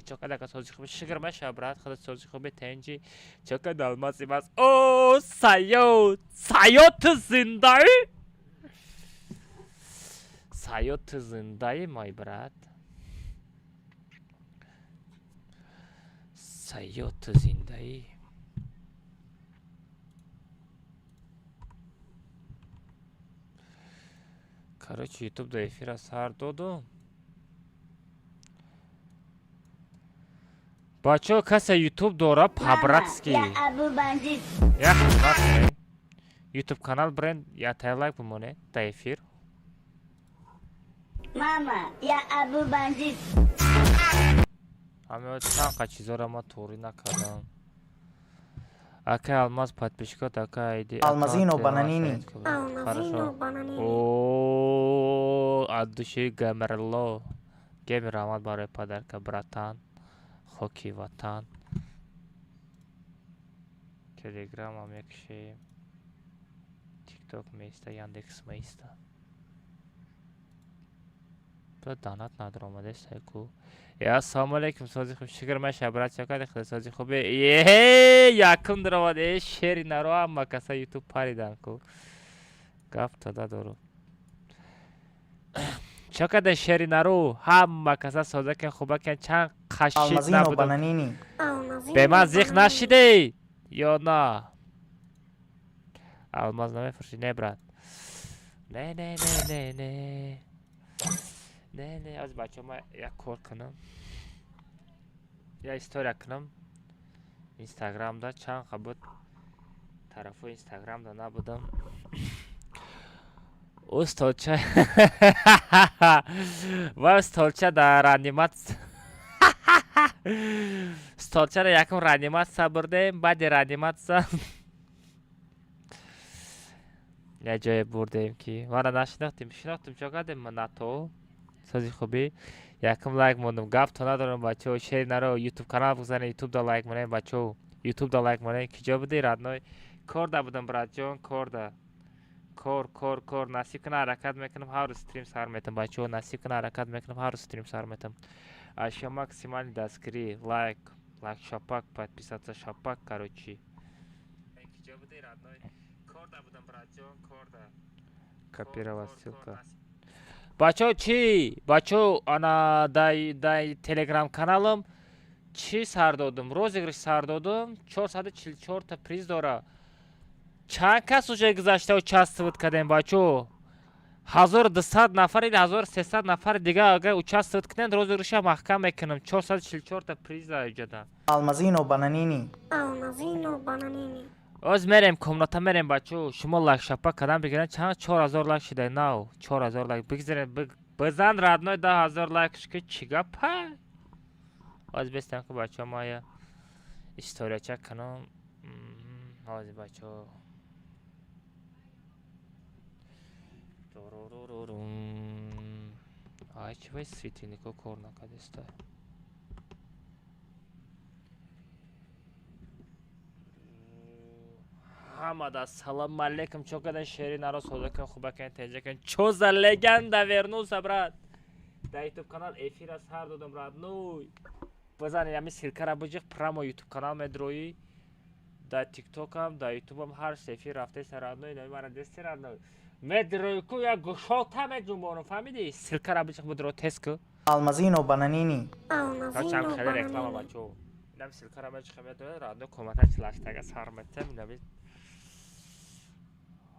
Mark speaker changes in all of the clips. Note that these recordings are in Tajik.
Speaker 1: Чокадака сози хуби шукр маша брат, худат сози хуби тенҷи. Чокада алмази мас. О, Саёд! Саёд ту зиндаӣ? Саёд ту зиндаӣ, мой брат? Саёд ту зиндаӣ? Короче, YouTube до эфира сар додум. Бачаҳо, касе YouTube дора по-братски. Я хизмат кунед. YouTube канал бренд я тай лайк бимонед да эфир.
Speaker 2: Мама, я Абу Бандит.
Speaker 1: Ҳамео чанд қа чизоро ман туғрӣ накардам. Акай Алмаз подписчикот ака айди.
Speaker 3: Алмазино бананини.
Speaker 1: Хорошо. О, от души Гамерло. Геми раҳмат барои подарка, братан. Хоки ватан. Телеграма мекушем. Тикток меиста, Яндекс меиста. Ба данат надромадеста ку. Я ассалому алейкум, сози хуб, шукр маша брат, чакади худо сози хубе. Е, якум даромад, э, шери наро ҳама каса YouTube паридан ку. Гап тада дору. Чакаде шери нару ҳама каса созакен хубакен чанд қашид
Speaker 3: Алмазино
Speaker 1: набудам.
Speaker 3: бананини.
Speaker 1: Бе ман зиқ нашидӣ ё на? Алмаз намефурӯшӣ, не брат. Не, не, не, не, не. Не, не, аз бачаҳо ман як кор кунам. Я история кунам. Инстаграмда чанд қа буд тарафҳои Инстаграмда набудам. Ӯ столча ва столча дар реаниматс столчаро якум реаниматсия бурдем, баъди реаниматсия як ҷое бурдем ки мара нашинохтем, шинохтем чо кардем нато сози хубӣ. Якум лайк мондум, гап то надорам бачаҳо, шери наро YouTube канал бизанед, YouTube да лайк монед бачаҳо, YouTube да лайк монед. Ки ҷо будӣ родной? Корда будам братҷон, корда. Кор, кор, кор, насиб кана ҳаракат мекунам, ҳар рӯз стрим сар метам бачаҳо, насиб кана ҳаракат мекунам, ҳар рӯз стрим сар метам. Ашё максимальный дастгирӣ, лайк, лайк шапак, подписаться шапак, короче. Ки ҷо будӣ родной? Корда будам братҷон, корда. Копировать ссылка. Бачаҳо чӣ? Бачаҳо ана дай телеграм каналам чӣ сар додум? Розыгрыш сар додум, 444 та приз дора. Чанд кас уже гузашта участвовать кардем бачаҳо? 1200 нафар или 1300 нафари дига агар участвовать кунед, розыгрыша маҳкам мекунам. 444 та приз иҷода.
Speaker 3: Алмазино бананини.
Speaker 4: Алмазино бананини.
Speaker 1: Оз мерем комната мерем бачаҳо. Шумо лайк шапак кардам бигирен чанд 4000 лайк шуда нав. 4000 лайк бигзарен бизан родной 10000 лайк ки чӣ гапа? Оз бестам ки бачаҳо ма я историяча кунам. Ҳозир бачаҳо. Турурурурум. Ай чӣ вай светильнико кор накардеста? Ҳамада салом алейкум, чо кадан шери наро созакен хубакен теҷакен. Чо за легенда вернулся брат? Дар YouTube канал эфира сар додам родной. Бизанед ҳамин ссылкара биҷиқ прямо YouTube канал медроӣ. Дар TikTokам, дар YouTubeам ҳар эфир рафтеса родной, нави мара дести родной. Медроӣ ку як гушота меҷунбонам, фаҳмидӣ? Ссылкара биҷиқ бидро тест ку.
Speaker 3: Алмазино бананини.
Speaker 1: Чам
Speaker 4: Алмазино
Speaker 1: хеле реклама
Speaker 4: бананини.
Speaker 1: бачаҳо. Инам ссылкара меҷиқем медрои родной комната чилаштага сар метем инави.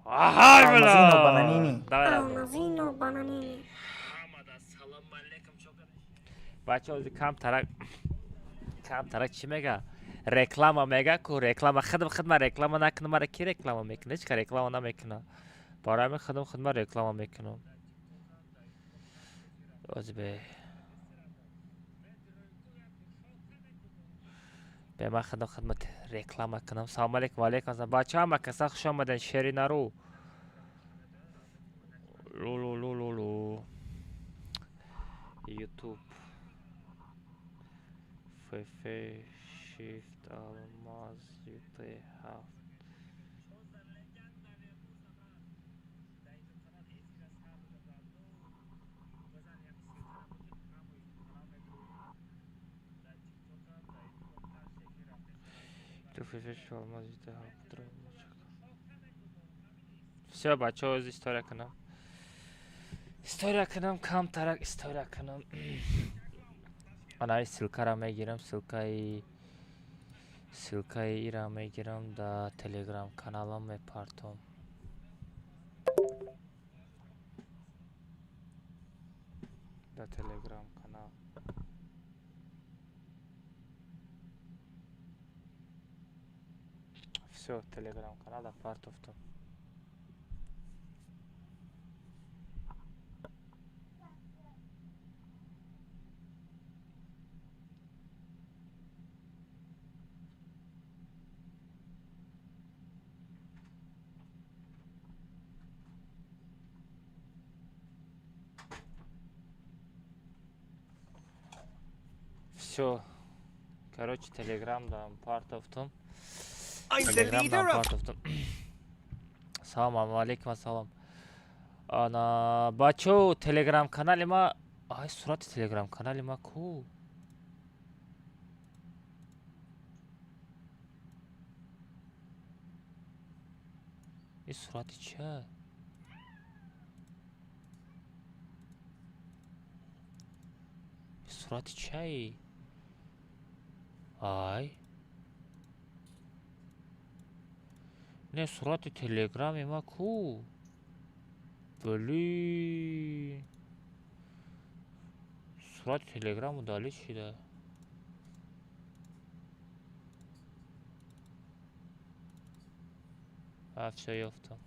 Speaker 1: Аҳай
Speaker 3: Алмазино
Speaker 1: била!
Speaker 3: бананини.
Speaker 1: Давай родной.
Speaker 4: Алмазино бананини.
Speaker 1: Бачаҳо ози камтарак камтарак чӣ мега? Реклама мега ку реклама худам худма реклама накунам, мара ки реклама мекунад? Ҳеҷ ка реклама намекунад. Барои ҳамин худам худма реклама мекунам. Ози бе ман худам худма реклама кунам. Салом алейкум, ва алейкум ассалом. Бачаҳо ҳама каса хуш омадед шери нару. Лу лу лу лу лу. YouTube FF Shift Алмаз UT 7. Всё, бачаҳо, оз история кунам. История кунам, камтарак история кунам. Ана ссылкара мегирам, ссылкаи ира мегирам, да телеграм каналам мепартом. Да телеграм канал. Всё, телеграм канал да партофтам. Всё. Короче, телеграм дам партофтум. Телеграм дам партофтум. Салом алейкум, ассалом. Ана бачо, телеграм канали ма, ай сурати телеграм канали ма ку? И сурати ча? Сурати чай? Ай. Не сурати телеграми ма ку? Блин. Сурати телеграм удалить шида. А, всё, ёфтам.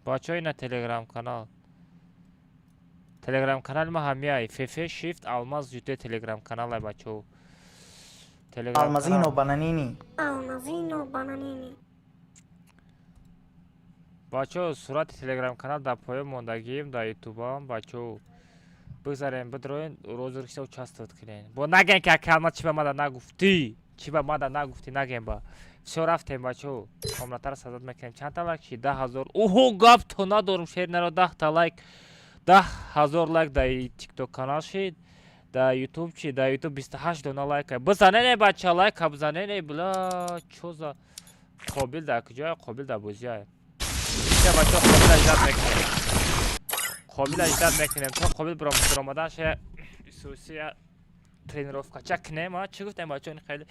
Speaker 1: Бачаҳо, ина телеграм канал. Телеграм канали ма ҳамияй. ФФ Shift Алмаз ЮТ телеграм каналай, бачаҳо. Телеграм
Speaker 3: Алмазино
Speaker 1: канал.
Speaker 3: Бананини.
Speaker 4: Алмазино Бананини.
Speaker 1: Бачаҳо, сурати телеграм канал дар поён мондагием, дар ютубам, бачаҳо. Бигзарем, бидроен, розыгрышта участвовать кунем. Бо наген ки ака Алмаз чи ба мада нагуфтӣ? Чи ба мада нагуфтӣ, наген ба. Всё, рафтем, бачаҳо. Комнатаро сазад мекунем. Чандта лайк шид? 10 000. Оҳо, гап то надорум, шер наро 10 та лайк. 10 000 лайк дар тикток канал шид. Дар ютуб чи? Дар ютуб 28 дона лайка. Бизанене, бача, лайка бизанене, бла, чо за Қобил дар куҷоя? Қобил дар бозия. Всё, бачаҳо, Қобил аждад мекунем. Қобил аждад мекунем. То Қобил биромадан ша исусия тренировкача кунем, а? Чӣ гуфтем, бачаҳо, ин хеле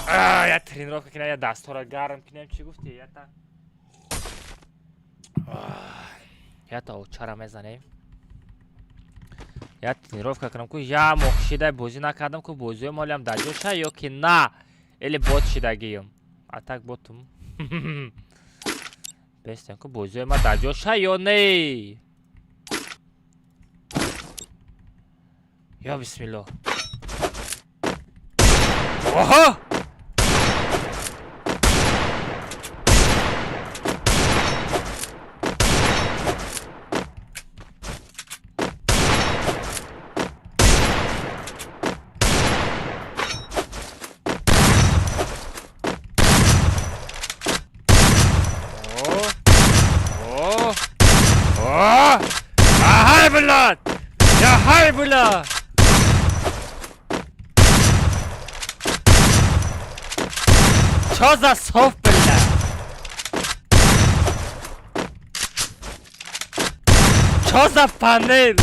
Speaker 1: я тренировка кунем, я дастҳоро гарм кунем, чӣ гуфтӣ? Ята очара мезанем. Я тренировка кунам ку, я моҳ шида бозӣ накардам ку, бозиҳои молиам дар ҷоша ё ки на? Или бот шидагиюм. А так ботум. Бестем ку, бозиҳои ма дар ҷоша ё не? Ё бисмиллоҳ. Оҳо! О! О! Ахай, блядь! Яхай, бля! Чё за сов, бля? Чё за панель?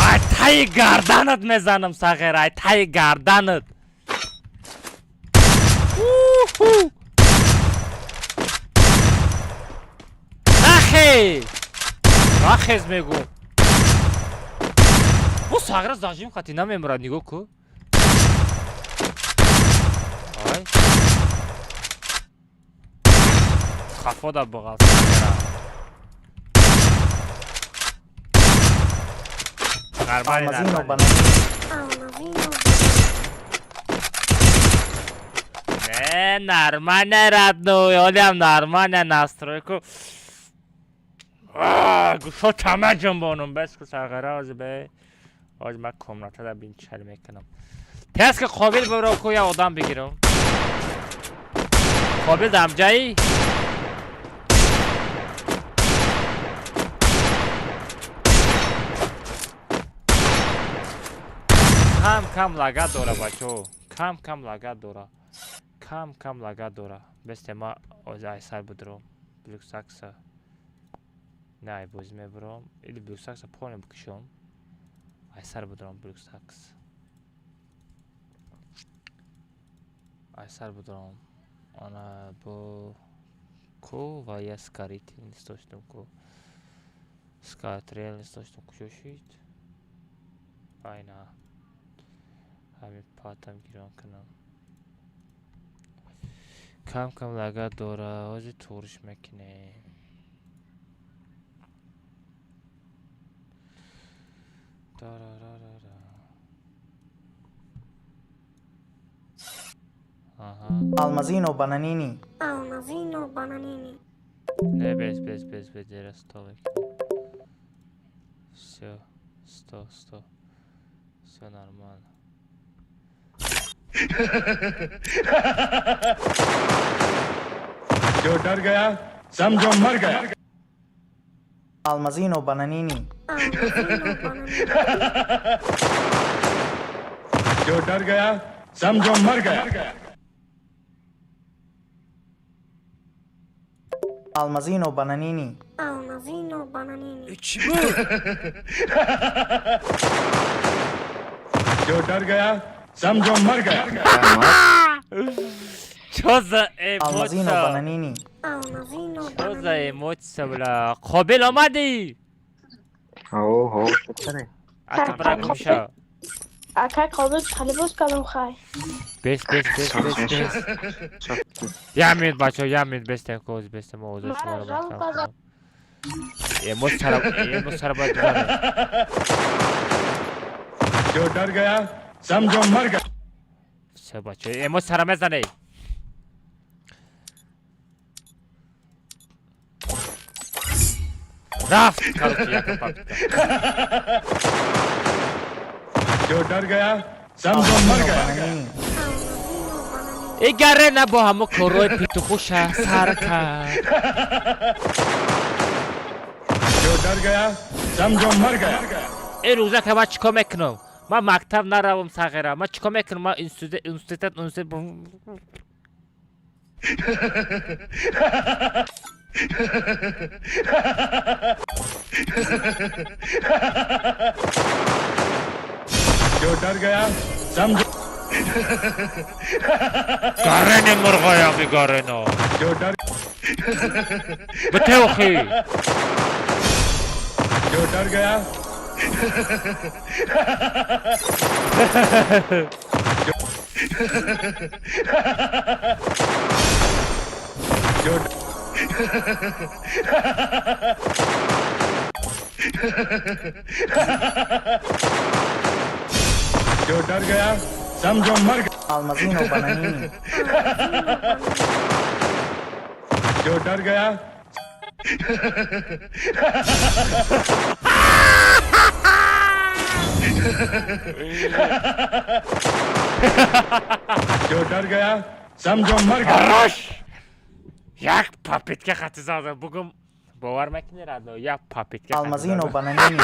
Speaker 1: Ай, таи гарданат мезанам, сағир, ай таи гарданат. Уху! Нахез! Нахез мегум. Бу сағира зажим хати намемурад, нигоҳ ку. Ай. Хафода буғал сағира. Нормально,
Speaker 3: Алмазино
Speaker 1: нормально.
Speaker 3: Бананини.
Speaker 4: Алмазино.
Speaker 1: Не, Нормально, родной, олям нормально настройку. Гӯшо тама ҷунбонум, бес ку сағира ози бе. Ози ман комната бин чал мекунам. Тез ки қобил бибро ку я одам бигирам. Қобил дамҷаи? Кам кам лагат дора бачо. Кам кам лагат дора. Кам кам лагат дора. Бесте ма ози айсар будурам. Блюксакса. Не, ай бозӣ мебурам. Или блюксакса поле бикушам. Айсар будурам блюксакс. Айсар будурам. Ана бо ку ва я скарит нистошдум ку. Скатрел нистошдум кушошид. Айна. Ҳамин патам гирон кунам. Кам кам лагат дора. Ози турш мекунем. Дарарарара. Аҳа.
Speaker 3: Алмазино Бананини.
Speaker 4: Алмазино Бананини.
Speaker 1: Не, без, без, без, без, дера сто мекунем. Всё, сто, сто. Всё нормально.
Speaker 5: जो डर गया समझो मर गया।
Speaker 3: Алмазино Бананини.
Speaker 4: Алмазино Бананини.
Speaker 5: जो डर गया समझो मर गया।
Speaker 3: Алмазино Бананини.
Speaker 4: Алмазино Бананини.
Speaker 1: Чӣ буд?
Speaker 5: जो डर गया समझो मर गया।
Speaker 1: Чо за
Speaker 3: Алмазино
Speaker 1: эмоция?
Speaker 3: Бананини.
Speaker 4: Алмазино
Speaker 1: Чо за
Speaker 4: Бананини.
Speaker 1: эмоция, бля? Қобил омадӣ?
Speaker 6: Ҳо, чаре?
Speaker 1: Ака бра гумша.
Speaker 7: Ака қобил хали боз кардам хай.
Speaker 1: Бес, бес, бес, бес, бес. Як минут, бачаҳо, як минут бестем, коз бестем, овозои
Speaker 7: Мара
Speaker 1: шуморо
Speaker 7: жалко
Speaker 1: маҳкам кунам. Эмоцияро, эмоцияро бояд бизанем.
Speaker 5: जो डर गया समझो मर गया।
Speaker 1: Всё, бачаҳо, эмоцияро мезанед. Рафт, короче, якум попытка.
Speaker 5: जो डर गया समझो मर
Speaker 3: Алмазино
Speaker 5: गया।
Speaker 3: Бананини.
Speaker 4: Алмазино Бананини.
Speaker 1: Игаре на бо ҳамо корҳои петухуша сар кард.
Speaker 5: जो डर गया समझो मर गया।
Speaker 1: Ин рӯза ка ман чӣ кор мекунам? Ман мактаб наравам сағира. Ман чӣ кор мекунам? Ман институт, институт, институт.
Speaker 5: जो डर गया समझो
Speaker 1: Гарени мурғоям игарено.
Speaker 5: जो डर
Speaker 1: Битеохи.
Speaker 5: जो डर गया जो जो डर गया समझो मर गया।
Speaker 3: Алмазино Бананини.
Speaker 5: जो डर गया जो डर गया समझो मर गया।
Speaker 1: Хорош! Як попытка хати задам. Бугум бовар мекунӣ радно? Як попытка хати
Speaker 3: Алмазино
Speaker 1: задам.
Speaker 3: Бананини.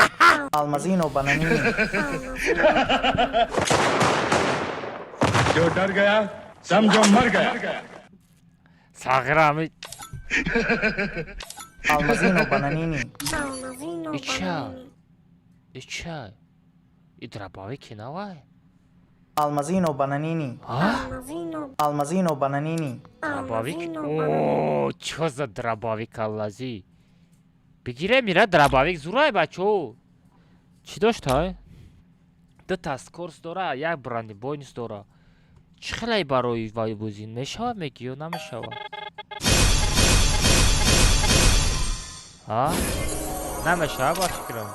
Speaker 3: Алмазино Бананини.
Speaker 5: जो डर गया समझो मर गया।
Speaker 1: Сағира ҳами
Speaker 3: Алмазино Бананини.
Speaker 4: Алмазино
Speaker 1: Ича.
Speaker 4: Бананини.
Speaker 1: Ича. И дробовик навай?
Speaker 3: Алмазино Бананини.
Speaker 1: А?
Speaker 4: Алмазино
Speaker 3: Алмазино Бананини.
Speaker 1: Дробовик?
Speaker 4: Алмазино Бананини.
Speaker 1: О, чо за дробовик аллази? Бигире мира дробовик зурай бачо. Чӣ дошт ҳай? Ду та скорс дора, як бронебойнис дора. Чӣ хелай барои вай бозӣ мешавад меги ё намешавад? Ҳа? Намешавад ба фикрам.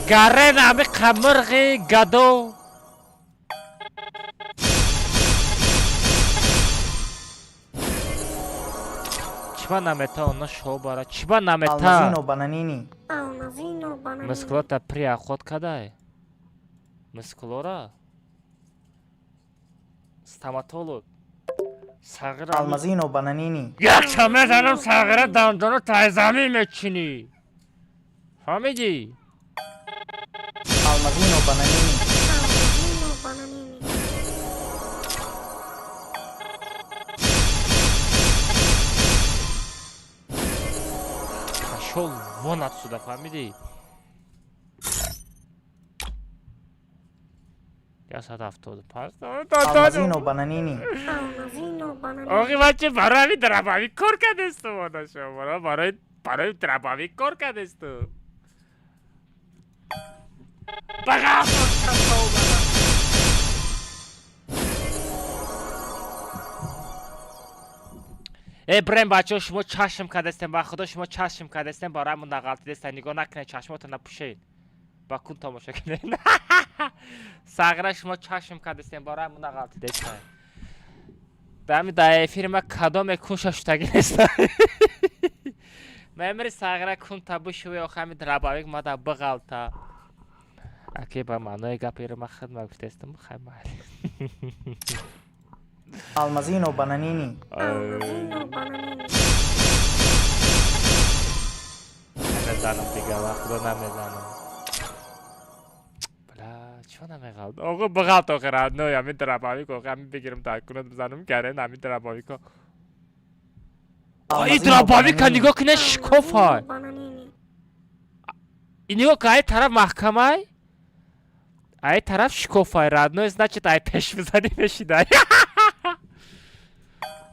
Speaker 1: Гарен ами қамирғи гадо. Чиба намета она шобара? Чиба намета?
Speaker 3: Алмазино бананини.
Speaker 4: Алмазино бананини.
Speaker 1: Мискулота при охот кадай? Мискулора? Стоматолог. Сағира.
Speaker 3: Алмазино бананини.
Speaker 1: Як мезанам сағира дандоно тайзамӣ мечинӣ. Фаҳмидӣ?
Speaker 3: Алмазино бананини.
Speaker 4: Алмазино бананини.
Speaker 1: Пошёл вон отсюда, фаҳмидӣ? 175.
Speaker 3: Алмазино бананини.
Speaker 4: Алмазино бананини.
Speaker 1: Оғи бача барои ҳамин дробовик кор кардесту монашо. Барои дробовик кор кардесту. Бағам. Э брем бачаҳо шумо чашм кардестем ба худо шумо чашм кардестем барои ҳамон нағалтидестем нигоҳ накунед чашмотон напӯшед ба кун тамошо кунед сағира шумо чашм кардестем барои ҳамон нағалтидестем дами дар эфири ма кадоме кун шаштагӣ неста мемири сағира кун та бишӯе охи ҳами дробовик мада биғалта аки ба маънои гапи иро ма хидма гуфтестам хай майли
Speaker 3: Алмазино бананини.
Speaker 4: Алмазино бананини.
Speaker 1: Намезанам дига ва худо намезанам. Бля, чима намеғалт? Оғо биғалт охи родной, ҳамин дробовик охи ҳамин бигирам дар кунат бизанам гарен ҳамин дробовико. Ай
Speaker 3: Алмазино
Speaker 1: дробовика
Speaker 3: бананини.
Speaker 1: нигоҳ кунед шикофай.
Speaker 4: Алмазино бананини.
Speaker 1: И нигоҳ кун ай тараф маҳкамай. Ай тараф шикофай родной, значит ай пеш бизанӣ мешидай.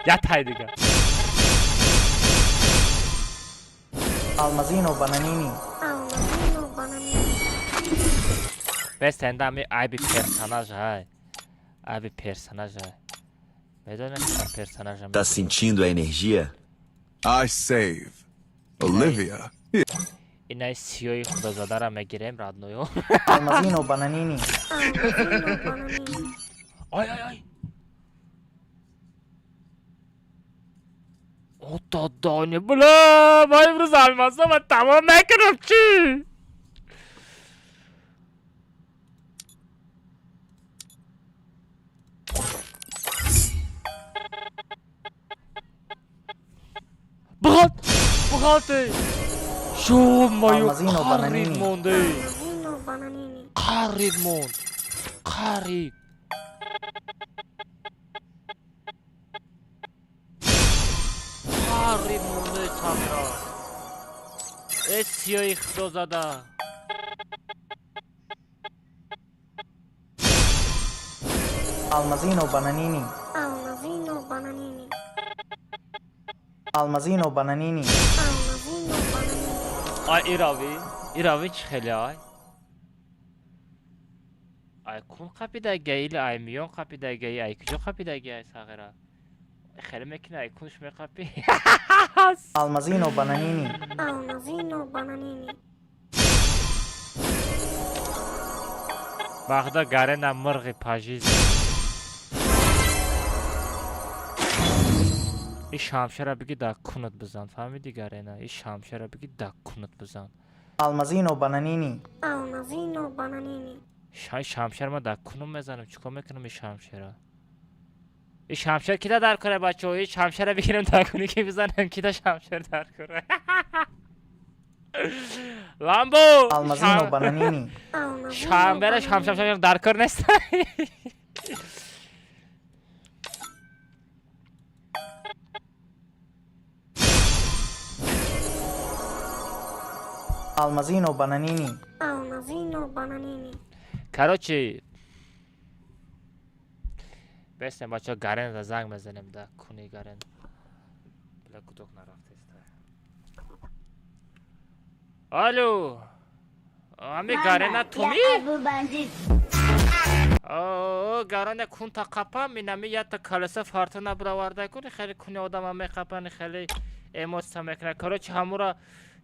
Speaker 1: Я тай дига.
Speaker 3: Алмазино бананини.
Speaker 4: Алмазино бананини.
Speaker 1: Бес энда ами айби персонаж ай. Айби персонаж ай. Медонем ки персонажа.
Speaker 8: Tá sentindo a energia?
Speaker 5: I save. Olivia.
Speaker 1: Инаи сиёи худозадара мегирем роднойо.
Speaker 3: Алмазино бананини.
Speaker 4: Алмазино бананини.
Speaker 1: Ай ай ай. О додони бля, ма имрӯз алмаза ма тамом мекунам чӣ? Бұғалт! Бұғалт ей! Ё-моё,
Speaker 3: Алмазино
Speaker 1: қариб
Speaker 3: бананини.
Speaker 1: монд ей!
Speaker 4: Алмазино бананини.
Speaker 1: Қариб монд! Қариб! Қариб монд ей Самира! Э сиёи худозада!
Speaker 3: Алмазино бананини.
Speaker 4: Алмазино бананини.
Speaker 3: Алмазино бананини.
Speaker 4: Алмазино бананини.
Speaker 1: Ай ирави, ирави чӣ хеле ай? Ай кун қапидаги или ай миён қапидаги, ай куҷо қапидаги ай сағира? Хеле мекунӣ ай кунш меқапӣ?
Speaker 3: Алмазино бананини.
Speaker 4: Алмазино бананини.
Speaker 1: Бағда гарена мырғи пажиз. И шамшера биги дар кунат бизан, фаҳмидӣ гарена? И шамшера биги дар кунат бизан.
Speaker 3: Алмазино бананини.
Speaker 4: Алмазино бананини.
Speaker 1: Шай шамшер ма дар кунум мезанам, чикор мекунам и шамшера? И шамшер кида дар куре бачаҳо? И шамшера бигирем дар куни ки бизанем, кида шамшер дар куре? Ламбо!
Speaker 3: Алмазино бананини.
Speaker 4: Алмазино
Speaker 1: Шамбера шамшер шамшер дар кор нест.
Speaker 3: Алмазино бананини.
Speaker 4: Алмазино бананини.
Speaker 1: Короче, бестем бачаҳо гаренда занг мезанем да куни гарен. Бля гудок нарафтеста. Алло. Ами гарена туми?
Speaker 2: Я Абу Бандит.
Speaker 1: О, гарона кунта қапам, инами ята колеса фартуна бироварда куни хеле куни одама меқапани хеле эмоция мекунад. Короче, ҳамура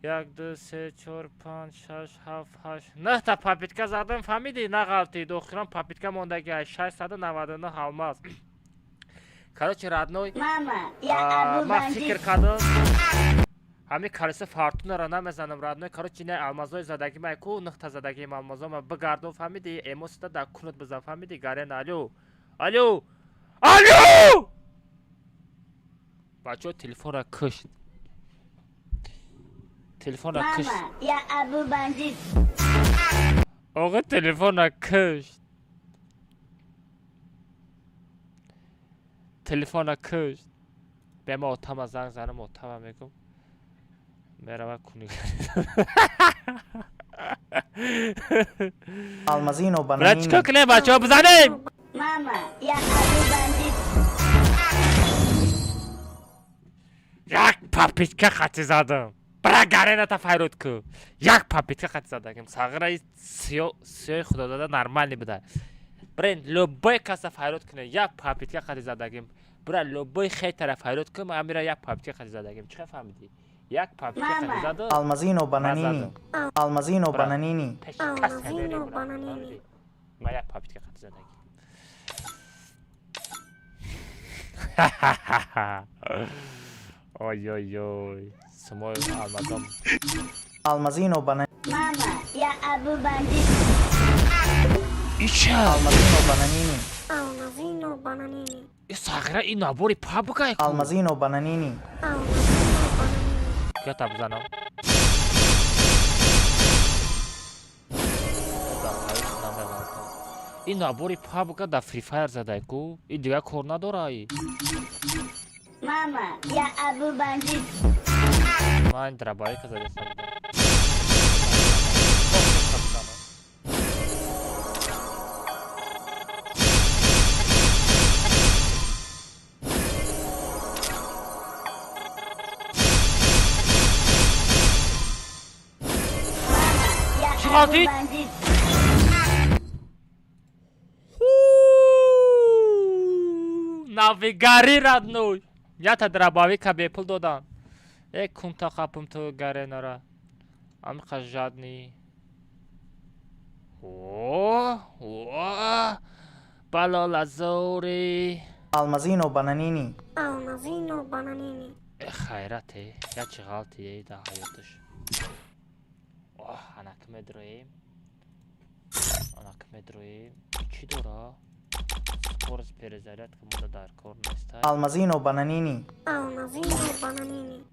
Speaker 1: 1, 2, 3, 4, 5, 6, 7, 8, 9 та попытка задам, фаҳмидӣ? Нағалтид, охирон попытка мондаги 699 алмаз. Короче, родной,
Speaker 2: Мама, я Абу
Speaker 1: ман фикр
Speaker 2: Бандит.
Speaker 1: кардам, ҳамин колесо фортунаро намезанам, родной. Короче, не алмазои задагӣ май ку, нухта задагиим алмазо ма бигардон, фаҳмидӣ? Эмосита дар кунут бизан, фаҳмидӣ? Гарен, алё, алё, алё! Бачаҳо, телефонро кушт, телефонро кушт.
Speaker 2: Мама, я Абу Бандит.
Speaker 1: Оға, телефонро кушт, телефонро кушт. Бема отама занг занам, отама мегум, мерава куни.
Speaker 3: Алмазино
Speaker 1: Бра, чикор
Speaker 3: Бананини.
Speaker 1: кунем, бачаҳо, бизанем?
Speaker 2: Мама, я Абу Бандит.
Speaker 1: Як попытка хати задам. Бра, гарената файрод ку, як попытка хати задагим. Сағираи сиё, сиёи худодода нормальный буда. Брен, любой каса файрод куне, як попытка хати задагим. Бра, любой хейтера файрод ку, амира як попытка хати задагим. Чӣ фаҳмидӣ? Як попытка хати
Speaker 2: Мама.
Speaker 1: заду.
Speaker 3: Алмазино Бананини.
Speaker 1: Задам.
Speaker 3: Алмазино
Speaker 1: Бра.
Speaker 3: Бананини.
Speaker 1: Пеши кас
Speaker 4: Алмазино
Speaker 1: надорем, бра,
Speaker 4: Бананини.
Speaker 1: фаҳмидӣ? Ма як попытка хати задагим. Ой, ой, ой, сумои алмазом.
Speaker 3: Алмазино Бананини.
Speaker 2: Мама, я Абу Бандит.
Speaker 1: Ича.
Speaker 3: Алмазино Бананини.
Speaker 4: Алмазино Бананини.
Speaker 1: И сағира, ин набори пабгай ку.
Speaker 3: Алмазино Бананини.
Speaker 4: Алмазино Бананини.
Speaker 1: Ката бизанам. Ин набори пабга дар Free Fire задай ку, ин дигар кор надора и.
Speaker 2: Мама, я Абу Бандит.
Speaker 1: Ман драбаика задастам.
Speaker 2: Я
Speaker 1: Чӣ
Speaker 2: Абу
Speaker 1: ғалтид?
Speaker 2: Бандит.
Speaker 1: Навигари, родной. Ята дробовика бепул додан. Э, кунта қапум ту гаренара. Амиқа жадный. О, о, балолазори.
Speaker 3: Алмазино Бананини.
Speaker 4: Алмазино Бананини.
Speaker 1: Э, хайрате, я чӣ ғалтие дар ҳаёташ. Оҳ, анаки медроем. Анаки медроем. Чӣ дора? Скорость перезарядка мода дар кор нестай.
Speaker 3: Алмазино Бананини.
Speaker 4: Алмазино Бананини.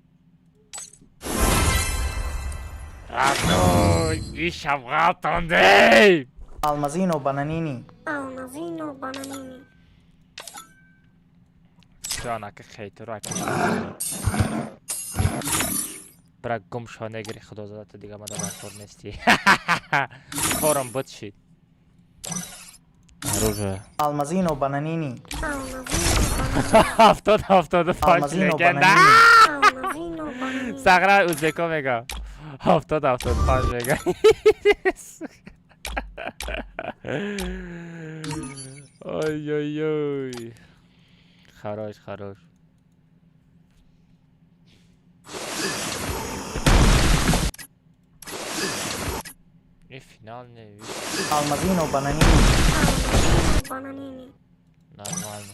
Speaker 1: Родной, ишам ғалтонде.
Speaker 3: Алмазино Бананини.
Speaker 4: Алмазино Бананини.
Speaker 1: Всё, анаки хейтеро аки. Бра, гум шо, негири, худозода, ту дига мада дар кор нестӣ. Корам буд шид. Оружие.
Speaker 3: Алмазино Бананини.
Speaker 4: Алмазино Бананини.
Speaker 1: 70-75
Speaker 3: Алмазино
Speaker 1: легенда.
Speaker 3: Бананини.
Speaker 4: Алмазино Бананини.
Speaker 1: Сағра ӯзбеко мега. 70-75 мега. Ой, ой, ой. Хорош, хорош. И финал не
Speaker 3: Алмазино Бананини.
Speaker 4: Алмазино Бананини.
Speaker 1: Нормально.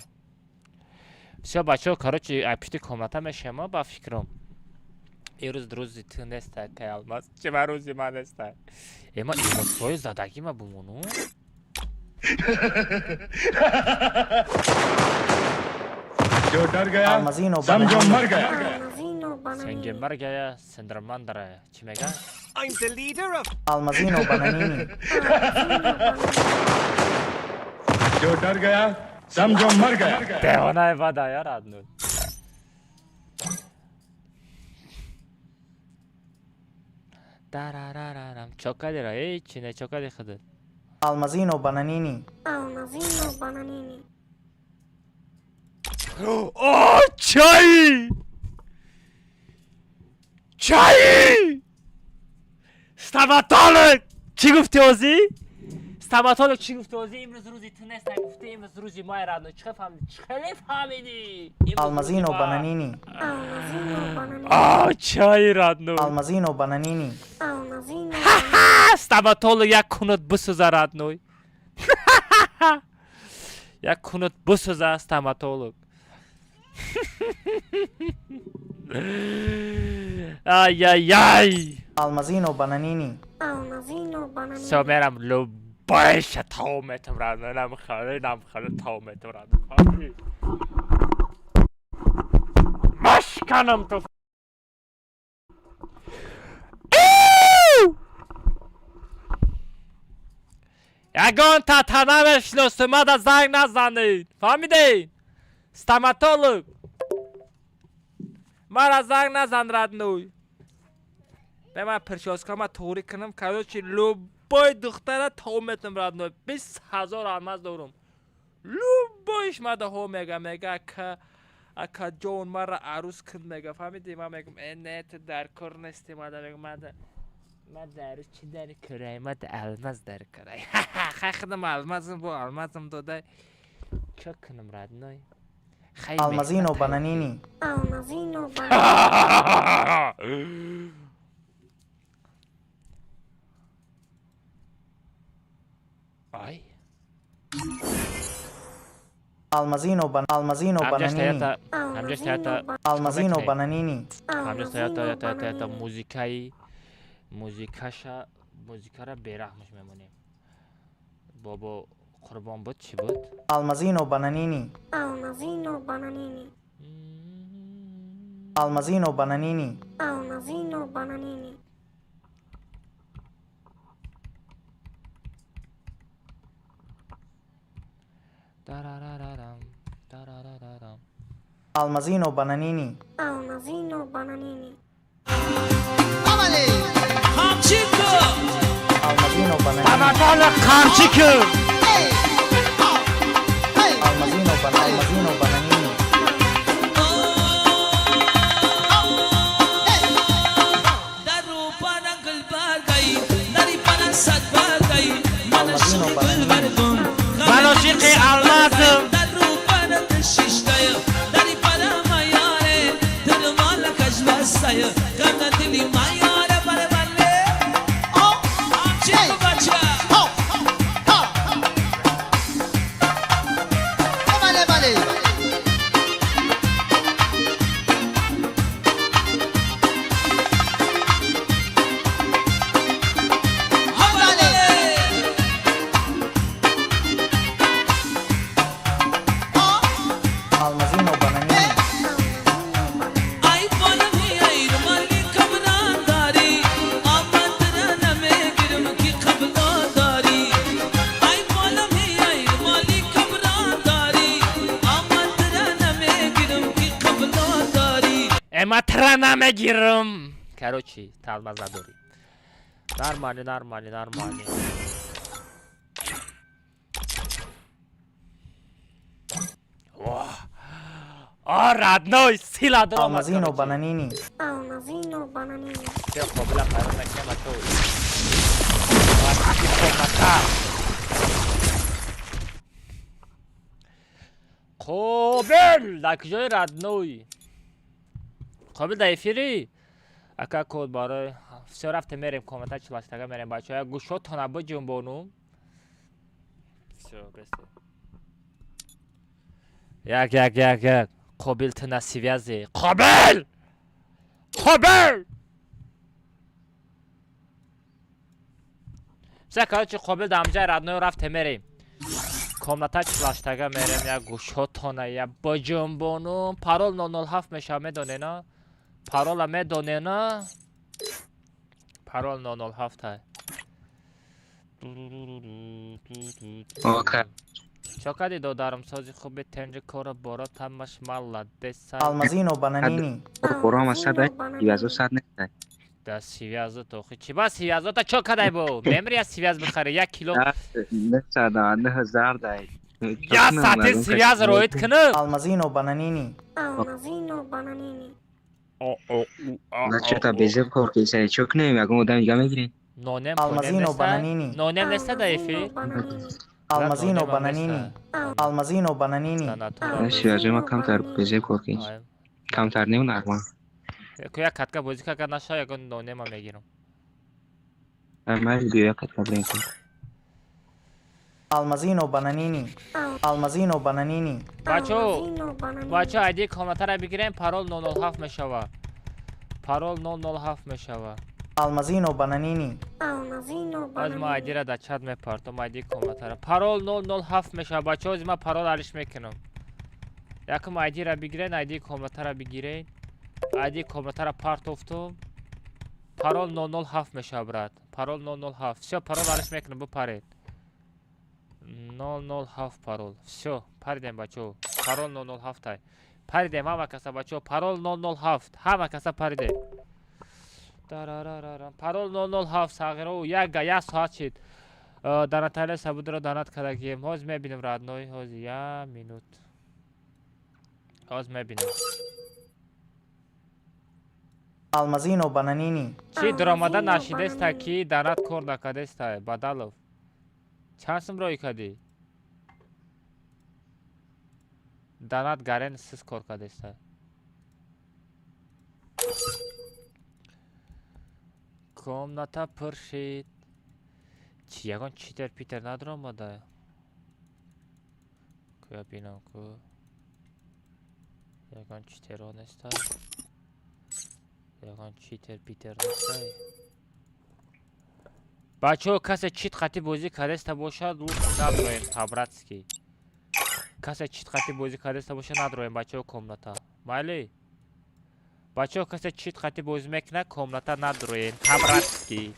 Speaker 1: Всё, бачаҳо, короче, ай пишти комната мешема, ба фикрам. Ирӯз рӯзи ту неста, кай алмаз. Чима рӯзи ман неста? Эма эмоцияҳои задагима бумону.
Speaker 5: जो डर गया,
Speaker 3: Алмазино
Speaker 5: समझो
Speaker 3: Бананини.
Speaker 5: मर गया।
Speaker 4: Алмазино Бананини.
Speaker 1: Сенгемар гая, сендрмандара. Чӣ мега?
Speaker 3: Алмазино Бананини.
Speaker 4: Алмазино Бананини.
Speaker 5: जो डर गया, समझो मर गया।
Speaker 1: Девонаи бада, я родной. Дарарарарам. Чокадира, эй, чи не чокади худат.
Speaker 3: Алмазино Бананини.
Speaker 4: Алмазино Бананини.
Speaker 1: О, чай! Чай! Стоматолог! Чӣ гуфти ҳозӣ? Стоматолог чӣ гуфт? Озӣ имрӯз рӯзи ту нест, гуфти имрӯз рӯзи май родной. Чӣ фаҳмидӣ? Чӣ хеле фаҳмидӣ?
Speaker 3: Алмазино бананини.
Speaker 4: Алмазино бананини.
Speaker 1: А, чай родной.
Speaker 3: Алмазино бананини.
Speaker 4: Алмазино.
Speaker 1: Стоматолог як кунут бисӯза родной. Як кунут бисӯза стоматолог. Ай-яй-яй!
Speaker 3: Алмазино бананини.
Speaker 4: Алмазино бананини.
Speaker 1: Всё, мерам любойша тав метам родной, намхали, намхали тав метам родной. Машканам ту. Ягон та намешиносу, мада занг назанед. Фаҳмидед? Стоматолог. Мара занг назан родной. Бе ман прическама туғрӣ кунам, короче, любой духтара тов метам родной. 20 000 алмаз дорум. Любойш мада ҳо мега, мега ака, ака ҷон мара арӯс кун мега. Фаҳмидӣ? Ман мегум, э не, ту дар кор нести мада мегум, мада ман дар чӣ дар курай, мада алмаз дар курай. Хай худам алмазм бо алмазм додай. Чо кунам родной? Хай
Speaker 3: Алмазино бананини.
Speaker 4: Алмазино бананини.
Speaker 1: Ай.
Speaker 3: Алмазино бан Алмазино
Speaker 1: Ҳамҷаш
Speaker 3: бананини.
Speaker 1: таята, ҳамҷаш таята.
Speaker 3: Алмазино бананини.
Speaker 1: Ҳамҷаш таята, таята, таята музикаи музикаша музикара бераҳмаш мемонем. Бобо Қурбон буд, чӣ буд?
Speaker 3: Алмазино бананини.
Speaker 4: Алмазино бананини.
Speaker 3: Алмазино бананини.
Speaker 4: Алмазино бананини.
Speaker 1: Тарарарарам, тарарарарам.
Speaker 3: Алмазино бананини.
Speaker 4: Алмазино бананини.
Speaker 3: Алмазино бананини.
Speaker 1: Стоматолог қамчӣ кун!
Speaker 3: Алмазино бан Алмазино бананини. Алмазино бананини.
Speaker 1: Ман ошиқи алмазм.
Speaker 3: Алмазино бананини.
Speaker 1: Э, ма тра намегирам. Короче, та алмаз надорӣ. Нормально, нормально, нормально. О, о, родной, сила дорам.
Speaker 3: Алмазино бананини.
Speaker 4: Алмазино бананини.
Speaker 1: Всё, қобила қарор накема ту. Комната. Қобил, дар куҷои родной? Қобил дар эфири? Ака код барои всё рафте мерем комната чилаштага мерем бачаҳо. Гӯшотона биҷунбону. Всё, бесте. Як, як, як, як. Қобил ту на связи. Қобил! Қобил! Всё, короче, қобил дар ҳамҷаи родной рафте мерем. Комната чилаштага мерем, як гӯшотона, як биҷунбону. Парол 007 мешава, медонена? Парола медонена? Парол 007.
Speaker 6: Ока.
Speaker 1: Чо кардӣ додарам сози хуби тенҷи кора боро тамаш маладеса.
Speaker 3: Алмазино бананини.
Speaker 6: Борама садай, ивазо сад нестай.
Speaker 1: Да связо тохи. Чӣ ба связота чо кадай бо? Мемри я связ бихари, як кило.
Speaker 6: Не сада, не ҳазар дай.
Speaker 1: Я сати связ роид кунам.
Speaker 3: Алмазино бананини.
Speaker 4: Алмазино бананини.
Speaker 6: Начета безеб кор кисай, чо кунем, ягон одам дига мегирем.
Speaker 1: Нонем
Speaker 3: Алмазино бананини.
Speaker 1: Нонем неста да эфир?
Speaker 3: Алмазино бананини. Алмазино бананини.
Speaker 6: Сивазои ма камтар безеб кор кин. Камтар неу нағма.
Speaker 1: Як катка бозӣ карда наша, ягон нонема мегирам.
Speaker 6: Майли, биё як катка бирем кун.
Speaker 3: Алмазино бананини. Алмазино бананини.
Speaker 1: Бачо, бачо, айди комнатара бигирем, парол 007 мешава. Парол 007 мешава.
Speaker 3: Алмазино бананини.
Speaker 1: Аз ма айдира дар чат мепартом, айди комнатара. Парол 007 мешава, бачо, ози ма парол алиш мекунам. Якум айдира бигирен, айди комнатара бигирен. Айди комнатара партофтум. Парол 007 мешава, брат. Парол 007. Всё, парол алиш мекунам, бипаред. 007 парол. Всё, паридем, бачо. Парол 007 тай. Паридем ҳама каса, бачо. Парол 007. Ҳама каса паридем. Дарарарарам. Парол 007 сағиро як як соат шид. Дар Наталия Сабудро донат кардагием. Ҳоз мебинем, родной, ҳоз я минут. Ҳоз мебинем.
Speaker 3: Алмазино бананини.
Speaker 1: Чӣ даромада нашидеста ки донат кор накардеста, Бадалов. Чанд сум роӣ кардӣ? Донат гарен сиз кор кардеста. Комната пур шид. Чи ягон читер питер надаромада? Куя бинам ку. Ягон читеро неста. Ягон читер питер неста. Бачаҳо, касе чит хати бозӣ кардеста бошад, лутф надроем по-братски. Касе чит хати бозӣ кардеста бошад, надроем, бачаҳо, комната. Майли? Бачаҳо, касе чит хати бозӣ мекунад, комната надроем по-братски.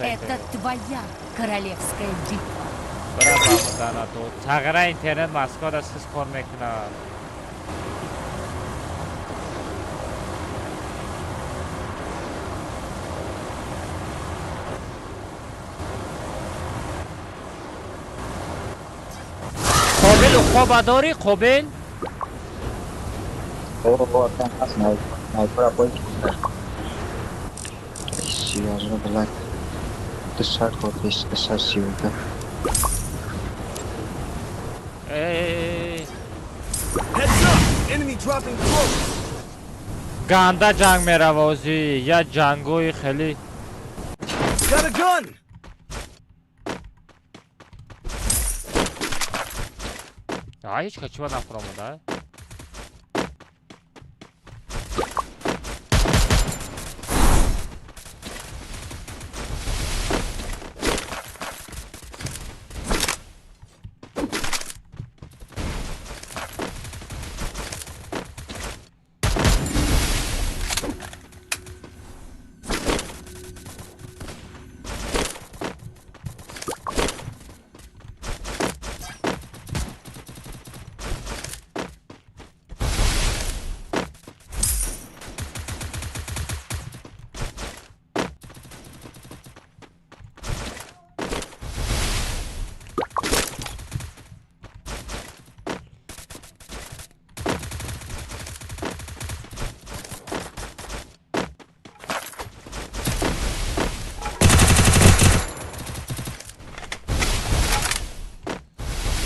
Speaker 9: Это твоя королевская битва.
Speaker 1: Сағира интернет Москвада сиз кор мекунад. Қобил уқоба дорӣ, Қобил?
Speaker 6: Сивазро блак. 200 кор пеш, 232.
Speaker 1: Эй. Ганда ҷанг меравозӣ, я ҷангои хеле. А ҳеҷ качиба нафуромада?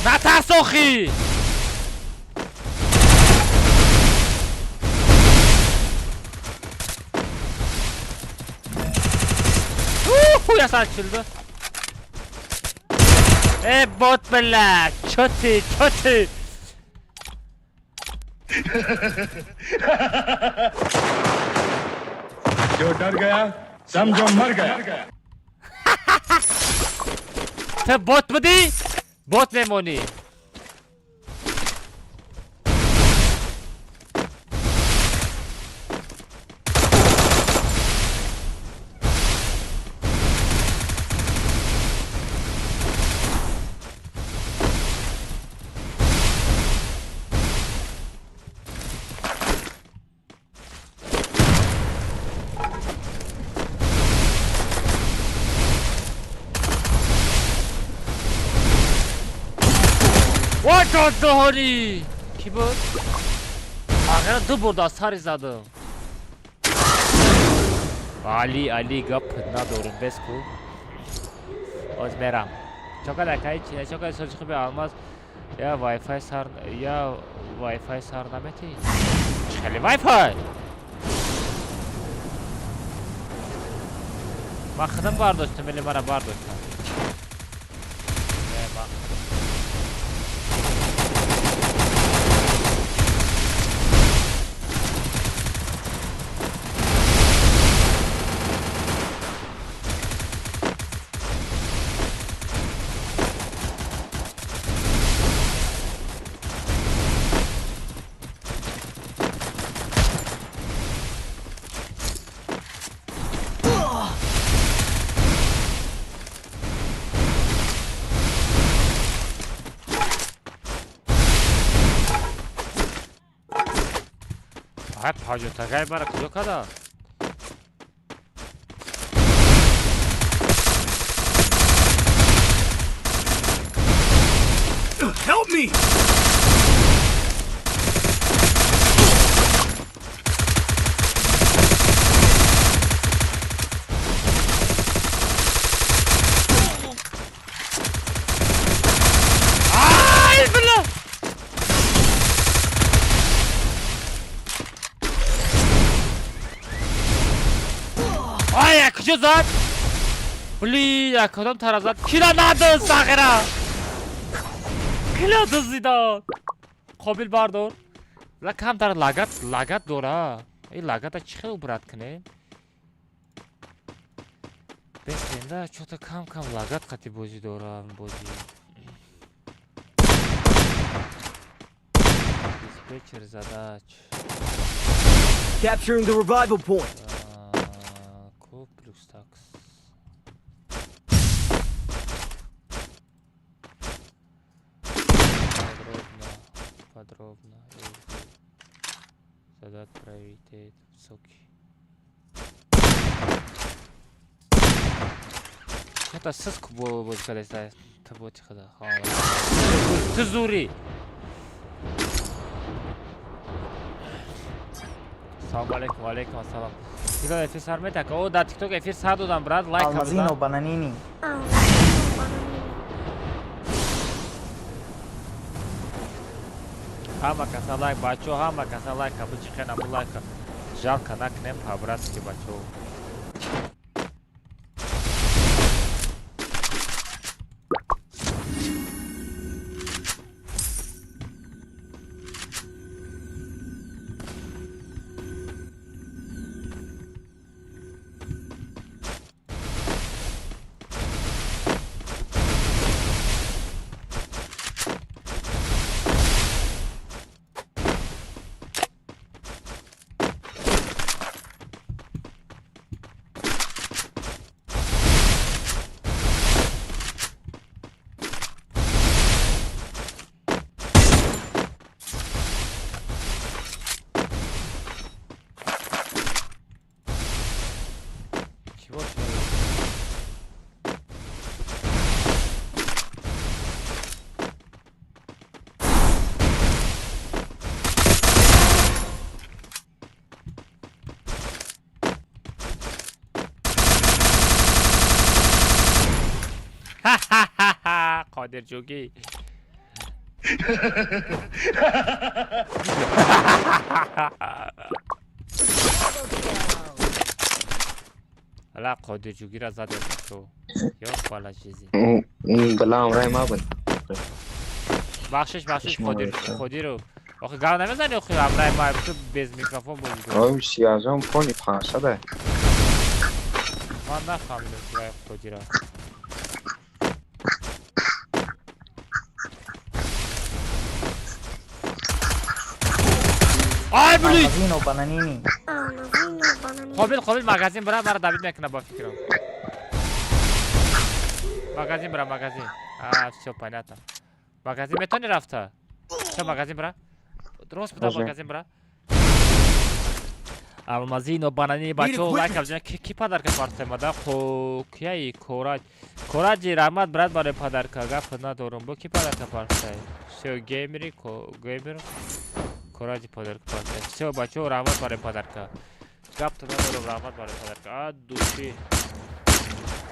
Speaker 1: Натарс охи! 142. Э, бот, бля! Чё ты, чё ты?
Speaker 5: जो डर गया समझो मर गया।
Speaker 1: Ты бот буди? Бот мемонӣ. Дохори! Ки буд? Ағира ду бурд аз сари задам. Али, Али гап надорум, бес ку. Оз мерам. Чокада кай чи, чокада сози хуби алмаз. Я Wi-Fi сар, я Wi-Fi сар намети. Хеле Wi-Fi. Ман худам бардоштам, вале мара бардоштам. Паҷотагай бара куҷо када?
Speaker 5: Help me!
Speaker 1: Ай, бля! Ай, куҷо зад? Блин, кадом тараф зад? Кира надоз, сағира! Кира дуздидод! Қобил бардор. Ла камтар лагат, лагат дора. Ин лагата чӣ хел брат кунем? Бестенда чё-то кам-кам лагат қати бозӣ дора бозӣ. Диспетчер задач.
Speaker 10: Capturing the revival point.
Speaker 1: Ку плюс такс. Подробно, подробно. Задать приоритет высокий. Что-то сыск боз кадаста. Ты хада. Ты зури. Салом алейкум, алейкум ассалом. Тикток эфир сар метака. О, да тикток эфир сар додам, брат, лайк
Speaker 3: Алмазино бананини.
Speaker 1: Ҳама каса лайк, бачо, ҳама каса лайк, бичихен аму лайка. Жалко накунем по-братски, бачо. قادر جوگی. لا قادر جوگی را زده تو یا بالا چیزی
Speaker 6: بلا امرای ما بود.
Speaker 1: بخشش بخشش قادر خودی رو آخه گاو نمیزنی آخه امرای ما تو bez میکروفون بازی کنی.
Speaker 6: آه سیازم پونی 500.
Speaker 1: من نفهمیدم که خودی را. Ай, блин!
Speaker 3: Алмазино Бананини.
Speaker 4: Алмазино Бананини.
Speaker 1: Қобил, Қобил, магазин бира, мара добить мекуна ба фикрам. Магазин бира, магазин. А, всё понятно. Магазин метони рафта? Всё, магазин бира. Рост буда магазин бира. Алмазино Бананини, бачаҳо, лайк бизанед. Ки подарка партемада? Кияи Кораҷ. Кораҷи, раҳмат, брат, барои подарка. Гап надорум. Бо ки подарка партай? Всё, геймери, геймер. Кораҷи подарка партай. Всё, бачаҳо, раҳмат барои подарка. Гап надорум, раҳмат барои подарка. А, души.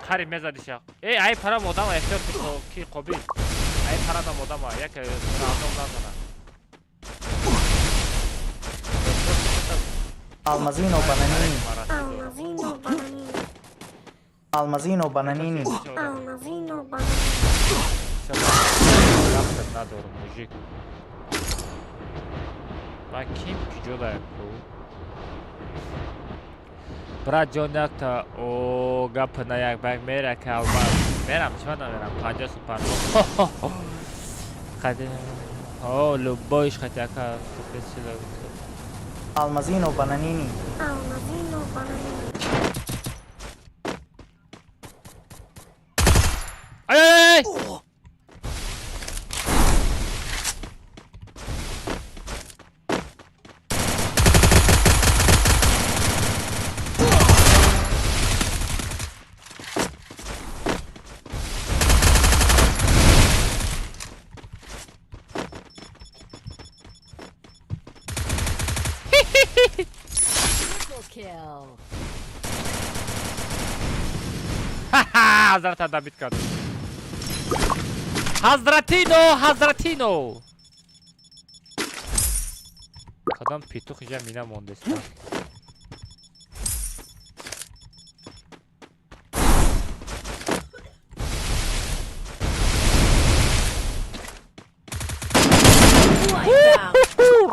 Speaker 1: Қариб мезадиша. Эй, ай парам одама, эҳтиёт ки Қобил. Ай парадам одама, як рандом назана.
Speaker 3: Алмазино Бананини.
Speaker 4: Алмазино Бананини.
Speaker 3: Алмазино Бананини.
Speaker 4: Алмазино Бананини.
Speaker 1: Гап надорум, мужик. Ман ким куҷо даку? Брат ҷон, якта о гап на як баг мера ки алмаз. Мерам, чима намерам? 50 сум парто. Қади. О, любойш хатяка фесила.
Speaker 3: Алмазино Бананини.
Speaker 4: Алмазино Бананини.
Speaker 1: Ай, ай, ай!
Speaker 9: Kill.
Speaker 1: Ха-ха, Ҳазрата добить кардем. Ҳазратино, Ҳазратино. Кадам петух иҷа мина мондест.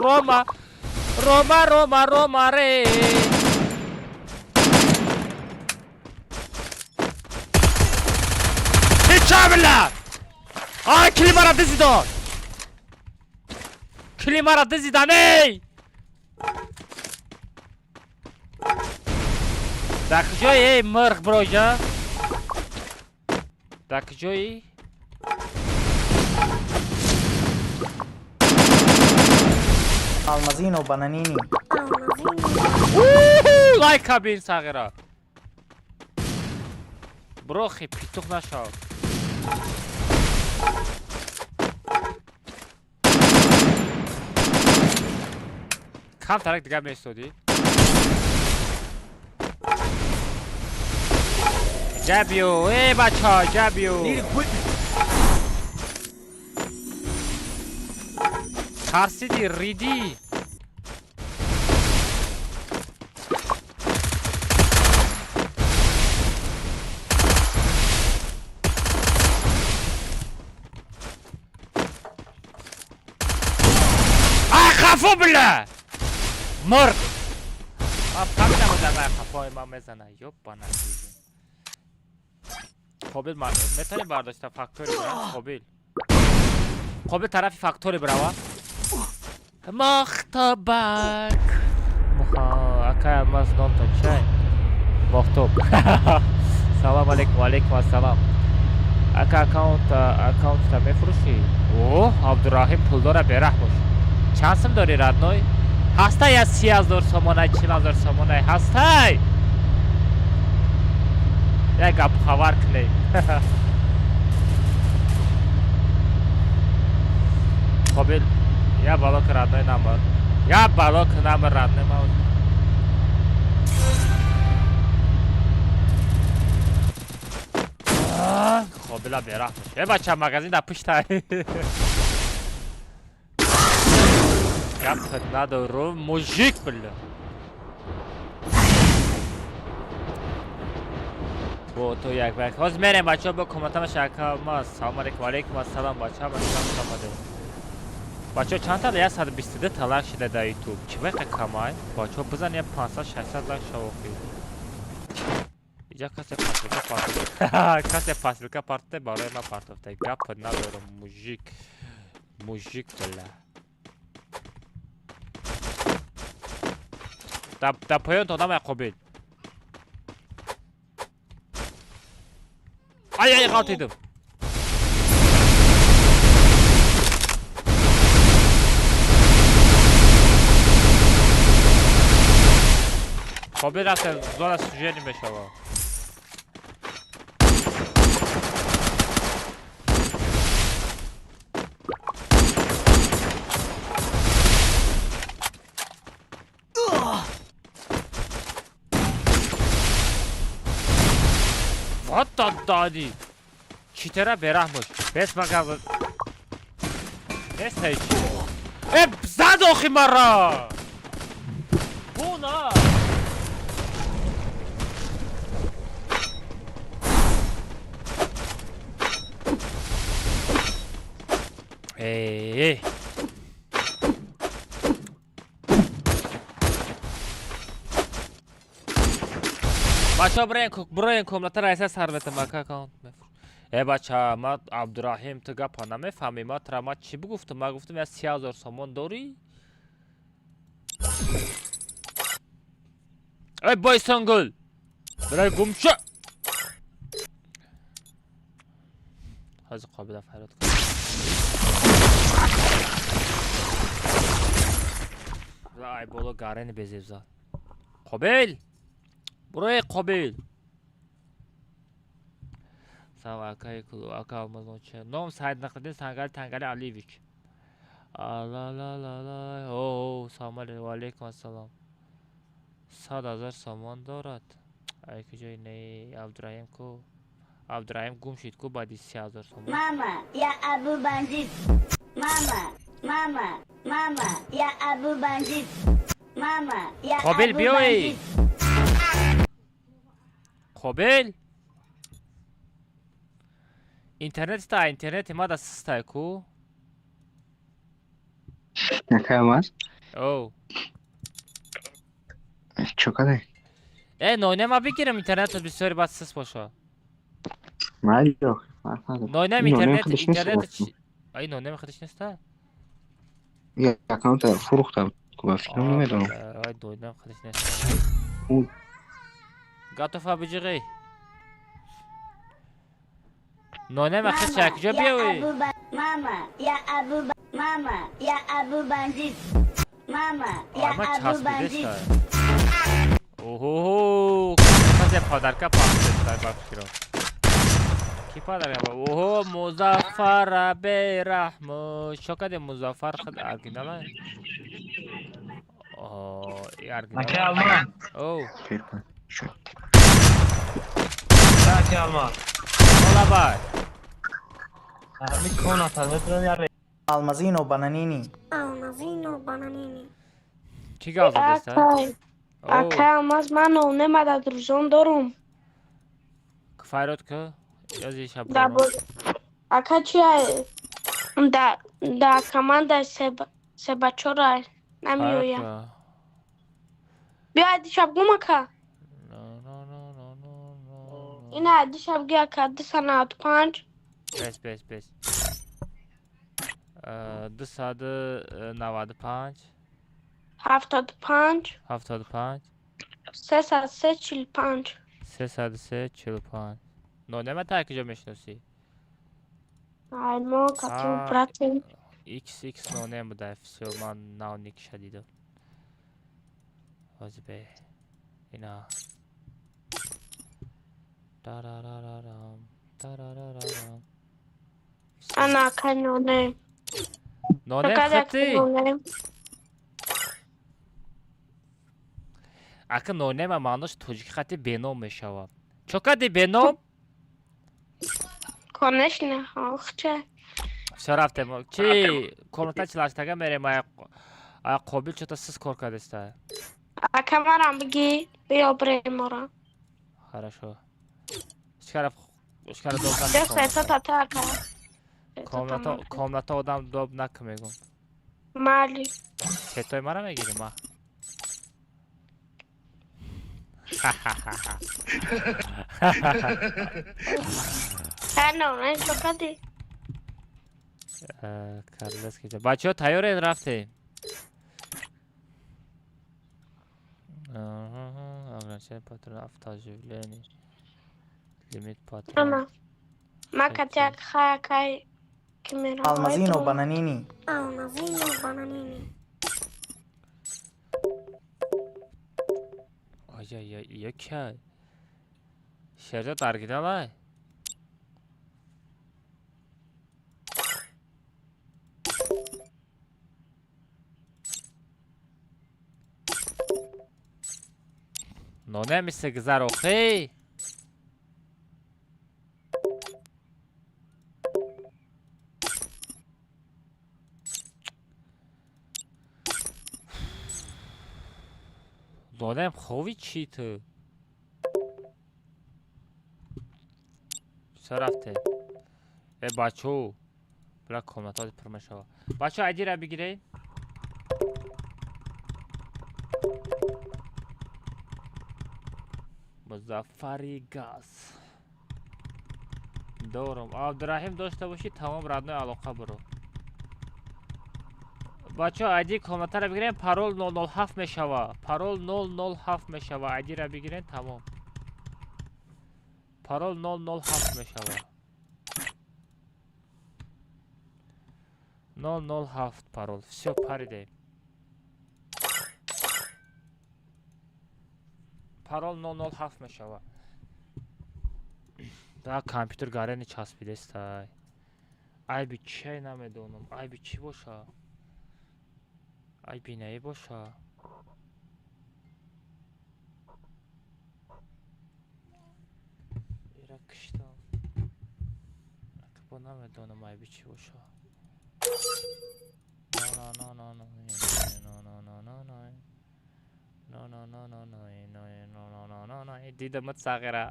Speaker 1: Рома, Рома, Рома, Рома, ре. Чабла! Ай, килимара дизидан! Килимара дизидан, эй! Дар куҷои, эй, мирғ броҷа? Дар куҷои?
Speaker 3: Алмазино Бананини.
Speaker 4: Алмазино.
Speaker 1: Лайк кабин сағира. Брохи, питух нашав. Кам тарак дига меистодӣ? Ҷабиё, эй бача, ҷабиё. Тарсиди, ридӣ. Ай, хафо била! Мурғ! Ман фаҳмидам одам ай хафои ман мезана. Ёбана. Қобил, метавонӣ бардошта фактори бира? Қобил. Қобил тарафи фактори бирава. Мохтобак. Акай Алмаз номтон чай? Мохтоб. Салом алейкум, алейкум ассалом. Ака аккаунтта мефурӯшӣ? О, Абдураҳим пулдора, бераҳм бош. Чанд сум дорӣ, родной? Ҳастай я 30 000 сомонай, 40 000 сомонай ҳастай? Як гап хабар кунед. Қобил, я балок родной намбар. Я балок намбар родной ма. Қобила бераҳм бош. Э бача, магазин дар пуштай. Гап надорум, мужик, бля. Бо то як бак. Ҳозир мерем, бачаҳо, бо комнатама шака ма. Салом алейкум, алейкум ассалом, бачаҳо, ма шумо омадед. Бачаҳо, чанд та 122 та лайк шуда дар YouTube. Чӣ вақт камай? Бачаҳо, бизан я 500 600 лайк шавохи. Иҷа касе посылка партофт. Касе посылка партофте, барои ман партофте. Гап надорум, мужик. Мужик, бля. Да поён то одам қобил. Ай ай ғалтидим. Қобил рафта зона сужени мешава. What the daddy? Читера бераҳм бош. Бес магаз. Нест ҳеч. Э, зад охи мара! Бу на! Эй! Бача броен комната раиса сар метам ака аккаунт мефур. Э бача, ма Абдураҳим ту гапа намефаҳмӣ, ма тра ма чӣ бигуфтам? Ма гуфтам я 30 000 сомон дорӣ? Эй Бойсонгул! Бирай гумша! Ҳозир қобила фарёд кун. Ай боло гарени безеб зад. Қобил! Бурои Қобил! Салом акаи кулу ака Алмазноча. Ном Саид Нақриддин Сангари Тангари Алиевич. Ла ла ла ла. О, салом алейкум. Ва алейкум ассалом. 100 000 сомон дорад. Ай куҷои не Абдураҳим ку? Абдураҳим гум шид ку баъди 30 000 сомон.
Speaker 2: Мама, я Абу Бандит. Мама, мама, мама, я Абу Бандит. Мама, я
Speaker 1: Қобил
Speaker 2: Абу
Speaker 1: биёй!
Speaker 2: Бандит.
Speaker 1: Қобил! Интернет та интернети ма да систай ку?
Speaker 6: Акай Алмаз,
Speaker 1: Оу.
Speaker 6: чо кадай?
Speaker 1: Э, нойне ма бигирам интернетот бисёри баъд сис боша.
Speaker 6: Майли охи, фарқ надорад.
Speaker 1: Нойнем
Speaker 6: Ин нонем
Speaker 1: интернет
Speaker 6: худаш нест
Speaker 1: интернет
Speaker 6: рафтам.
Speaker 1: Ай нойнем худаш неста?
Speaker 6: Як аккаунта фурӯхта ку ба фикрам намедонам.
Speaker 1: Ай нойнем худаш неста.
Speaker 6: У
Speaker 1: Готов абиҷиғи. Нойнем худаш
Speaker 2: Мама,
Speaker 1: якҷо
Speaker 2: я
Speaker 1: биёй.
Speaker 2: Абу Ба- Мама, я Абу Ба- Мама, я Абу Бандит. Мама, я
Speaker 1: Ама
Speaker 2: Абу Бандит.
Speaker 1: часпидеста. Оҳо, касе подарка пахшеста ба фикрам. Ки подарка? Оҳо, Музаффара бераҳму. Чо каде Музаффар худ оригинала? Оҳо, и
Speaker 10: Акай
Speaker 1: оригинала.
Speaker 10: Алмаз,
Speaker 1: Оу,
Speaker 6: Фирма. Шо.
Speaker 10: акай Алмаз.
Speaker 1: Ола бай.
Speaker 10: Ҳами коната метавонам як
Speaker 3: Алмазино Бананини.
Speaker 4: Алмазино Бананини.
Speaker 1: Ки гап задеста?
Speaker 7: Акай,
Speaker 1: Оу,
Speaker 7: акай Алмаз, ман нонема дар дружон дорум.
Speaker 1: Файрод ку? Ёзи
Speaker 7: Да
Speaker 1: шаб.
Speaker 7: бо ака чи ай? Да команда себачора намеоя. Биё дишаб гум ака. Ина дишаб ги ака 295.
Speaker 1: Бес, бес, бес. 295
Speaker 7: 75
Speaker 1: 75
Speaker 7: 303 45.
Speaker 1: 303 45. Нонема та куҷо мешиносӣ?
Speaker 7: Ай мо катим
Speaker 1: А.
Speaker 7: братем.
Speaker 1: XX нонем буда. Всё, ман нав никша дидам. Ҳозир бе. Ина. Тарарарарам. Тарарарарам.
Speaker 7: Ана акай нонем.
Speaker 1: Нонем
Speaker 7: Ака
Speaker 1: хати?
Speaker 7: нонем.
Speaker 1: Ака нонема маънош тоҷики хати беном мешавад. Чо кади беном?
Speaker 7: Конечно, охча.
Speaker 1: Всё рафтем. Чи комната чилаштага мерем ай Қобил чота сиз кор кардеста.
Speaker 7: Ака марам биги биё бирем мора.
Speaker 1: Хорошо. Шкараф шкара доб
Speaker 7: Биё
Speaker 1: накун.
Speaker 7: сета тата ака.
Speaker 1: Комната одам доб накун мегум.
Speaker 7: Майли.
Speaker 1: Сетои мара мегирӣ ма.
Speaker 7: Ҳа нонем чо кади?
Speaker 1: Карлески. Бачаҳо тайёред рафтем. Ограничение патрона, автооживление. Лимит патрон.
Speaker 7: Ма катяк хай кимера.
Speaker 3: Алмазино бананини.
Speaker 4: Алмазино бананини.
Speaker 1: Ай-яй-яй, яке. Шерзод оригиналай. Но немисе гузар охи. Нонем хови чӣ ту? Ча рафте? Э бачо, била комнатаи пур мешава. Бачо айдира бигиред. Музаффари газ. Дорум. Абдураҳим дошта бошӣ, тамом родной алоқа буро. Бачо айди комнатаро бигирем, парол 007 мешава. Парол 007 мешава. Айдира бигирем, тамом. Парол 007 мешава. 007 парол. Всё, паридем. Парол 007 мешава. Да компютер гарени часпидестай. Айби чӣ намедонам. Айби чӣ боша? Айби наи боша. Ира киштам. Акбо намедонам айби чӣ боша. На на на на на на на на на. На на на на на на на на на на. Дидамат сағира.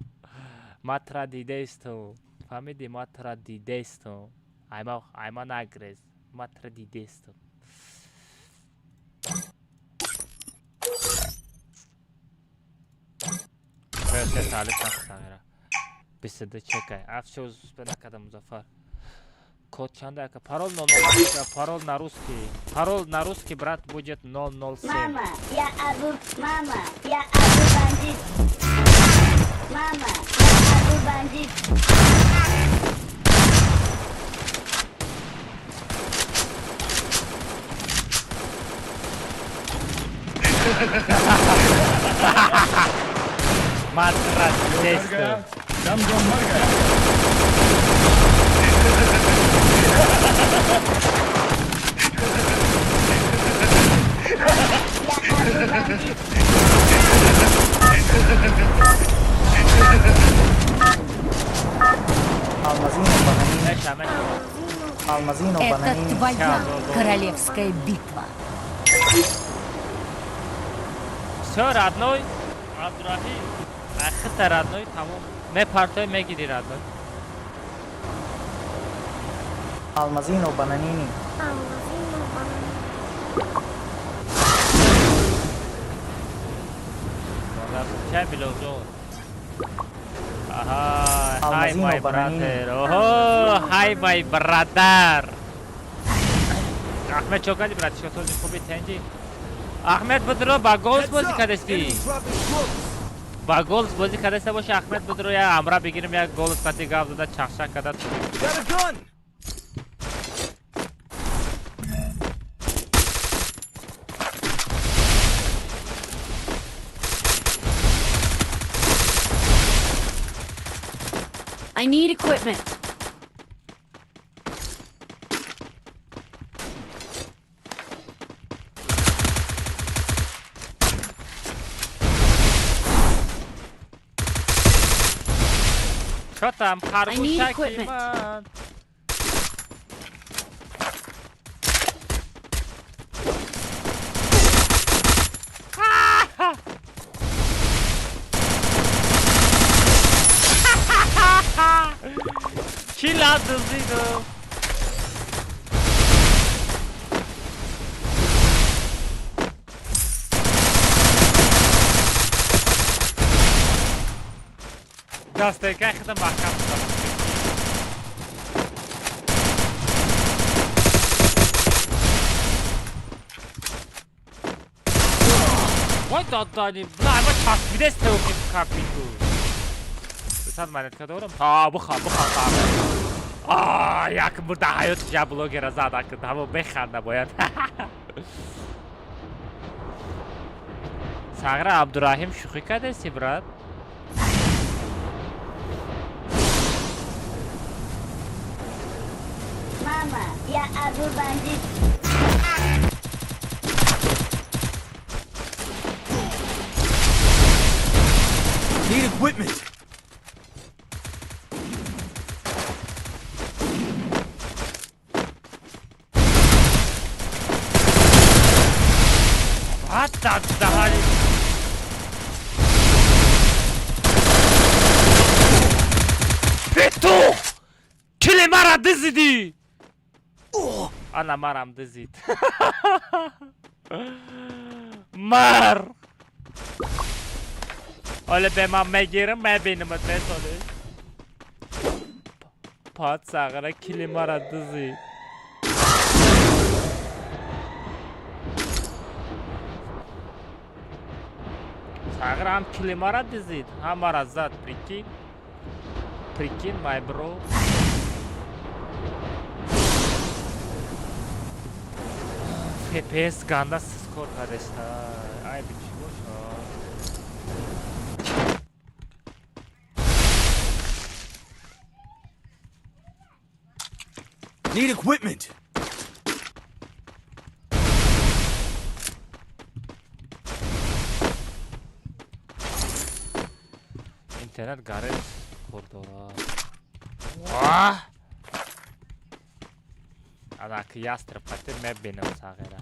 Speaker 1: Матра дидесту. Фаҳмиди? Матра дидесту. Айма айма нагрез. Матра дидесту. Се таълиф сағира. 22 чекай. Афшо успе накарда Музаффар. Код чанда ака? Парол 007, парол на русский. Парол на русский, брат, будет 007.
Speaker 2: Мама, я Абу, мама, я Абу бандит. Мама, я Абу бандит.
Speaker 1: Матра дидесту.
Speaker 5: दम जो मर गया।
Speaker 2: Я Абу бандит.
Speaker 3: Алмазино бананини.
Speaker 1: Меша, меша.
Speaker 3: Алмазино
Speaker 9: Это
Speaker 3: бананини.
Speaker 9: твоя королевская битва.
Speaker 1: Всё, родной. Абдурахим. Ахита родной, тамом. Мепартой мегири родной.
Speaker 3: Алмазино бананини.
Speaker 4: Алмазино бананини.
Speaker 1: Чай биловҷон. Аҳа, hi
Speaker 3: Алмазино
Speaker 1: my
Speaker 3: бананини.
Speaker 1: brother. Оҳо, hi my brother. Ахмед чо кардӣ брат? Чо сози хуби тенҷи? Ахмед будро ба голс бозӣ кардастӣ? Ба голс бозӣ кардаста боши Ахмед будро як амра бигирим, як голс қати гап зада чахшак карда.
Speaker 9: I need equipment.
Speaker 1: Чо там
Speaker 9: I need
Speaker 1: харгӯшаки
Speaker 9: equipment.
Speaker 1: ман? Кӣ лаб дуздидум? Дастайкай хида маҳкам шудам. Вой додани, на ама часпидест теохи компютер. Бисад монетка дорам? Ҳа, бихор, бихор, бихор. А, як бурда ҳаёти я блогера зада кун, ҳамо беханда бояд. Сағра Абдураҳим шӯхӣ кардеси, брат?
Speaker 2: Мама, я Абу Бандит.
Speaker 5: Need equipment.
Speaker 1: What the hell? Петух! Кили мара дизидӣ! Ана марам дизид. Мар! Оле бе ман мегирам, мебинам бесоле. Пат сағра кили мара дизид. Сағра ҳам кили мара дизид, ҳам мара зад, прикинь. Прикинь, my bro. FPS ганда сиз кор кардеста. Ай би чӣ боша?
Speaker 5: Need equipment.
Speaker 1: Интернет гарет кор дорад. Ваҳ! Анаки ястреб қати мебинам сағира.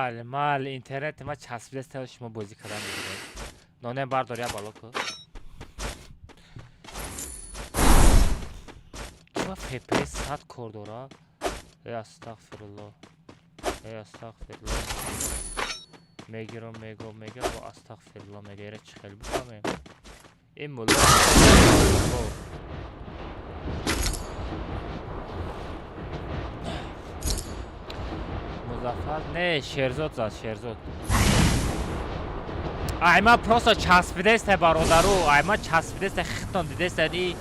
Speaker 1: Мал, мал, интернети ма часпидест, шумо бозӣ кардан мегиред. Ноне бардор, я бало ку. Чува FPS 100 кор дора? Эй астағфируллоҳ. Эй астағфируллоҳ. Мегирам, мего, мега, бо астағфируллоҳ мега, ира чӣ хел бифаҳмем? Ин мулло. Музаффар не, Шерзод зад, Шерзод. Ай ма просто часпидеста бародару, ай ма часпидеста хитон дидеста и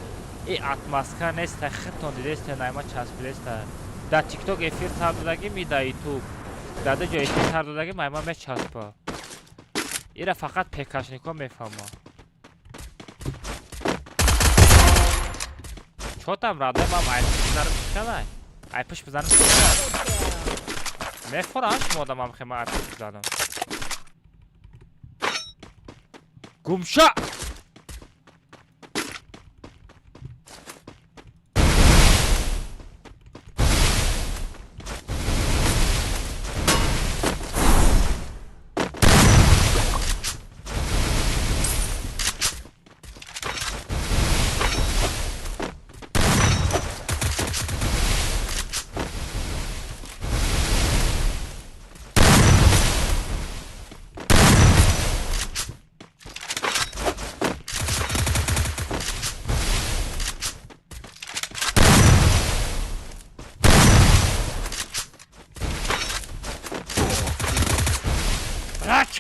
Speaker 1: атмосфера неста хитон дидеста, ай ма часпидеста. Дар TikTok эфир сар додагим и дар YouTube. Дар ду ҷо эфир сар додагим, ай ма мечаспа. Ира фақат пекашнико мефаҳма. Чотам рада мам ай пуш бизанам чикалай? Ай пуш бизанам чикалай? Мефорам шумо одамам хема ай пуш бизанам. Гумша!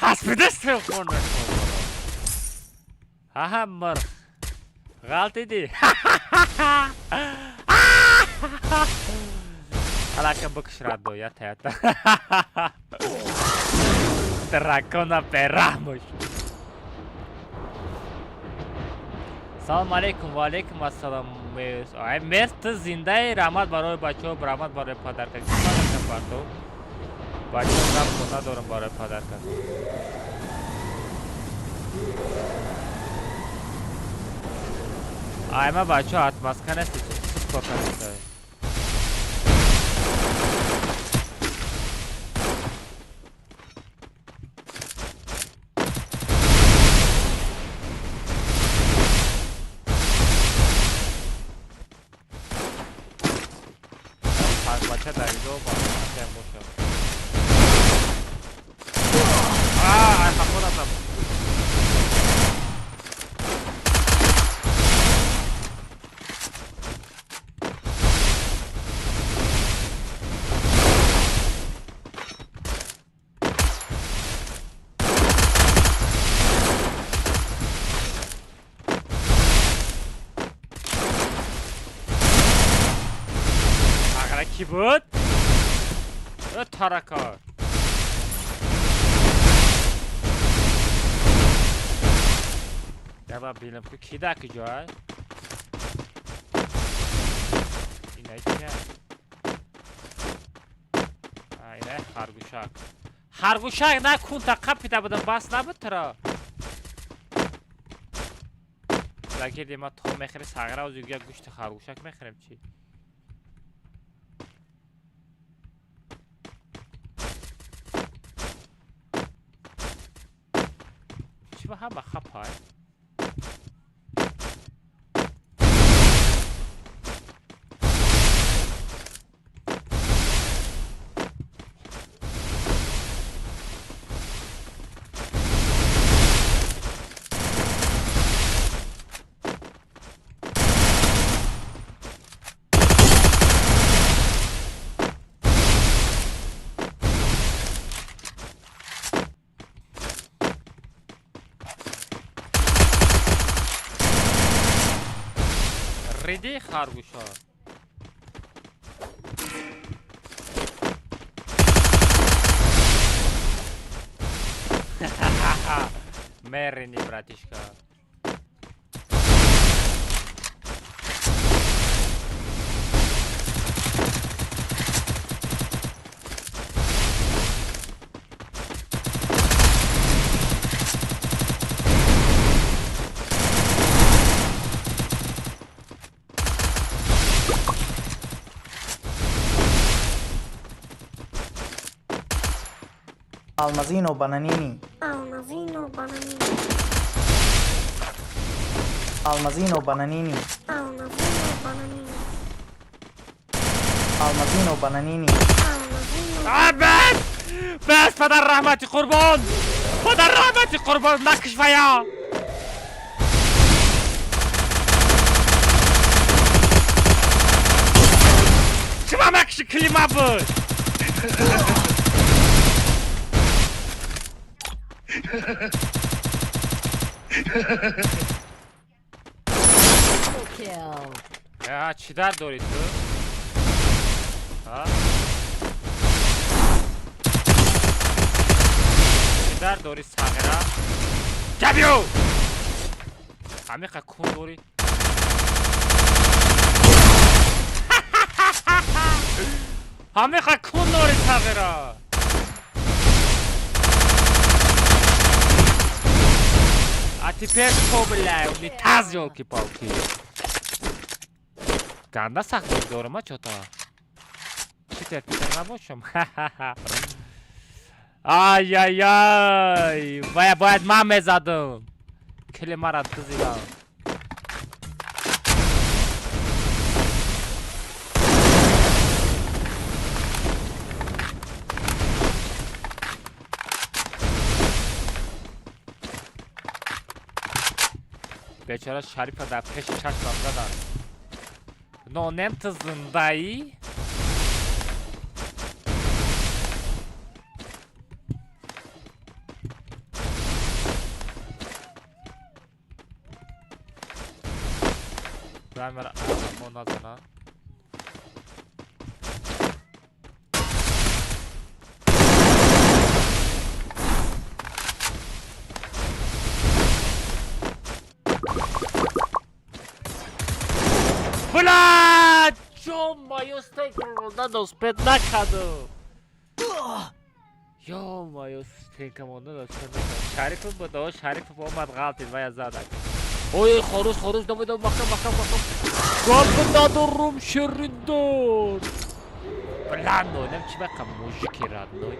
Speaker 1: Часпида стрелхона. Ҳаҳа, мирх. Ғалтидӣ. Алака бикш радо, ята ята. Дракона бераҳмош. Салом алейкум, ва алейкум ассалом. Мерс. Ай мерс, ту зиндаи, раҳмат барои бачаҳо, раҳмат барои подарка. Подарка партов. Бачаҳо гап надорам барои подарка. Ай ма бачаҳо отмазка нест, суп кор кардааст. Бача давидо бача бошад. Ай хафо. Ки буд? Тарака. Дава бинам ку ки дар куҷоа? Инай кия? Инай харгӯшак. Харгӯшак накун, та қапида будам, бас набуд туро. Лагерди ма то мехӯри сағра, озу як гӯшти харгӯшак мехӯрем чӣ? Чӣ ба ҳама хапай? Риди харгӯшо. Мерини, братишка.
Speaker 3: Almazino Bananini.
Speaker 4: Almazino Bananini.
Speaker 3: Almazino Bananini.
Speaker 4: Almazino Bananini.
Speaker 3: Almazino Bananini.
Speaker 1: Бес! Бес, падар раҳмати қурбон! Падар раҳмати қурбон, накиш вая! Чима накиши клима буд? Я чӣ дард дорӣ ту? Чӣ дард дорӣ сағира? Ҷабиё! Ҳамиқа кун дорӣ? Ҳамиқа кун дорӣ сағира! А теперь что, бля, унитаз, ёлки-палки. Ганда сахт дорам, а чё-то? Читер, питер набошам? Ай-яй-яй! Вая бояд ман мезадам. Кили мара дузидам. Бечора Шарифа дар пеши чашмам задан. Нонем ту зиндаӣ? Дай мара назана. Бля, ё-моё, стейк монда успеть накардам. Ё-моё, стейка монда успеть накардам. Шарипов буд, о, Шарипов омад, ғалтид, вая задак. Ой, хорус, хорус, давай, давай, маҳкам, маҳкам, маҳкам. Гап надорум, шириндор. Бля, нонем чи бақа мужики родной.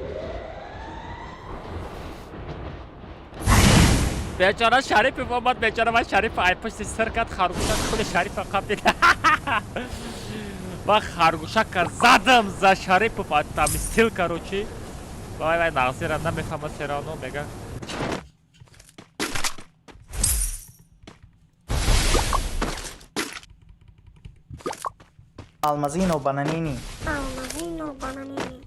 Speaker 1: Бечора Шарипов омад, бечора ман Шарипов ай пушти сир кард, харгӯшак худи Шарипов қапид. Ман харгӯшака задам за Шарипов, отомстил, короче. Вай, вай, нағзира намефаҳмад, всё равно мега.
Speaker 3: Almazino Bananini.
Speaker 4: Almazino Bananini.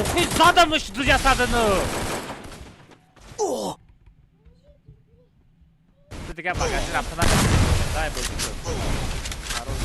Speaker 1: Охи, задамш ҷасадину. Ту дигар магазин рафта накарди. Дай бозӣ кун. Хорош.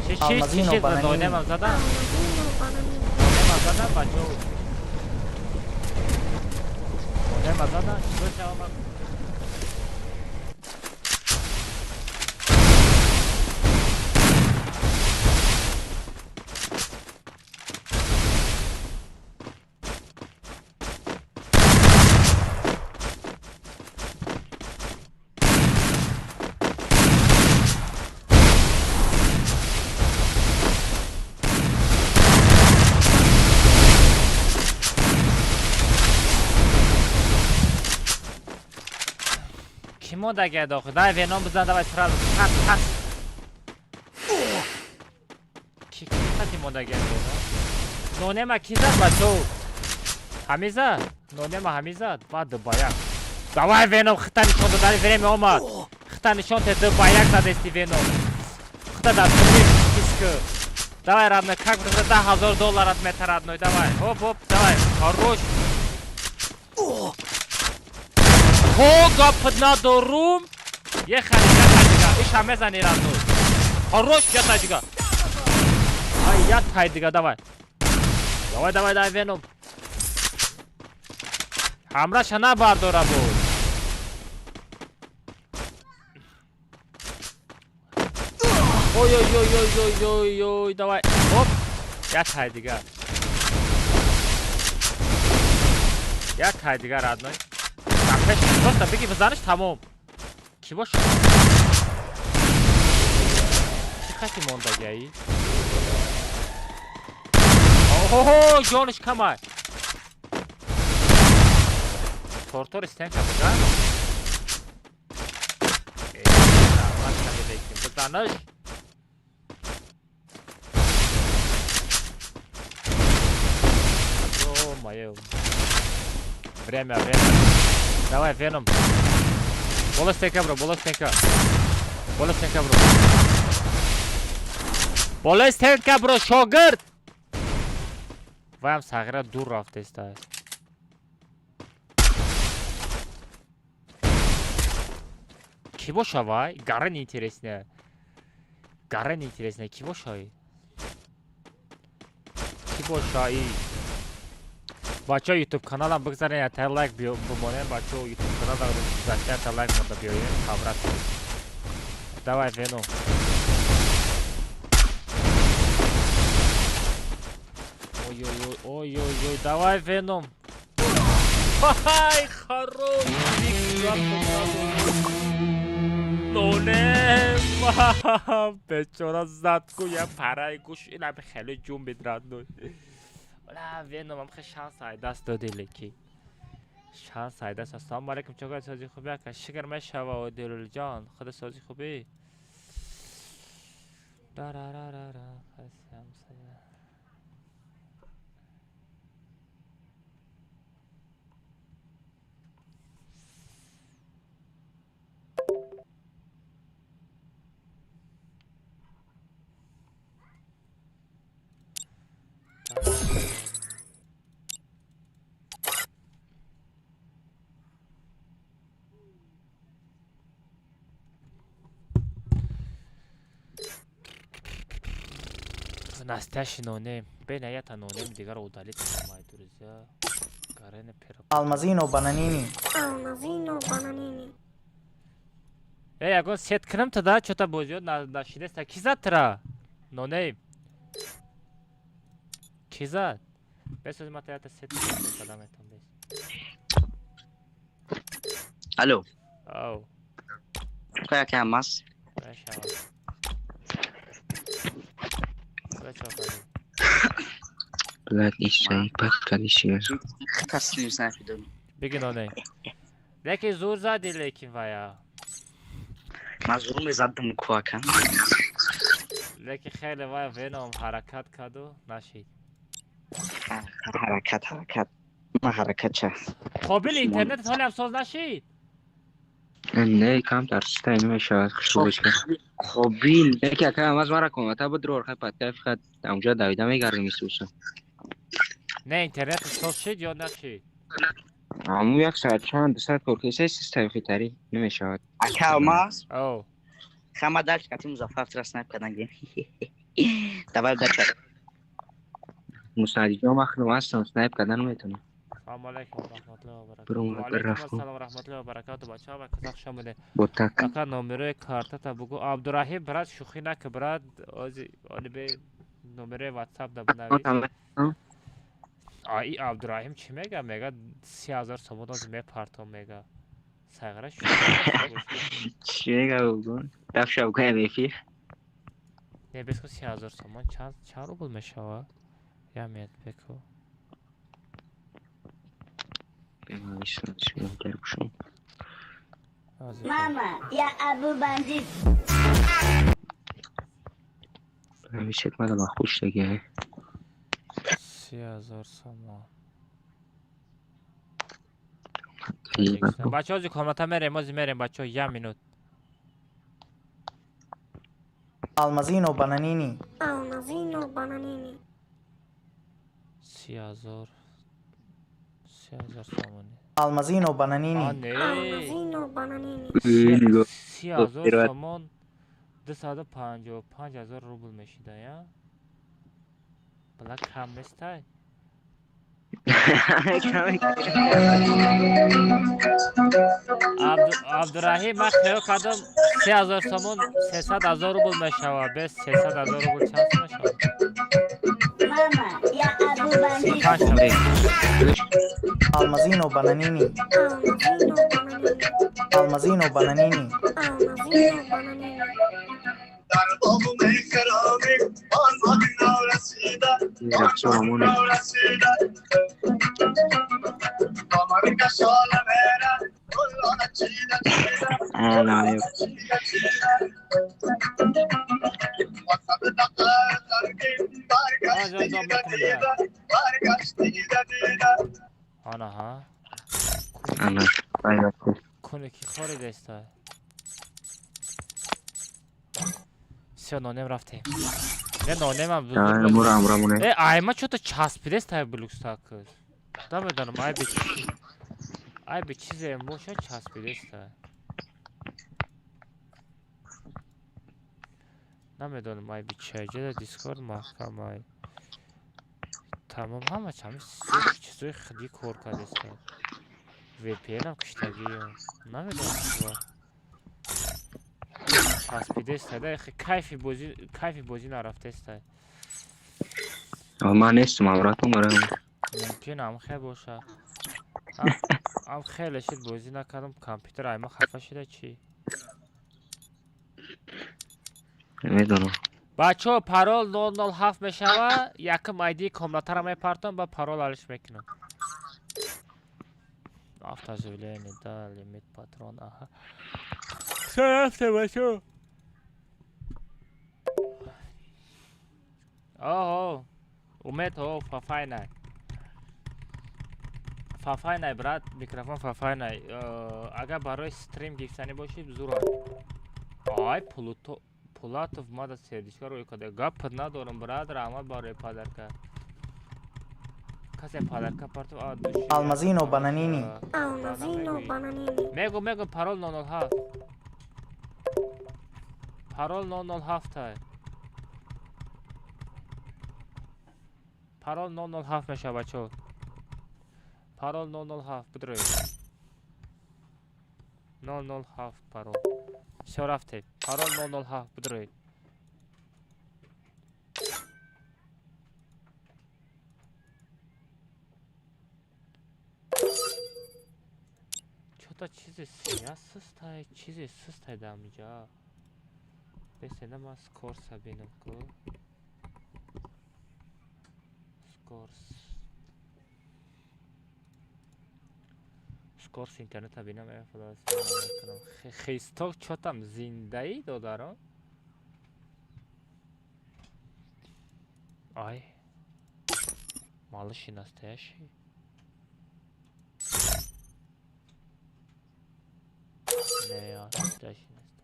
Speaker 1: Шиш,
Speaker 3: Алмазино
Speaker 1: шиш,
Speaker 3: Бананини.
Speaker 1: нонемам задам.
Speaker 4: Almazino Bananini.
Speaker 1: Нонема задам, бачо. Нонема задам, чико шавам? Ки монда гад охи? Дай веном бизан, давай сразу. Пас, пас. Ки ки қати монда гад веном? Нонема ки зад, бачо? Ҳами зад? Нонема ҳами зад? Ва ду ба як. Давай, веном, хита нишон додани время омад. Хита нишон те, ду ба як задести, веном. Хита дар пеш киск. Давай, родной, как бы 10 000 долларов мета, родной, давай. Оп, оп, давай. Хорош. О, гап надорум. Ехали, ехали, иша мезани, родной. Хорош, я тайдига. Ай, я тайдига, давай. Давай, давай, давай, Веном. Ҳамраша набардора буд. Ой, ой, ой, ой, ой, ой, ой, давай. Оп. Я тайдига. Я тайдига, родной. Пеш просто беги, бизаниш, тамом. Ки боша? Чӣ хати мондагиаи? Оҳо, ҷониш камай. Тортор стенка бизан. Бизаниш. Ё-моё. Время, время. Давай, Веном. Бола стенка, бро, бола стенка. Бола стенка, бро. Бола стенка, бро, шогирд. Ваям сағира дур рафтеста. Ки боша вай? Гара неинтересная. Гара неинтересная. Ки боша? Ки боша и? Бачаҳо, ютуб каналам бигзарен, ята лайк бимонем. Бачаҳо, ютуб каналам гузашта, ята лайк монда биёем. Хабрат. Давай, Веном. Ой, ой, ой, ой, ой, ой, давай, Веном. Ай, хорош. Нонем. Бечора зад ку я параи гӯш инам хеле ҷун бидрад. Ла, Веном ам хе шанс ай даст доди леки. Шанс ай даст. Ассалому алайкум, чока сози хуби ака. Шикр мешава Дилулҷон. Худа сози хуби. Ра-ра-ра-ра-ра. Хаси ҳамсоя. Настоящий нонем. Бена ята нонем дигар удалить мои друзья. Гарене пера.
Speaker 3: Алмазино бананини.
Speaker 4: Алмазино бананини.
Speaker 1: Эй, ягон сет кунам тада, чота бозиё нашинеста. Ки зад тра? Нонейм. Ки зад? Бесози мата ята сет кунам метон бес.
Speaker 6: Алло.
Speaker 1: Ау.
Speaker 6: Кая камас?
Speaker 1: Мешава.
Speaker 6: Блядь,
Speaker 1: Беги ноней. Лекин зур зади, лекин вая.
Speaker 6: Ман зур мезадам куака.
Speaker 1: Лекин хеле вая Веном ҳаракат каду нашид.
Speaker 6: Ҳаракат, ҳаракат. Ман ҳаракат ча.
Speaker 1: Қобил интернет ҳолиам соз нашид?
Speaker 6: Не, камтар стай намешавад хушбӯшка. Қобил, яке ака аз мара комната буд рор хай падка фақат амҷа давида мегардем исуса.
Speaker 1: Не, интернет соз шид ё нашид?
Speaker 6: Аму як соат чанд 2 соат кор кесай стай хитари намешавад. Ака алмаз?
Speaker 1: О.
Speaker 6: Хама дальше кати Музаффар тра снайп каданги. Давай дальше. Мусади ҷон махлум ҳастам, снайп кардан наметавонам.
Speaker 1: Салому алайкум ва раҳматуллоҳи ва баракатуҳ. Ва алайкум ассалом ва раҳматуллоҳи ва баракатуҳ. Бачаҳо, ва казах шомиле. Ака, номерои картата бугӯ. Абдураҳим, брат, шӯхӣ нака, брат. Ози оли бе номерои WhatsApp да бинавис. А и Абдураҳим чӣ мега? Мега 30 000 сомон ози мепартом мега. Сайғара шӯхӣ.
Speaker 6: Чӣ мега бугӯ? Дафша бугӯ эфир.
Speaker 1: Не, беску 30 000 сомон чанд рубл мешава? Я мед беку.
Speaker 2: Мама, я Абу Бандит.
Speaker 1: 30 000 сомон. Бачаҳо, ози комната мерем, ози мерем, бачаҳо, як минут.
Speaker 3: Алмазино бананини.
Speaker 4: Алмазино Бананини.
Speaker 1: 30 000, 30 000 сомонӣ.
Speaker 3: Алмазино
Speaker 1: А
Speaker 3: Бананини.
Speaker 1: не.
Speaker 4: Алмазино Бананини.
Speaker 1: 30 000 сомон 255 000 рубл мешида, я бала кам нестай. Абдураҳим, ман хиёл кардам, 30 000 сомон 300 000 рубл мешавад. Без 300 000 рубл чанд сом мешавад?
Speaker 2: Мама, я Абу Бандит.
Speaker 1: 35 та.
Speaker 3: Алмазино Бананини.
Speaker 4: Алмазино Бананини.
Speaker 3: Алмазино Бананини.
Speaker 4: Алмазино Бананини.
Speaker 6: Рақсо ҳамоне. Ана.
Speaker 1: Ҷон, доб мекунем. Анаҳа.
Speaker 6: Ана.
Speaker 1: Куне ки хоридаста. Всё, нонем, рафтем. Не, нонемам.
Speaker 6: Мурам, рамоне.
Speaker 1: Э, айма чё-то часпидеста блюкстак. Намедонам, ай бе чи. Ай бе чизе боша, часпидеста. Намедонам, ай бе чи ҷада Дискорд маҳкам ай. Тамом, ҳама чами чизои хиди кор кардеста. VPN-ам киштагиё. Намедонам чӣ. Часпидеста, да, кайфи бозӣ, кайфи бозӣ нарафтеста.
Speaker 6: Ман нестам, авратон барам.
Speaker 1: Мумкин ам хел боша. Ам хеле шид бозӣ накардам, компютер айма хафа шида чӣ?
Speaker 6: Намедонам.
Speaker 1: Бачаҳо, парол 007 мешава. Якум айдии комнатаро мепартом, ба парол алиш мекунам. Автозаявление, да, лимит патрон, аҳа. Всё, рафтем, бачаҳо. Оҳо, Умед, о, фафайнай. Фафайнай, брат, микрофон фафайнай. Агар барои стрим гирифтанӣ бошӣ, зур. Ай, Плуто Пулатов мада сердечко рӯй карда. Гап надорам, брат, раҳмат барои подарка. Касе подарка партов, а души.
Speaker 3: Алмазино Бананини.
Speaker 4: Алмазино Бананини.
Speaker 1: Мегу, мегу, парол 007. Парол 007 тай. Парол 007 мешава, бачаҳо. Парол 007 бидроед. 007 парол. Всё, рафтем. Парол 007 бидроед. Чё-то чизе сия сустай, чизе сустай дар инҷа. Бесена ман скорса бинам ку. Скорс. Скорс интернета бинам, э, худо хисток чё там зиндаӣ, додарон? Ай. Малыши настоящий. Не, настоящий нест.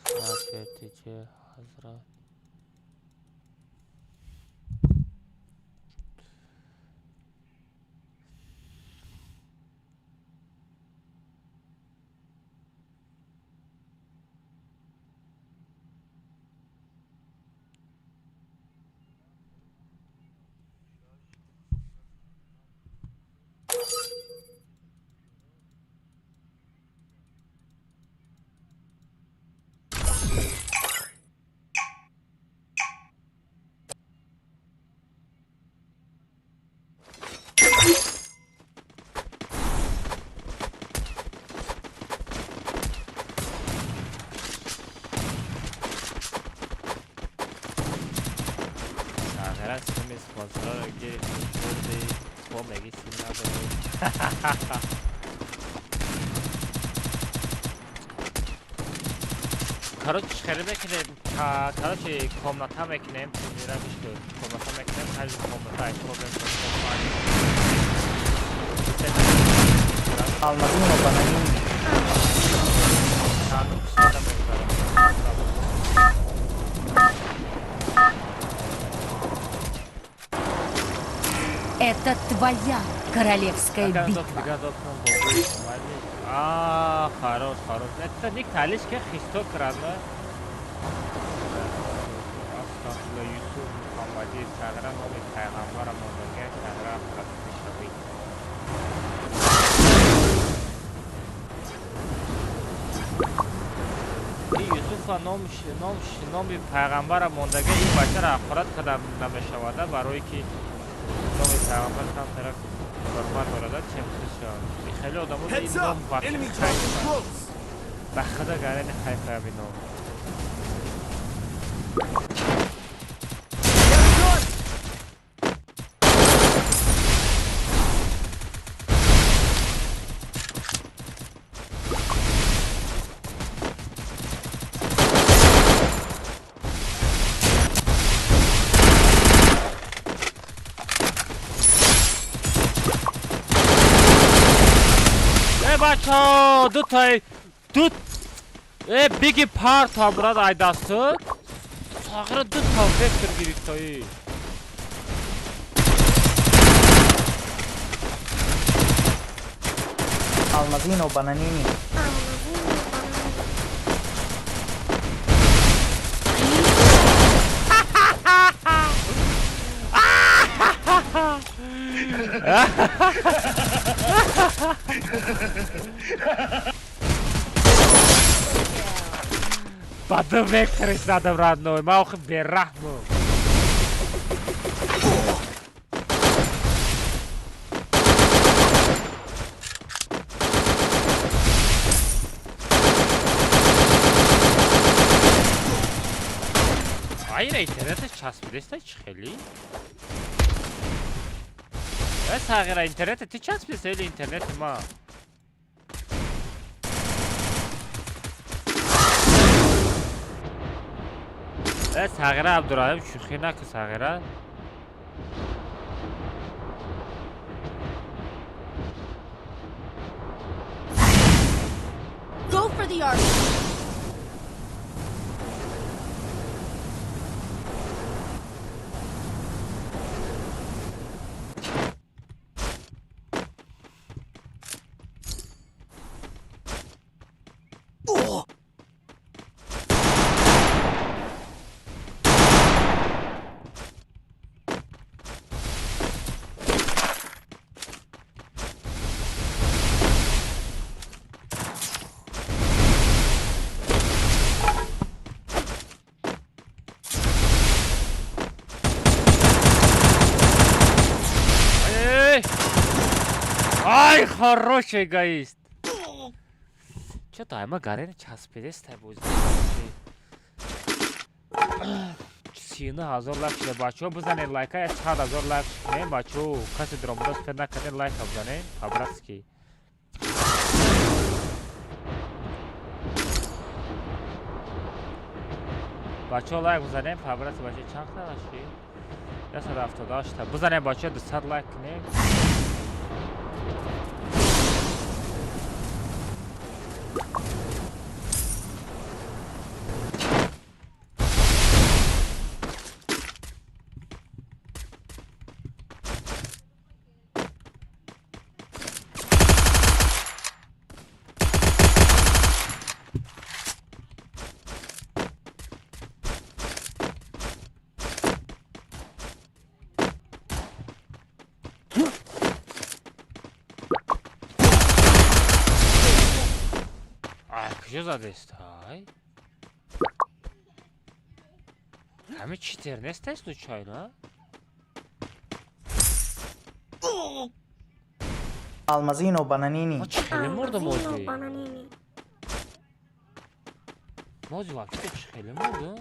Speaker 1: Снайпер, Хазрат. Охиран сими спонсорро гирифтем, бурди, бо меги сим надорем. Короче, хеле мекунем, короче, комната мекунем, турнира гӯш кун. Комната мекунем, ҳар комната ай проблем.
Speaker 3: Алмазино бананини.
Speaker 1: Чандум қисмата мегузарем.
Speaker 9: Это твоя королевская битва.
Speaker 1: А, хорош, хорош. Это не калишка, хисто крана. Астағфируллоҳ, Юсуф Муҳаммадӣ, сағра номи пайғамбара мондагия, сағра ҳақиқати шавӣ. И Юсуфа номи пайғамбара мондагия, ин бачара ҳақорат карда намешавада, барое ки номи пайғамбар камтарак ҳурмат дорада, чемхел шавад. Хеле одамо ин ном вообще хайфа. Ба худо гарани хайфа ҳамин ном. Бачо, дутай, ду, биги парта брат айдасту. Сағира дута вектор гирифтаи.
Speaker 3: Алмазино бананини.
Speaker 1: Ба ду векториш задам родной, ман охи бераҳму. Айра интернеташ часпидеста чӣ хели? Э, сағира интернете ту часпидеста или интернети ма? Э, сағира Абдураҳим шӯхӣ накун, сағира.
Speaker 9: Go for the arc. Ай, хороший эгоист. Чё-то ама гарени часпидеста боз. 39 000 лайк шуда, бачаҳо, бизанед лайка, 100 000 лайк кунем, бачаҳо. Касе дромудост фер накардем, лайка бизанем, по-братски. Бачаҳо, лайк бизанем, по-братски, бачаҳо, чанд қадаши? 178 та. Бизанем, бачаҳо, 200 лайк кунем. Куҷо задестай? Ҳами читер нестай случайно?
Speaker 3: Алмазино бананини.
Speaker 1: Ма чӣ хеле мурдам
Speaker 4: Алмазино
Speaker 1: ози?
Speaker 4: бананини.
Speaker 1: Мози вообще чӣ хеле мурдам?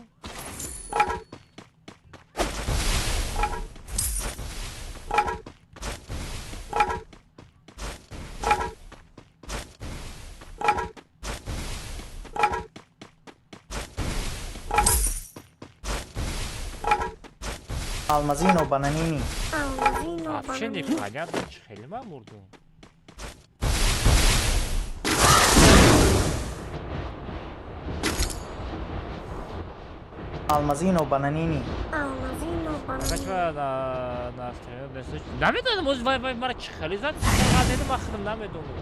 Speaker 3: Алмазино бананини.
Speaker 4: Алмазино
Speaker 9: Вообще
Speaker 4: бананини.
Speaker 9: Непонятно, чӣ хеле ман мурдум.
Speaker 3: Алмазино бананини.
Speaker 4: Алмазино
Speaker 9: Ака
Speaker 4: бананини.
Speaker 9: чӣ на на стрим нест? Намедонам, оз вай вай мара чӣ хеле зад, чӣ ман худам намедонам.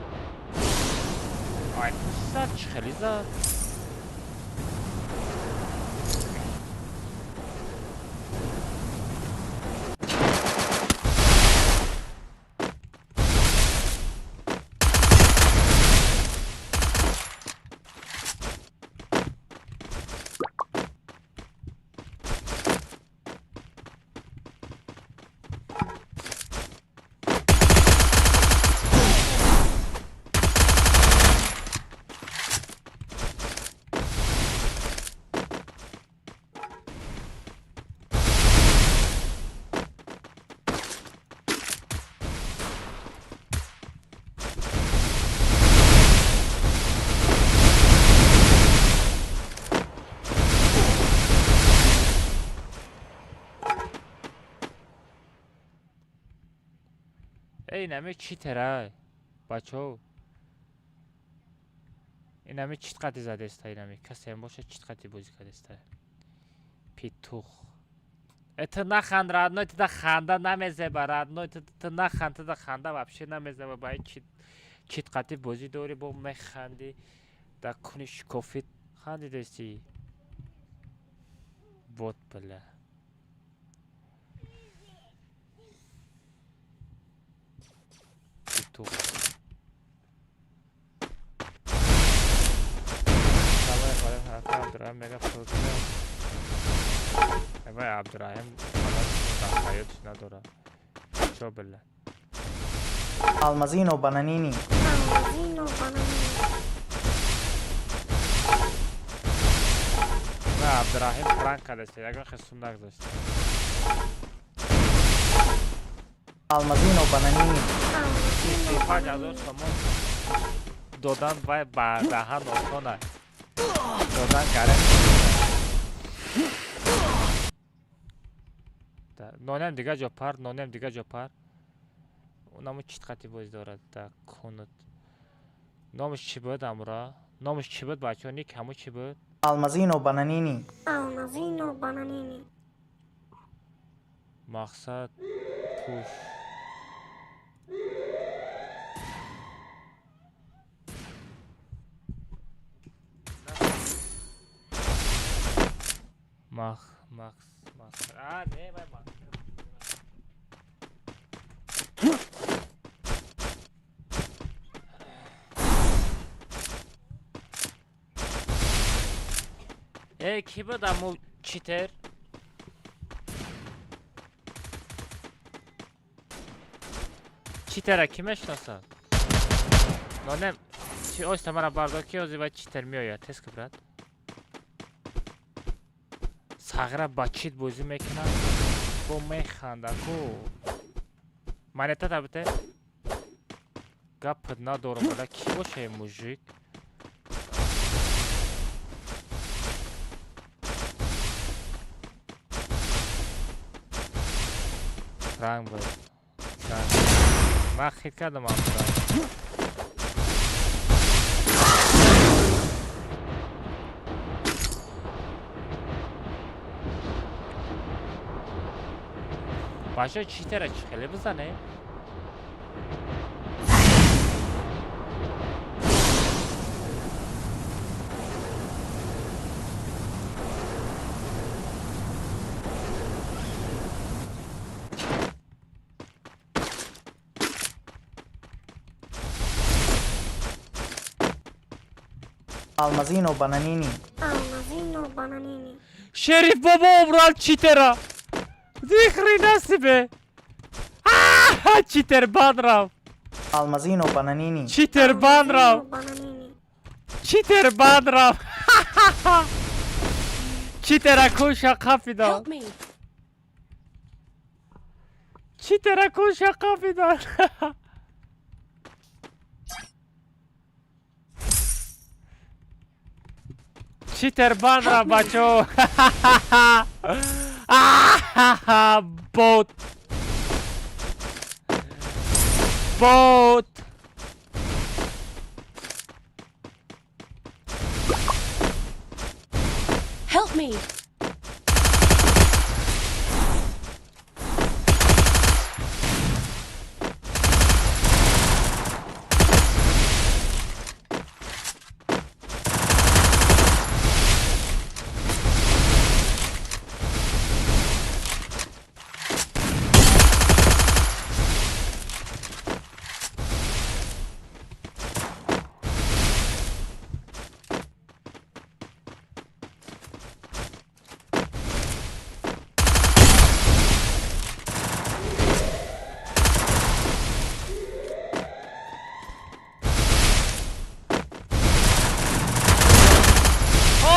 Speaker 9: Ай, зад, чӣ хеле зад. Эй, инами читера, бачаҳо. Инами чит қати задеста, инами. Касеам боша чит қати бозӣ кардеста. Петух. Э, ту наханд, родной, ту да ханда намезеба, родной, ту наханд, ту да ханда вообще намезеба, ба ин чит чит қати бозӣ дорӣ, бо механди, да куни шикофит хандидести. Вот, бля. Петух. Давай, давай, ака Абдурахим мега фурӯхта. Вай Абдурахим дар ҳаётиш надорад. Чо, бля?
Speaker 3: Алмазино бананини.
Speaker 4: Алмазино бананини.
Speaker 9: Вай Абдурахим пранк кардааст, ягон хел сум нагузошт.
Speaker 3: Алмазино бананини.
Speaker 4: Алмазино
Speaker 9: 35 000 сомон додан вай ба даҳан осон аст. Додан гарем. Нонем дига ҷо пар, нонем дига ҷо пар. Унаму чит қати бозӣ дорад да кунут. Номаш чӣ буд амра? Номаш чӣ буд, бачаҳо? Ник ҳаму чӣ буд?
Speaker 3: Алмазино бананини.
Speaker 4: Алмазино бананини.
Speaker 9: Мақсад пуш. Мах, макс, макс. А, не, вай макс. Эй, кӣ буд аму читер? Читера кӣ мешиносад? Нонем, чи оста мара бардор, ки ози вай читер меояд, тез ки, брат. Сағира ба чит бозӣ мекунад, бо механда ку. Монета табите? Гапат надорам, бала кӣ боша ин мужик? Пранк буд. Пранк. Ман хит кардам амра. Бачаҳо, читера чӣ хеле бизане?
Speaker 3: Алмазино бананини.
Speaker 4: Алмазино бананини.
Speaker 9: Шериф бобо обрал читера! Ни хрена себе! А, читер бан рафт!
Speaker 3: Алмазино бананини.
Speaker 9: Читер бан рафт!
Speaker 4: Бананини.
Speaker 9: Читер бан рафт! Читера куша қафидан!
Speaker 7: Me.
Speaker 9: Читера куша қафидан! Читер бан рафт, бачаҳо! Бот! Бот!
Speaker 11: Help me!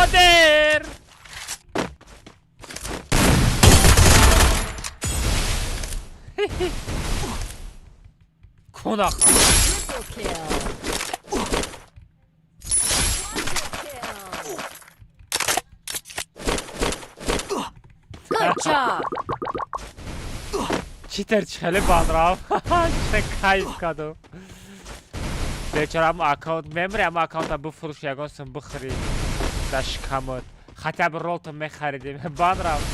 Speaker 9: Joder! Konak.
Speaker 11: Triple kill. Quadra kill. Good job.
Speaker 9: Читер чихеле банрав. Чите кайф кадо. Бечора ам аккаунт мемри ам аккаунта бифурӯш ягон сум бихӯри дар шикамот. Хотя бы роллтон мехаридем. Бан рафт.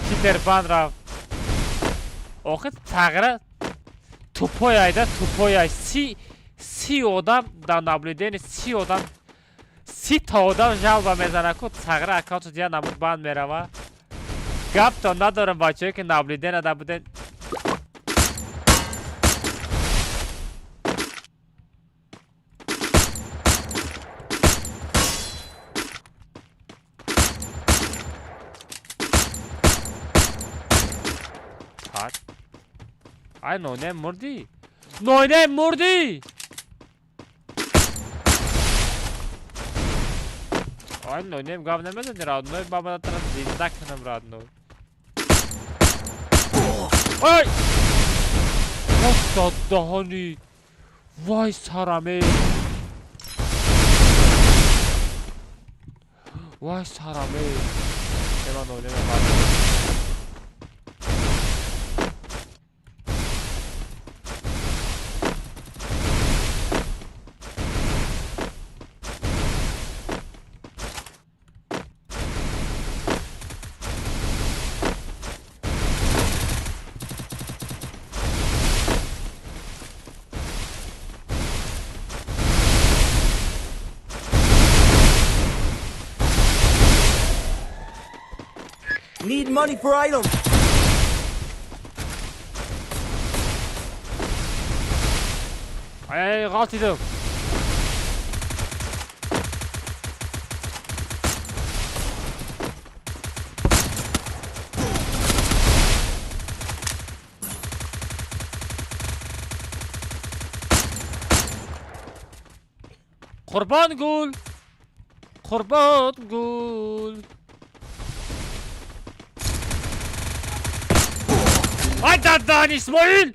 Speaker 9: Читер бан рафт. Охир тағира тупой айда тупой ай. 30 одам дар наблюдение 30 одам 30 та одам жалоба мезанад ку тағира аккаунту дия намуд банд мерава. Гаптон надорам бачаҳое ки наблюдение да буден. Ай нонем мурдӣ. Нонем мурдӣ. Ай нонем гап намезани родной баба тара зинда кунам родной. Ай! Вай даҳони. Вай сараме. Вай сараме. Эма нонем бад.
Speaker 12: Need money for items.
Speaker 9: Ай, ғалтидам. Қурбон гул. Қурбон гул. Ай дадан Исмоил!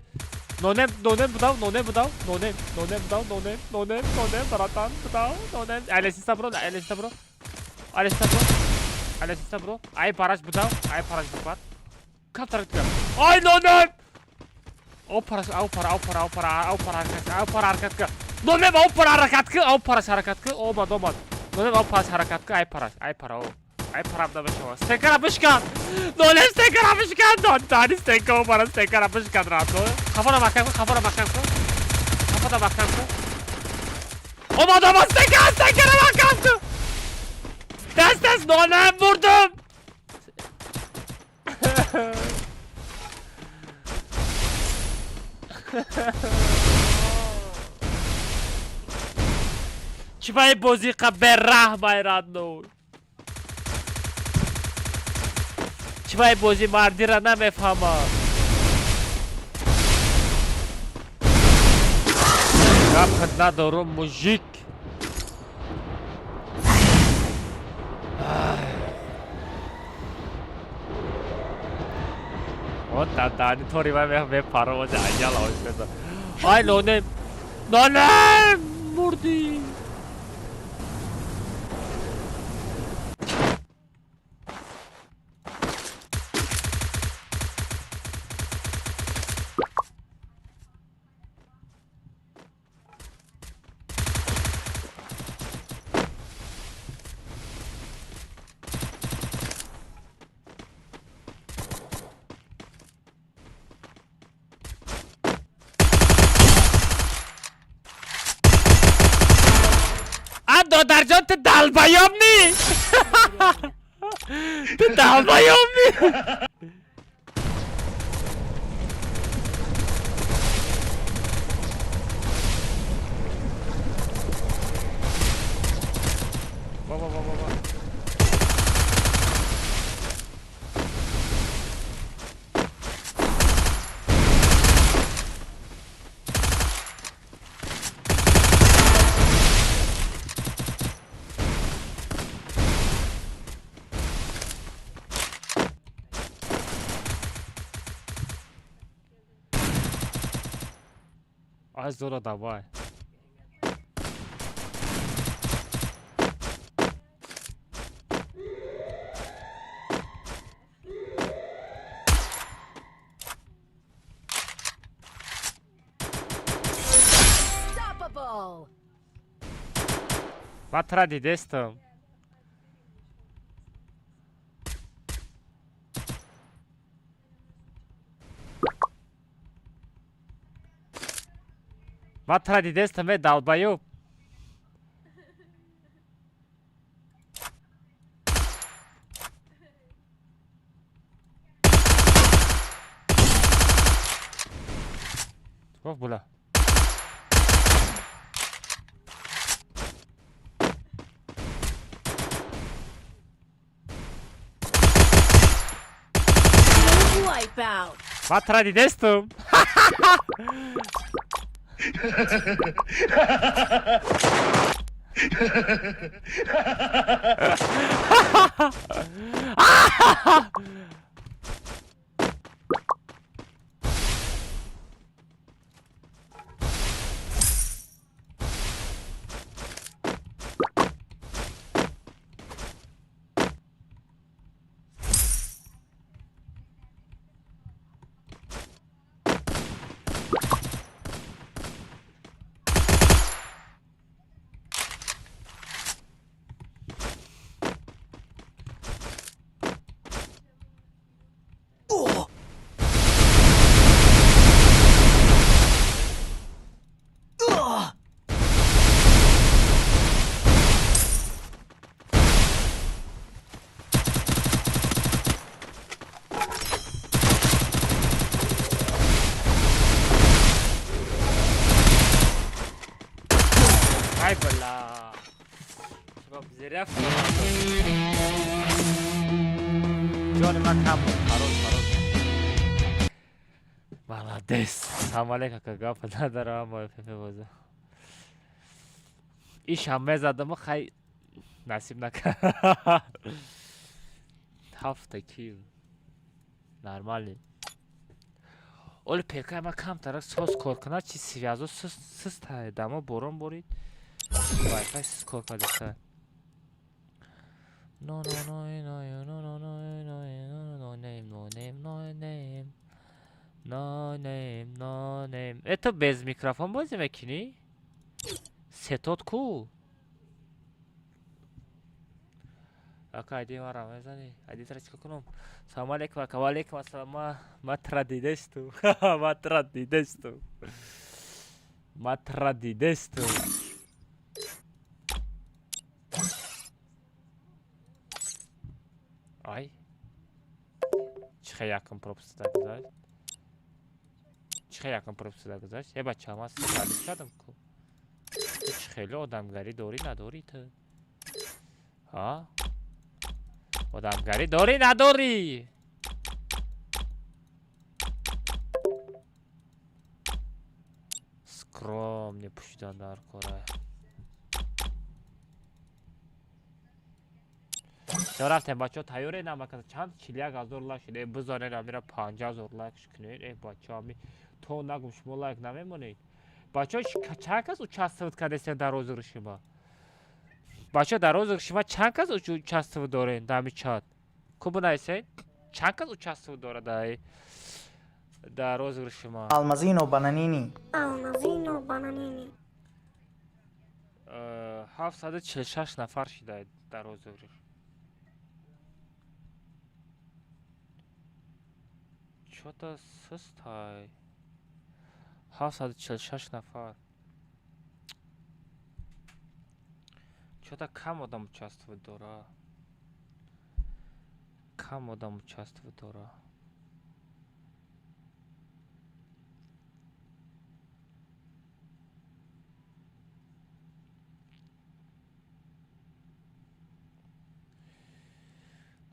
Speaker 9: Нонем, нонем будав, нонем будав, нонем, нонем будав, нонем, нонем, нонем, братан, будав, нонем. Алесиста бро, алесиста бро. Алесиста бро. Алесиста бро. Ай параш будав, ай параш бупар. Каптар кия. Ай нонем! О параш, ау пара, ау пара, ау пара, ау пара ҳаракат, ау пара ҳаракат ки. Нонем ау пара ҳаракат ки, ау параш ҳаракат ки. Омад, омад. Нонем ау параш ҳаракат ки, ай параш, ай пара, о. Ай парам бишава. Стекара бишкан. Нонем стекара бишкан. Дани стека омара стекара бишкан радно. Хафара маҳкам кун, хафара маҳкам кун. Хафара маҳкам кун. Омад, омад стека, стекара маҳкам кун. Даст, даст, нонем бурдум. Чӣ ба ин бозӣ қа бераҳм ай радно. Чӣ ба ин бозӣ мардира намефаҳмам. Гапат надорум мужик. О дадани тори ва мепаро ози аҷал ош беза. Ай нонем. Нонем мурдӣ. Додарҷон, ту долбоёб ни? Ту долбоёб ни? Во, во, во, во, во. Ай, Зора, давай. Ман тура дидестам. Ман тура дидестам, э, долбоёб. Гуфт була. Ман тура дидестам. Ай, бля. Ҷони ман кам буд. Харол, харол. Молодец. Салом алейк, ака, гап надорам, бо ФФ боза. Ишам мезадам, хай насиб накард. Ҳафта кил. Нормально. Оли ПК ма камтара соз кор кунад, чи связо суст дамо борон борид. Wi-Fi суст кор кардеста. No no no no no no no no no no name no name no name no name no name. Это без микрофон бозӣ мекунӣ? Сетот ку? Ака, айди маро мезанӣ? Айди тра чикор кунам? Салом алейкум, ака. Ва алейкум ассалом. Ма тра дидесту. Ма тра дидесту. Ма тра дидесту. Ай. Чӣ хел якум пропуск да гузашт? Чӣ хел якум пропуск да гузашт? Э, бача, ман сабит кардам ку. Ту чӣ хеле одамгарӣ дорӣ, надорӣ ту? Ҳа? Одамгарӣ дорӣ, надорӣ? Скромне пӯшидан дар кора. Чо рафтем, бачаҳо, тайёре намакаса чанд 41 000 лайк шуд. Э, бизанед амира 50 000 лайк кунед. Э, бачаҳо, ами то нагум шумо лайк намемонед. Бачаҳо, чанд кас участвовать кардесен дар розыгрыши ма? Бачаҳо, дар розыгрыши ма чанд кас участвовать дорен дар ҳами чат? Ку бинависед? Чанд кас участвовать дорад дар розыгрыши ма?
Speaker 3: Алмазино Бананини.
Speaker 4: Алмазино Бананини.
Speaker 9: 746 нафар шида дар розыгрыш. Чё-то сустай. 746 нафар.
Speaker 1: Чё-то кам одам участвовать дора. Кам одам участвовать дора.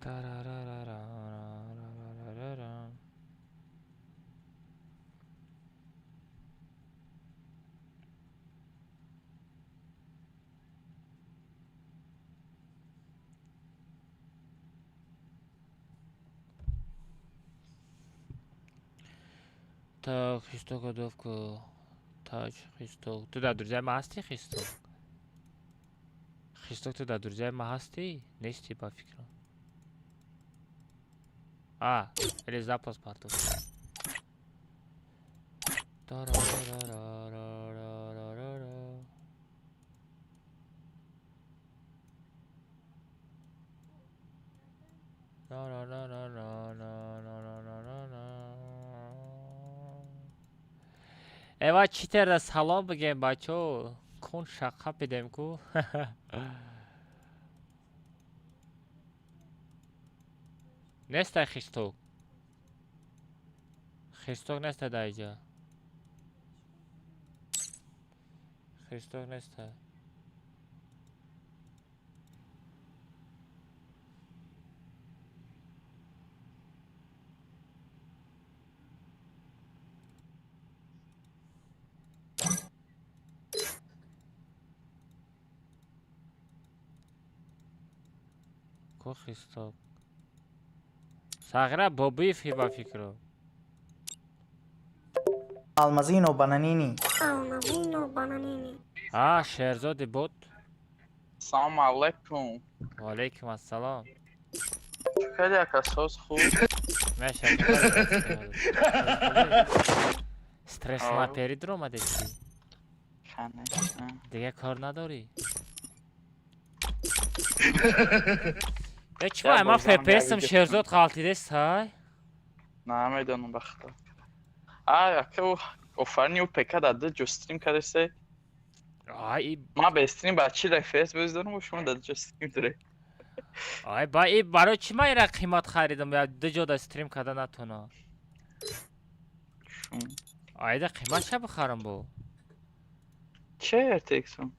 Speaker 1: Тарарарарарарарарара. Так, Христо годовку. Тач, Христо. Ту дар друзья ма ҳастӣ, Христо? Христо, ту дар друзья ма ҳастӣ? Нестӣ, ба фикрам. А, или запрос партов. Тарарарарарарарара. На-на-на-на-на-на-на-на-на-на. Эва читерда салом бигем, бачо. Кун шақа бидем ку. Нестай Христок. Христок нестай дар иҷа. Христок нестай. Ку Христок? Сағира Бобиев ба фикро.
Speaker 3: Алмазино Бананини.
Speaker 4: Алмазино Бананини.
Speaker 1: А, Шерзоди бот.
Speaker 13: Салом алейкум.
Speaker 1: Ва алейкум ассалом.
Speaker 13: Хеле ака соз хуб.
Speaker 1: Меша. Стресс напери дуромадед ки?
Speaker 13: Конечно.
Speaker 1: Дига кор надорӣ? Э, чӣ вай, ман ФПС-м Шерзод ғалтидест, ҳай?
Speaker 13: Намедонам ба худо. А, ака офарини ӯ ПК дар ду ҷо стрим кардесте.
Speaker 1: Ай,
Speaker 13: ман бе стрим ба 40 FPS боз дорам, шумо дар ду ҷо стрим доред.
Speaker 1: Ай, ба и барои чӣ ман ира қимат харидам, я ду ҷо да стрим карда натонам? Айда қимат ша бихарам бо.
Speaker 13: Че RTX-ум?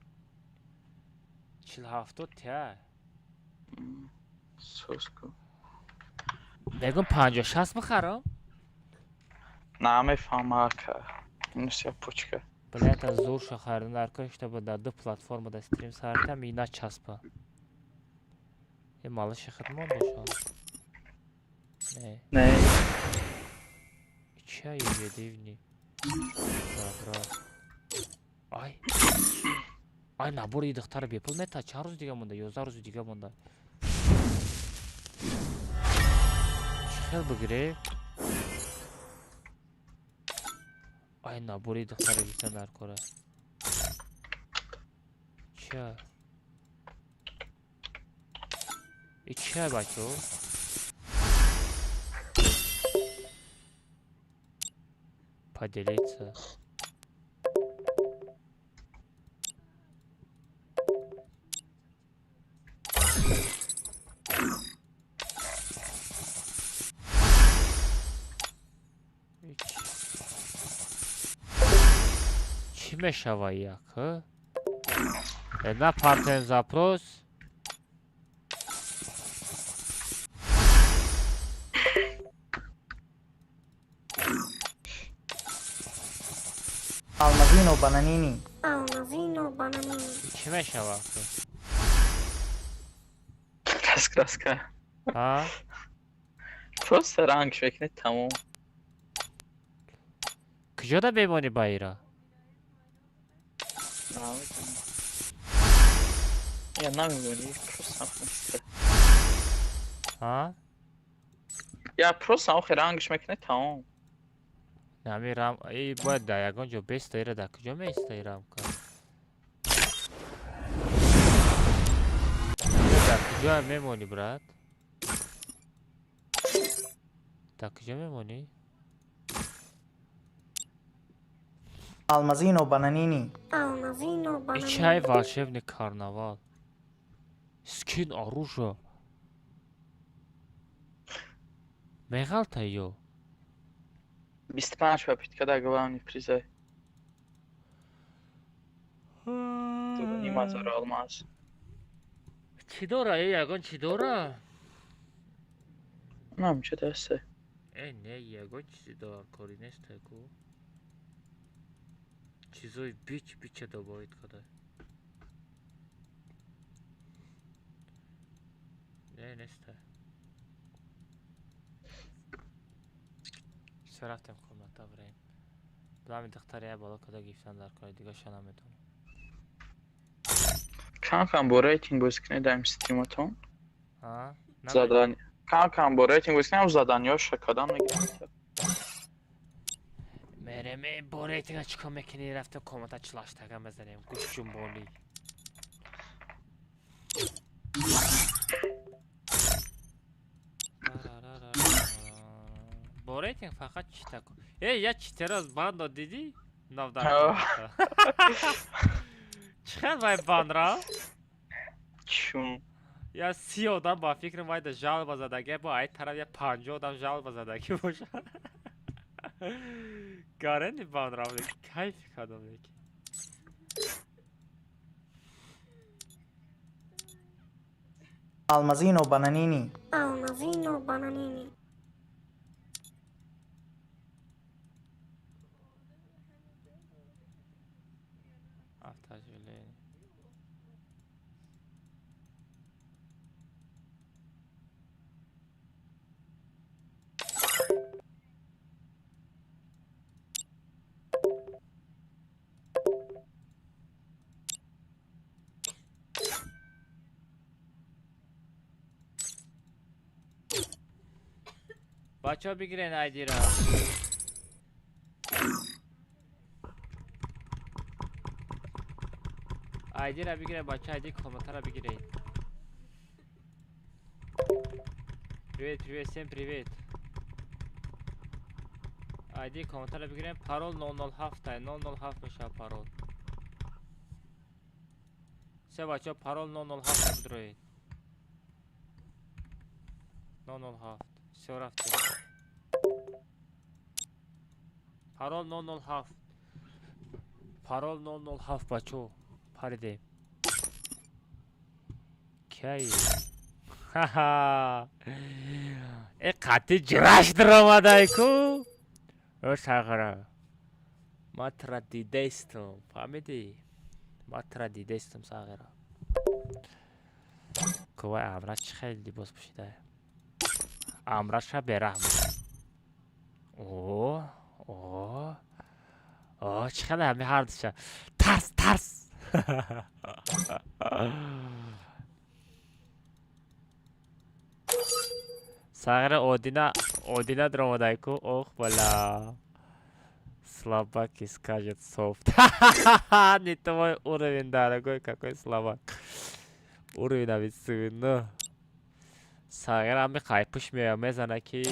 Speaker 1: 4070 Ti.
Speaker 13: Соску.
Speaker 1: Мегум 50-60 бихарам?
Speaker 13: Намефаҳмам ака. Минус я почка.
Speaker 1: Блядь, аз зӯрша харидам дар кор, чтобы дар ду платформа да стрим сартам и начаспа. Е малыши хидмон боша. Не.
Speaker 13: Не.
Speaker 1: Ча ежедневни. Добро. Ай. Ай, набори духтара бепул мета, чанд рӯз дига монда? 11 рӯзи дига монда. Чӣ хел бигирем? Ай, набори духтара гирифтан дар кора. Ча? И ча, бачо? Поделиться. Чӣ мешава як? На партен запрос.
Speaker 3: Алмазино Бананини.
Speaker 4: Алмазино Бананини.
Speaker 1: Чӣ мешава?
Speaker 13: Краска.
Speaker 1: А?
Speaker 13: Просто ранг мекунед тамом.
Speaker 1: Куҷода мемонӣ ба ира?
Speaker 13: Я намемонӣ, просто ҳам
Speaker 1: А?
Speaker 13: Я просто охи рангш мекунед тамом.
Speaker 1: Нами рам, и бояд дар ягон ҷо беста ира дар куҷо меиста и рамка? Дар куҷо мемонӣ, брат? Дар куҷо мемонӣ?
Speaker 3: Алмазино Бананини.
Speaker 4: Алмазино Бананини.
Speaker 1: И чай волшебный карнавал.
Speaker 9: Скин оружия. Меғалта ё.
Speaker 13: 25 попытка да главный призай. Ним ҳазор алмаз.
Speaker 9: Чӣ дора? Э, ягон чӣ дора?
Speaker 13: Нам чӣ дасте?
Speaker 9: Э, не, ягон чизи дор кори нест ку. Чизои бич бича добавить када. Не, нест. Всё рафтем комната бирем. Блами духтари я боло када гифтан дар кори дигаша наметонам.
Speaker 13: Кам кам бо рейтинг бозӣ кунед дар стриматон.
Speaker 9: А?
Speaker 13: Задани. Кам кам бо рейтинг бозӣ кунем, заданиёша кадам мегирем.
Speaker 9: Мерем бо рейтинга чикор мекунӣ? Рафтем комната чилаштага мезанем. Гӯшҷунбонӣ. Бо рейтинг фақат чита ку. Э, я читераз банд дидӣ? Навдар. Чӣ хел вай банд рафт?
Speaker 13: Чун?
Speaker 9: Я 30 одам ба фикрам вай да жалоба задагӣ, бо ай тараф я 50 одам жалоба задагӣ бошад. Гарени банд рафт, кайф кардам лекин.
Speaker 3: Алмазино бананини.
Speaker 4: Алмазино бананини.
Speaker 9: Автожиление. Бачаҳо бигирен айдира. Айдира бигирен бача, айди комнатара бигирен. Привет, привет, всем привет. Айди комнатара бигирен, парол 007, 007 мешавад парол. Все бачаҳо, парол 007 бидроед. 007. Всё рафтем. Парол 007. Парол 007 бачо. Паридем. Кай. Ха-ха. Э қати ҷираш даромадай ку. О сағра. Ма тра дидаистам. Фаҳмидӣ? Ма тра дидаистам сағира. Ковай амра чӣ хеле либос пӯшидае. Амраша бераҳм. О, о. О, чӣ хеле ҳами ҳардуша. Тарс, тарс. Сағира одина, одина даромадай ку. Ох, бала. Слабак и скажет софт. Не твой уровень, дорогой, какой слабак. Уровень авицину. Сағира ҳами қайпӯш меояд, мезана ки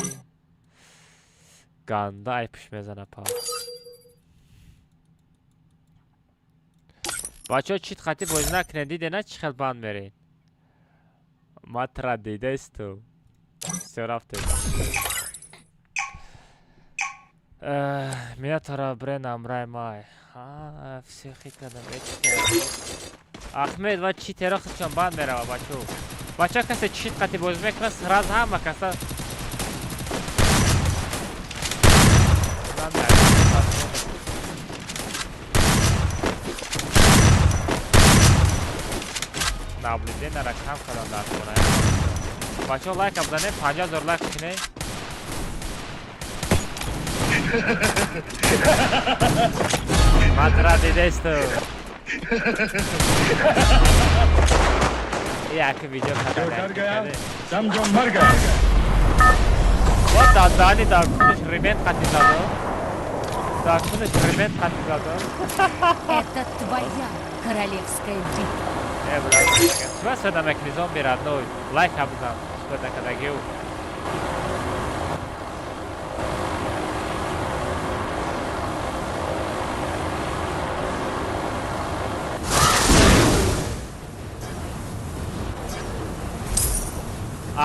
Speaker 9: ганда айпӯш мезана па. Бачаҳо чит хати бозӣ накунед, диде на чӣ хел банд меред. Ма тра дидаисту. Всё рафтем. Меня тора брен амрай май. А, всё хит кардам. Ахмед ва читеро худшон банд мерава бачаҳо. Бача касе чит қати бозӣ мекунад, сразу ҳама каса наблюдениеро кам кардам дар хона. Бачаҳо лайка бизанед, 50 000 лайк кунед. Матра дидесту. Як видео
Speaker 5: जो डर गया समझो मर गया।
Speaker 9: Вот дандани дар кунаш ремент қати задо. Дар кунаш ремент қати задо.
Speaker 11: Это твоя королевская битва.
Speaker 9: Э, брат, чӣ сада мекунӣ зомби родной? Лайка бизан. Что накардагиу?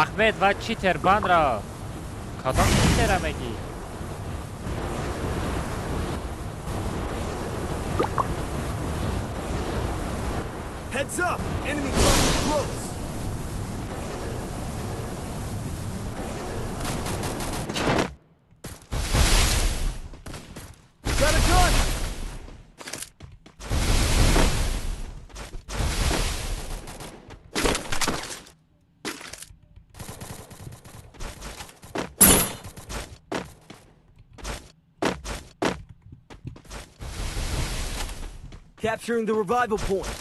Speaker 9: Ахмед ва читер бандра. Кадом читера мегӣ?
Speaker 12: Heads up! Enemy drop is close. Got a gun! Capturing the revival point.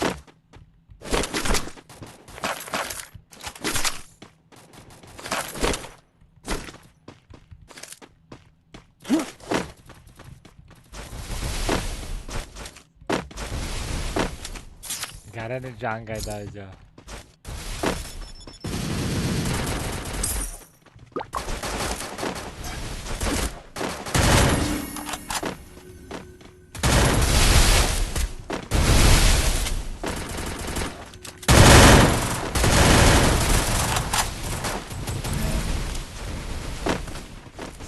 Speaker 9: Гарани ҷангай дар ҷо.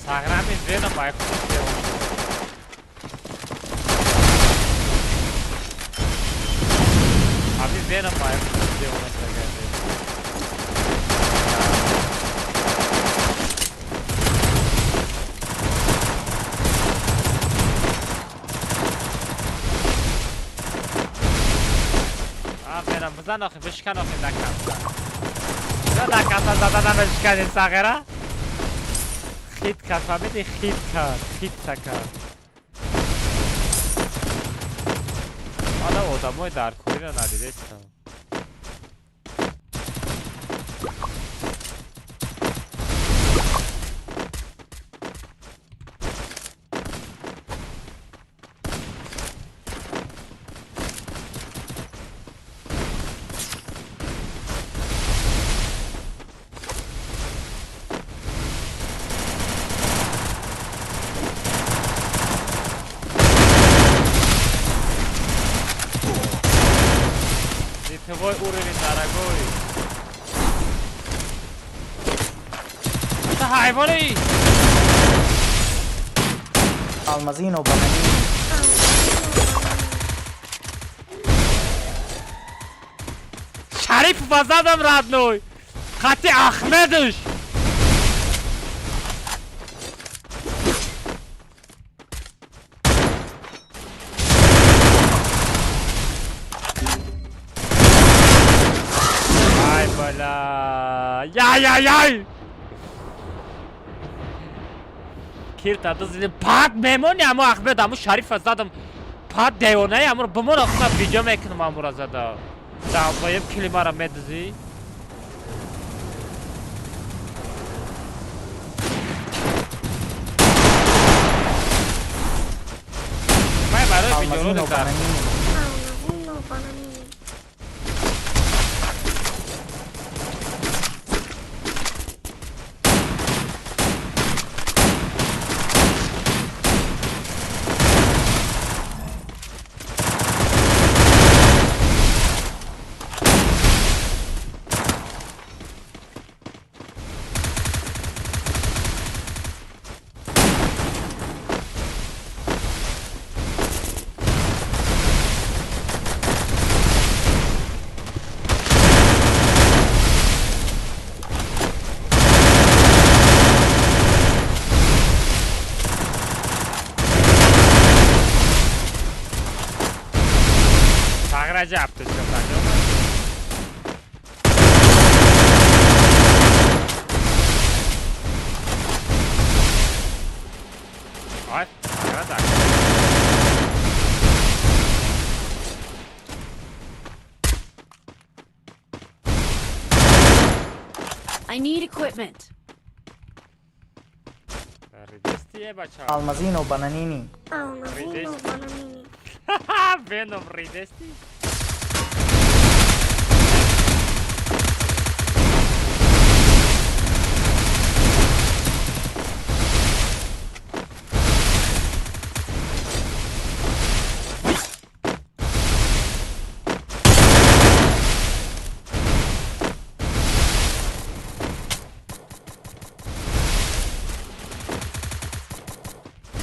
Speaker 9: Саграми Веном ай худ девона. Ами Веном ай худ девона шагаде. А Веном бизан охи бишкан охи накам. Накам заданам бишкани сағира. Хит кард, фаҳмидӣ? Хит кард, хитса кард. Мана одамои даркориро надидестам. Твой уровень, дорогой. Это хайвони!
Speaker 3: Алмазино бананини.
Speaker 9: Шарипова задам, родной! Хати Ахмедыш! Яй-яй-яй! Кирта дузидим. Пат мемони амо Ахмед амо Шарифа задам. Пат девонаи амро бимон охина видео мекунам амура зада. Давоем килимара медузи. Май барои видеоро
Speaker 3: Алмазино
Speaker 9: дар.
Speaker 3: бананини.
Speaker 4: Алмазино бананини.
Speaker 9: Сагража аптечка панҷом. Ай, сагра.
Speaker 11: I need equipment.
Speaker 9: Ридестие бача.
Speaker 3: Алмазино бананини.
Speaker 4: Алмазино бананини.
Speaker 9: Веном ридести.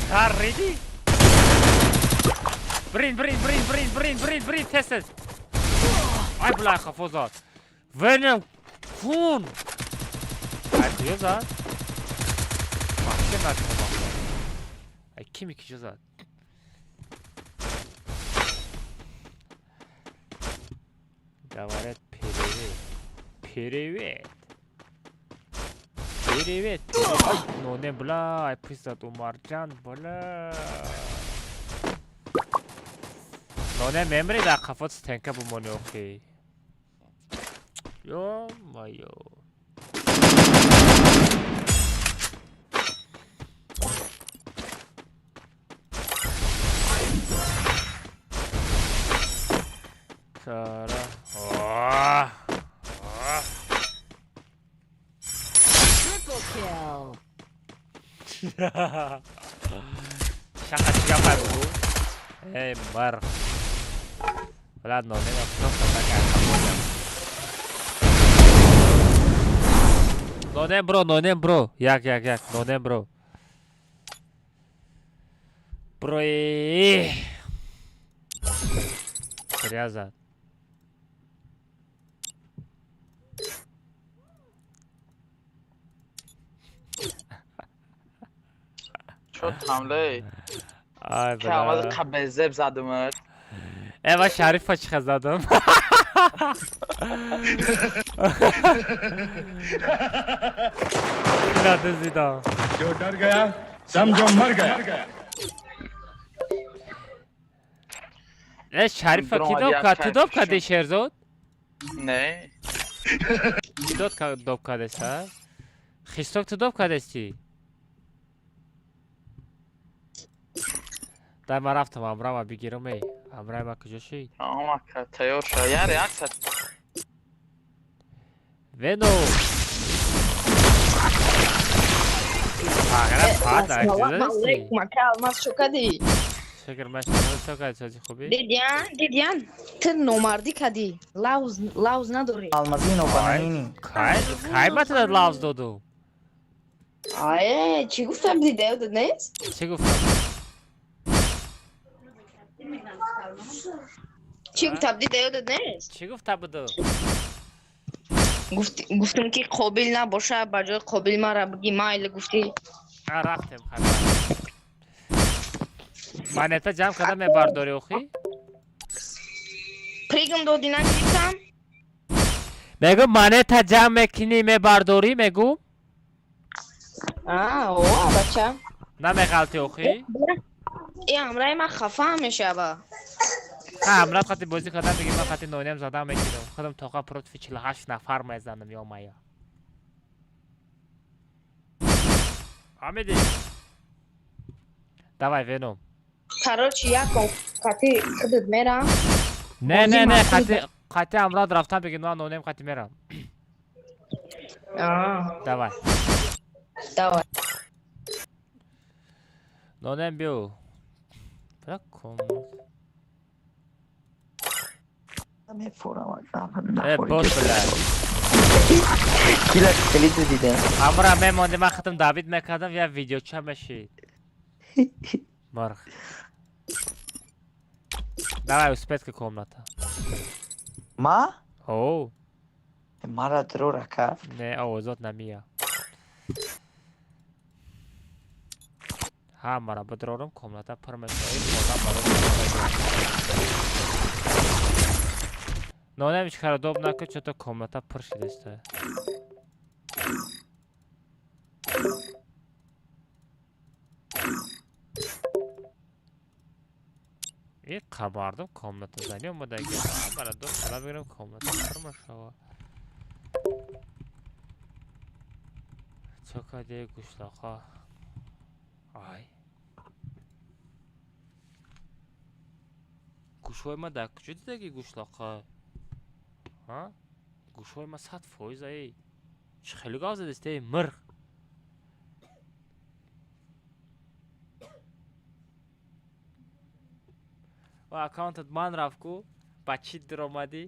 Speaker 9: Сар риди? Брин, брин, брин, брин, брин, брин, брин, тез тез. Ай, бля, хафо зад. Венем кун. Ай, куҷо зад? Вообще накунам. Ай, кими куҷо зад? Говорят, привет. Привет. Привет. Ай, ну не, бля, ай, пизда, Умарҷан, бля. Ноне мемри дар қафот стенка бумони охи. Ё-моё. Тара. Оҳ. Оҳ.
Speaker 11: Triple kill.
Speaker 9: Шаха чӣ гапай бугу? Эй, мар. Бля, ноне просто такая хамоня. Нонем бро, нонем бро. Як, як, як, нонем бро. Брои. Зря зад.
Speaker 13: Шуд ҳамлаи.
Speaker 9: Ай,
Speaker 13: Ки алмаз
Speaker 9: бля.
Speaker 13: қабезеб задумад.
Speaker 9: Э, ва Шарифа чӣ задам? Ина дизидам.
Speaker 5: जो डर गया समझो मर गया।
Speaker 9: Э, Шарифа ки
Speaker 13: Бро,
Speaker 9: доб
Speaker 13: як
Speaker 9: кард? Ту доб
Speaker 13: кайф
Speaker 9: кардӣ,
Speaker 13: шуд.
Speaker 9: Шерзод?
Speaker 13: Не.
Speaker 9: Ки дод доб кардест, а? Хисток, ту доб кардести? Дай ман рафтам амрама бигирам, эй. Амраи ма куҷо шид?
Speaker 13: Ама ка тайёр шуд. Я реаксия.
Speaker 9: Вено! Ағара пад
Speaker 14: Ассалому ака, алмаз чо кадӣ?
Speaker 9: Шукр, ман шумо чо кардӣ, сози хубӣ?
Speaker 14: Дидян, дидян, ту номардӣ кадӣ. Лавз, лавз надорӣ.
Speaker 3: Алмазино бананини.
Speaker 9: Кай, кай ба ту лавз доду?
Speaker 14: Ае, чӣ гуфтам, дида ёдат нест?
Speaker 9: Чӣ гуфтам?
Speaker 14: Чӣ гуфтам, дида ёдат нест?
Speaker 9: Чӣ гуфта буду?
Speaker 14: Гуфтам ки қобил набоша, ба ҷои қобил мара биги майли гуфтӣ.
Speaker 9: А, рафтем, хабар. Монета ҷамъ карда мебардорӣ охи?
Speaker 14: Пригм додӣ, нагирифтам?
Speaker 9: Мегӯ, монета ҷамъ мекунӣ, мебардорӣ, мегӯ?
Speaker 14: А, о, бача.
Speaker 9: Намеғалти охи?
Speaker 14: Э, ҳамраи ман хафа мешава.
Speaker 9: Ха, ҳамрат қати бозӣ кардан биги, ман қати нонем задан мегирам. Худам тоқа против 48 нафар мезанам, ё-моё. Фаҳмидӣ? Давай, Веном.
Speaker 14: Короче, яком қати худат мерам.
Speaker 9: Не, не, не,
Speaker 14: Бозӣ
Speaker 9: қати қати ҳамрат рафтан биги, ман нонем қати мерам.
Speaker 14: А,
Speaker 9: Давай.
Speaker 14: Давай.
Speaker 9: Нонем биё. Бра комнат. Э, бот, бля.
Speaker 3: Кила хеле дидем.
Speaker 9: Ҳамра мемонди, ман худам давид мекардам, я видеоча мешид. Мурғ. Давай, успеть ка комната.
Speaker 3: Ма?
Speaker 9: О,
Speaker 3: Мара дрор ака.
Speaker 9: Не, овозот намия. Ҳа, мара бидрорам, комната пур мешава. Ин одам барои нонем ҳеч доб накун, чото комната пур шидаста. И қабардум комната зани омадаги. Мара доб кара бигирам, комната пур мешава. Чо кардӣ, гӯшлақа? Ай. Гӯшҳои ман дар куҷо дидаги, гӯшлақа? Ҳа? Гӯшҳои ман 100%, эй. Чӣ хеле гап задест, эй, мирғ. Ва аккаунтат ман рафт ку? Ба чӣ диромадӣ?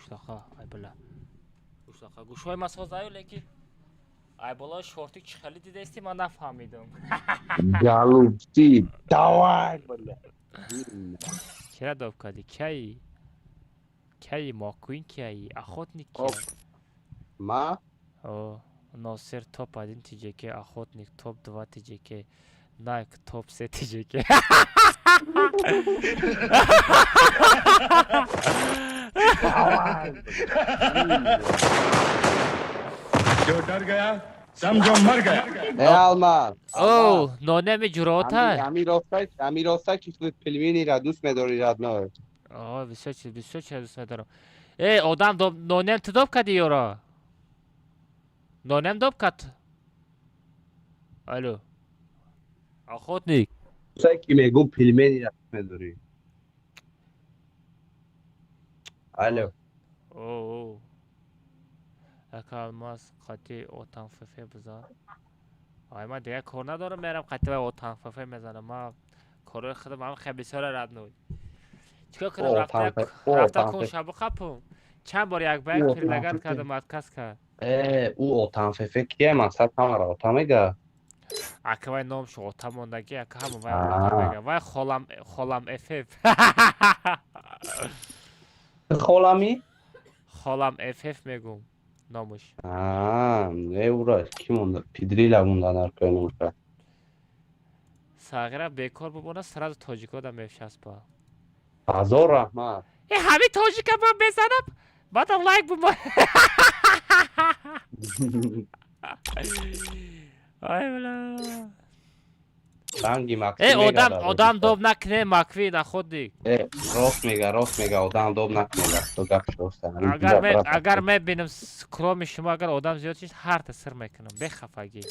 Speaker 9: Гӯшлаха, ай била. Гӯшлаха. Гӯшҳои ма созаю, лекин ай болои шортик чӣ хеле дидасти, ман нафаҳмидам.
Speaker 15: Голубцы, давай, бля.
Speaker 9: Кира доб кардӣ? Кияи? Кияи Маккуин кияи? Охотник кия?
Speaker 15: Ма?
Speaker 9: О, Носир топ 1 ТЖК, Охотник топ 2 ТЖК, Найк топ 3 ТЖК.
Speaker 15: Давай, бля.
Speaker 5: जो डर गया समझो मर गया।
Speaker 15: Э, Алмаз.
Speaker 9: О, нонеми ҷурота.
Speaker 15: Ами ростай ки худат пельмени-ра дӯст медорӣ, родной.
Speaker 9: О, бисёр чиз, бисёр чиз дӯст медорам. Э, одам доб, нонем ту доб кардӣ ёро? Нонем доб кард? Алло. Охотник.
Speaker 15: Ростай ки мегӯм пельмени-ра дӯст медорӣ. Алло.
Speaker 9: О, о. Ака Алмаз қати отанфф бизан. Ай, ман дигар кор надорам, мерам қати вай отанфф мезанам. Ман корҳои худам ҳам хеле бисёра, родной. Чикор кунам, рафта рафта кун шабу қапум. Чанд бор як ба як предлагать кардам, отказ кард.
Speaker 15: Э, ӯ отанфф кия? Мақсад ҳамаро ота мега?
Speaker 9: Ака, вай номшо ота мондагӣ, ака, ҳама вай ота мега. Вай холам, холам фф.
Speaker 15: Холами?
Speaker 9: Холам фф мегум номуш.
Speaker 15: Не, ура ки монда? Пидрила монда наркои номша.
Speaker 9: Сағира бекор бубона, сразу тоҷикода мешаспа.
Speaker 15: Ҳазор раҳмат.
Speaker 9: Э, ҳами тоҷика ман мезанам, баъдам лайк бумо. Ай бла.
Speaker 15: Ранги Макси.
Speaker 9: Э, одам, одам доб накне, Макви находник.
Speaker 15: Э, рост мега, рост мега, одам доб накне, то гап роста.
Speaker 9: Агар мебинам, кроме шумо, агар одам зиёд шид, ҳарта сир мекунам, бехафагӣ.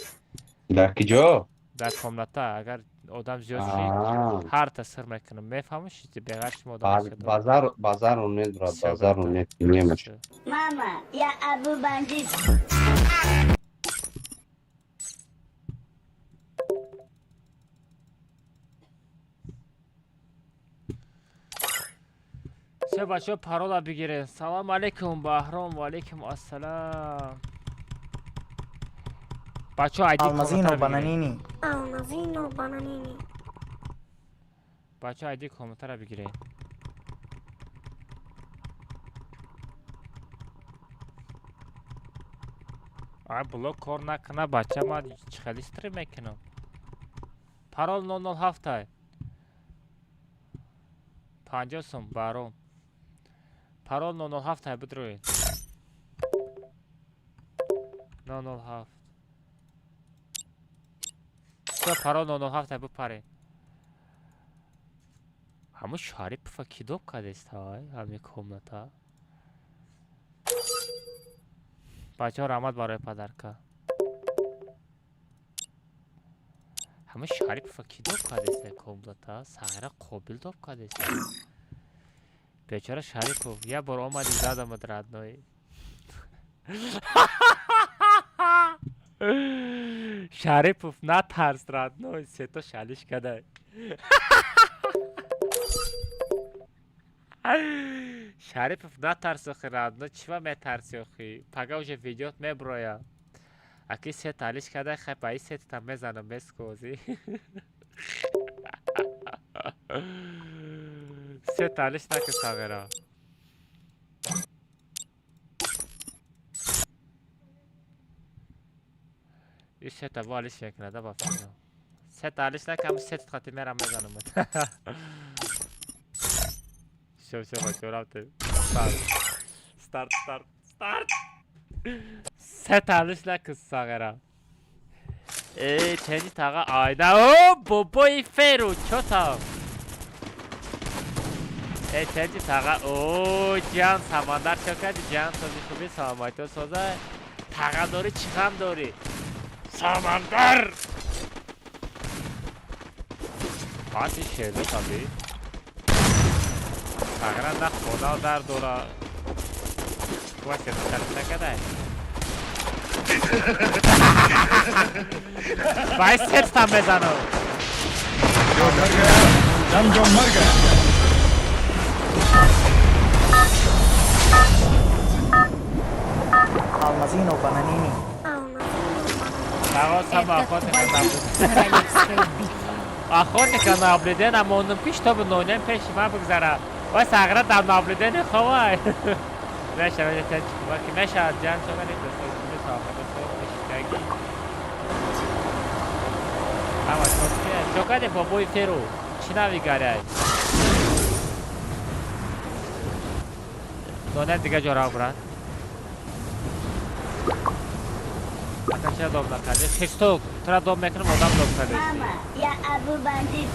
Speaker 15: Дар киҷо?
Speaker 9: Дар комната, агар одам зиёд шид, ҳарта сир мекунам. Мефаҳмӣ, ши беғайр шумо одам зиёд.
Speaker 15: Базар, базару нет, брат, базару нет, немаш.
Speaker 2: Мама, я Абу бандит.
Speaker 9: Все, бачаҳо, парола бигирен. Салом алейкум, Баҳром, ва алейкум ассалам. Бачаҳо, айди
Speaker 3: Алмазино
Speaker 9: комментара бигирен.
Speaker 3: бананини.
Speaker 4: Алмазино бананини.
Speaker 9: Бачаҳо, айди комментара бигирен. Ай, блок кор накуна, бача, ман чӣ хеле стрим мекунам. Парол 007 ай. 50 сум, Баҳром. Парол 007 ай, бидроед. 007. Всё, парол 007 ай, бипаред. Ҳамун Шарипова ки доб кардест, ай, ҳамин комната. Бачаҳо, раҳмат барои подарка. Ҳамун Шарипова ки доб кардест комната? Сағира Қобил доб кардест. Бечора Шарипов, як бор омади задамад, родной. Шарипов, натарс, родной, сето шалиш кадай. Шарипов, натарс охи, родной, чива метарси охи? Пага уже видеот меброя. Аки сет алиш кадай, хай ба и сетта мезанам бескози. Сет алиш наки, сағира. И сета во алиш мекунада ба фикрам. Сет алиш накам, сет хати мерам мезанам. Всё, всё, бачаҳо, рафтем. Старт. Старт, старт, старт. Сет алиш наки, сағира. Э, ченҷи таға айна. О, бобои феру, чо там? Э, ченҷи таға. О, ҷан, Самандар чо кардӣ? Ҷан, сози хуби, саломатиё соза. Таға дорӣ, чӣ ғам дорӣ? Самандар! Паси шердо таби. Тағира на хона дар дора. Кува шердо шалиш накардай. Вай сетта мезанам.
Speaker 5: जो डर गया समझो मर गया।
Speaker 3: Алмазино бананини.
Speaker 9: Охотника наблюдение мондум ки чтобы нонем пеши ман бигзара. Вай сағра дар наблюдение ховай. Мешавад ки мешавад ҷан шавани ҳама чокаде бобои феру чӣ навигаряй? Нонем дига ҷо рав брат. Ака чира доб накарди? Хисток, тура доб мекунам, одам доб кардести.
Speaker 2: Мама, я Абу Бандит.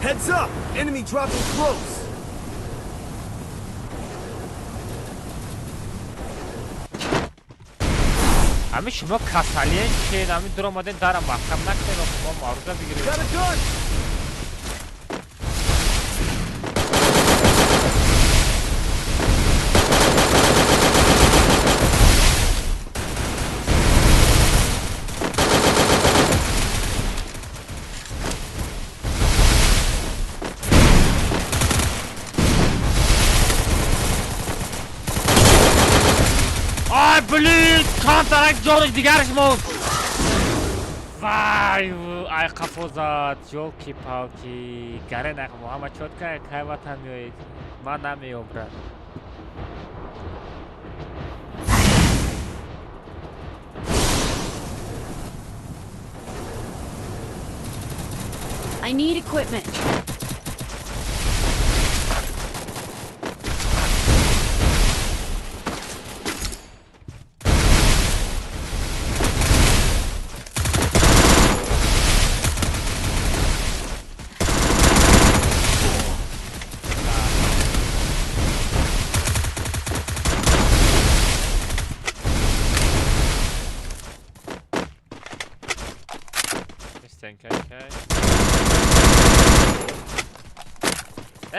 Speaker 12: Heads up! Enemy dropping close!
Speaker 9: Ҳамин шумо касалиен чиен? Ҳамин дур омаден дара маҳкам накунед, мо маъруза бигирем.
Speaker 12: Got a gun!
Speaker 9: Ай, блин, камтарак ҷониш дигараш монд. Вай, ай қафо зад, ёлки-палки. Гарен ақ Муҳаммад чотка, кай ватан меоед? Ман намеём, брат.
Speaker 11: I need equipment.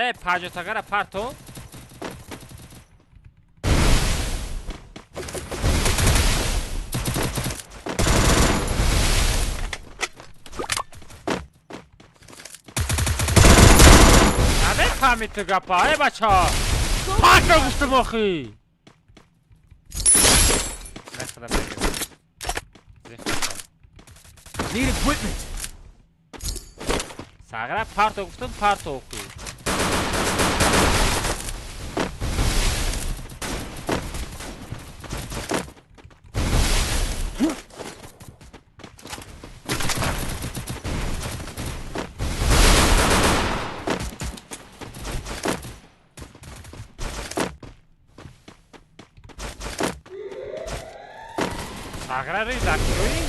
Speaker 9: Э, паҷотагара парто. Намефаҳмид ту гапа, э бача. Парто гуфтум охи.
Speaker 12: Need equipment.
Speaker 9: Сағра парто гуфтум, парто охи. Сағра рӯи закрӯи?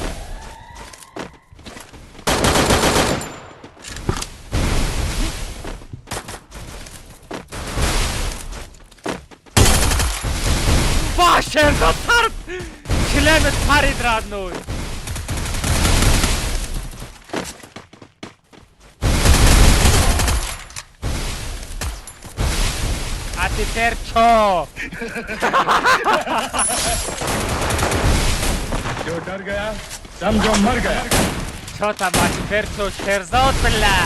Speaker 9: Ва, Шерзод сар члемет парид родной. А теперь чё?
Speaker 5: जो डर गया समझो मर गया।
Speaker 9: Чё там, а теперь чё, Шерзод, бля?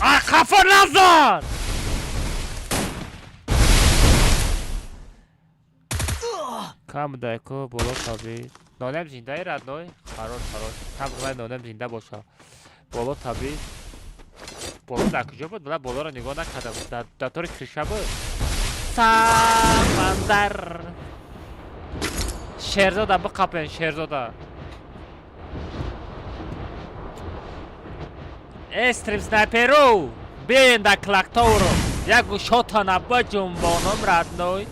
Speaker 9: А қафо назад! Кам дайко боло таби. Нонем зиндаи родной? Хорош, хорош. Там главное нонем зинда боша. Боло таби. Боло дар куҷо буд? Бла болоро нигоҳ накардам. Дар тори криша буд. Самандар. Шерзода биқапен, Шерзода. Э, стрим снайперу! Биёен дар клактовро. Як гӯшотона биҷунбонам родной.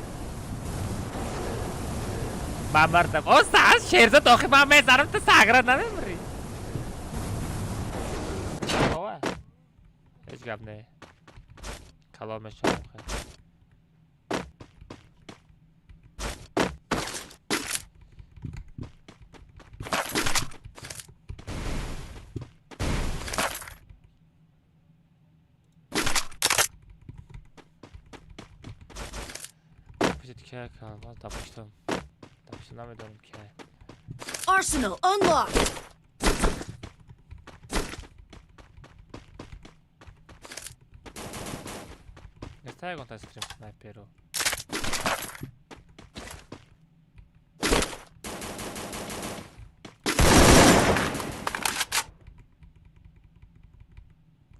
Speaker 9: Ман мардам. О, Шерзод охи ман мезанам, ту сағра намемирӣ. Ҳеҷ гап не. Калон мешавам хел. Пушит ки калмаз дапуштам. Дапуштам намедонам ки.
Speaker 11: Arsenal unlocked.
Speaker 9: Неста ягонта стрим снайперу.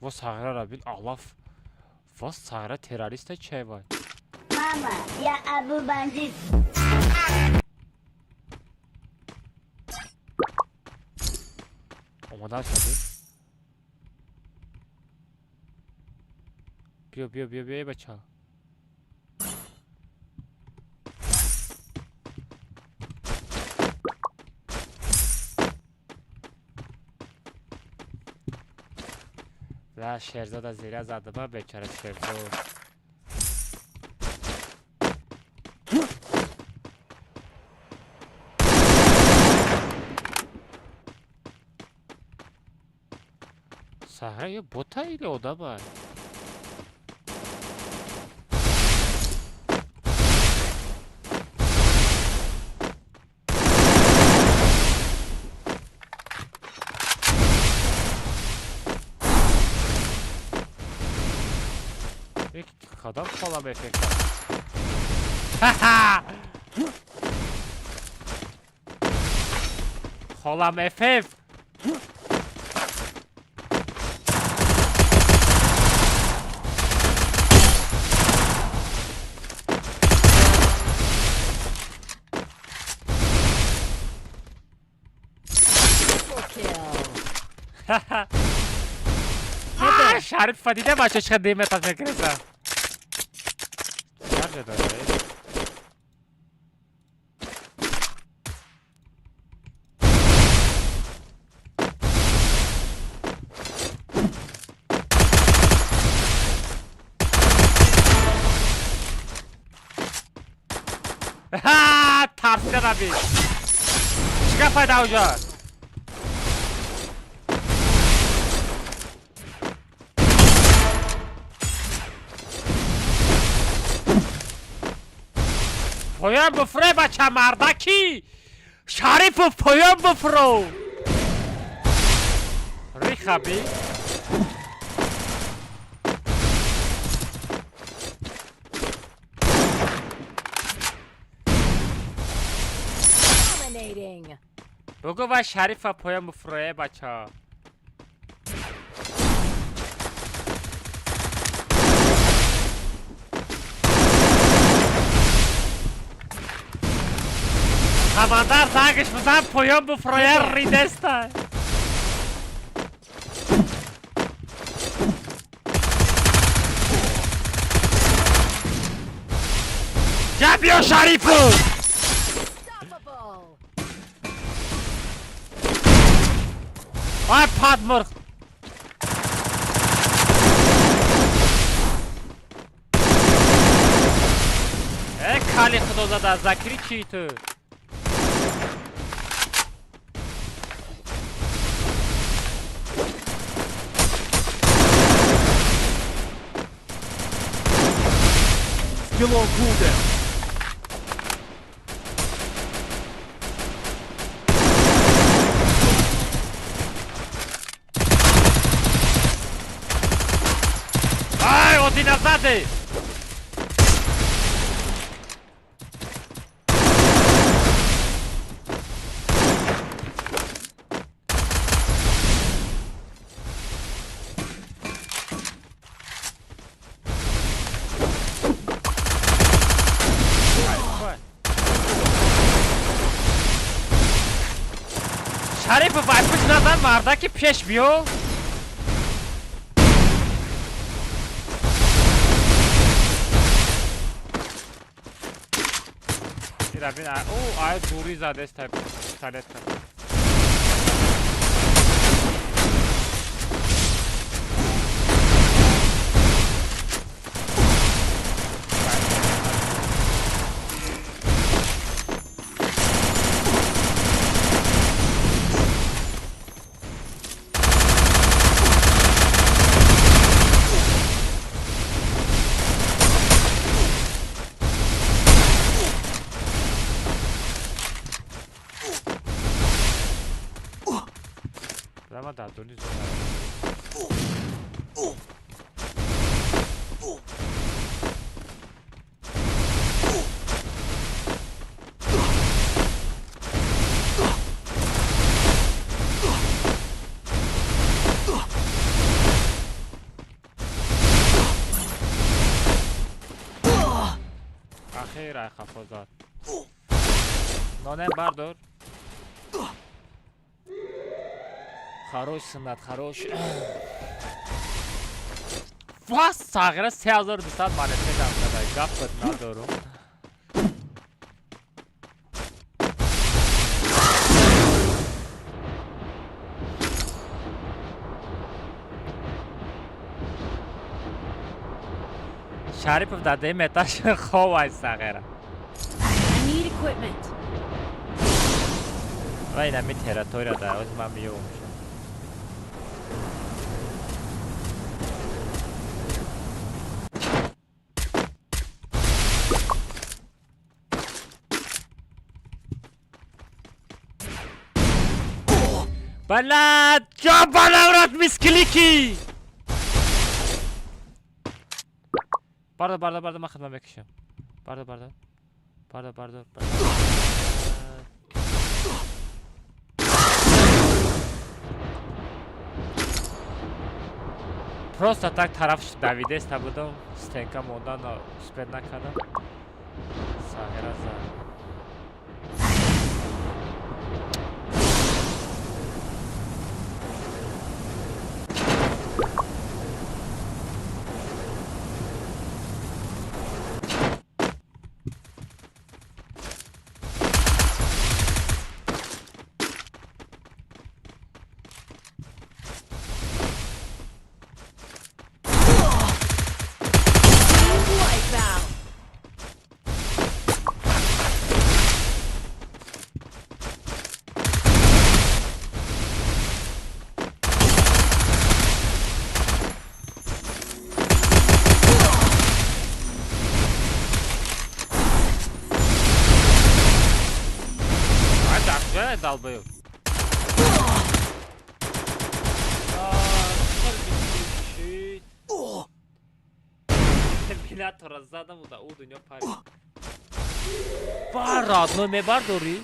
Speaker 9: Во сағира бин алаф. Во сағира террориста чай вай.
Speaker 2: Мама, я Абу Бандит.
Speaker 9: Омода шуди? Биё, биё, биё, биё, бача. Да, Шерзода зира задыба, бечара Шерзод. Сахра ё бота или одаба? Кадам холам эффект. Ха-ха! Холам эффект. Ха-ха! Шариф фадида бача чӣ қадр мекреса. Ха, тарсида наби. Чӣ гапай давҷа? Поён буфре, бача мардаки! Шарипов, поён буфро! Рихаби. Бугу ва Шарифа поён буфрое, бача. Командар зангаш бизан, поён буфроя, ридеста. Ҷа биё, Шарипу! Ай, падмурғ! Э, кали худозада, закири чӣ ту?
Speaker 12: Skill on cooldown.
Speaker 9: Ай, одина заде! Шарипов, ай пуш назан, мардаки, пеш биё. Ира бин, о, ай дури задест пистолет. Дуни зона. Ахир ай хафо зад. Нонем бардор. Хорош суннат, хорош. Ва сағира 3200 монета ҷамъ карда. Гапат надорум. Шарипов дар дуюм этаж хоб ай сағира.
Speaker 11: I need equipment.
Speaker 9: Ва инами территория да, оз ман меёвам. Блядь, ёбана в рот, мисклики! Бардор, бардор, бардор, ман хидмат мекушам. Бардор, бардор. Бардор, бардор, бардор. Просто так тараф давидеста будам, стенка мондан успед накардам. Сағира зад.
Speaker 11: Wipeout.
Speaker 9: Ай, дар куҷое долбоёб? Минатора задам да ӯ дунё парид. Ва родной мебардорӣ?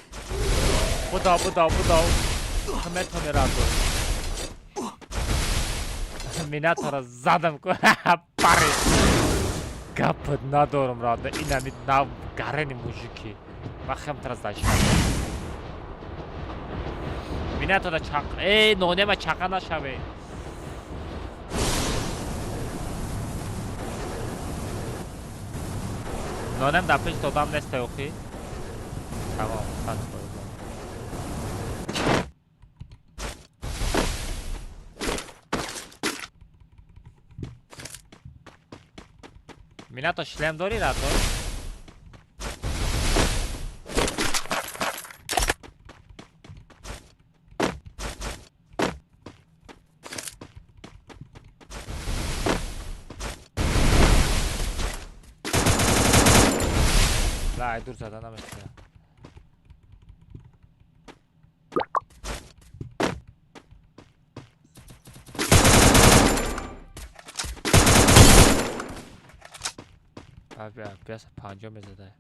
Speaker 9: Будав, будав, будав. Ту метавонӣ родной. Минатора задам ку парид. Гапат надорам родной. Инами нав гарени мужики. Ман хеле зашкам. Минатора чақ. Эй, нонема чақа нашаве. Нонем дар пеши одам нест охи. Тамом, 100%. Минато шлем дорӣ родной? Ай, дур зада намешавад. Бия 50 мезада.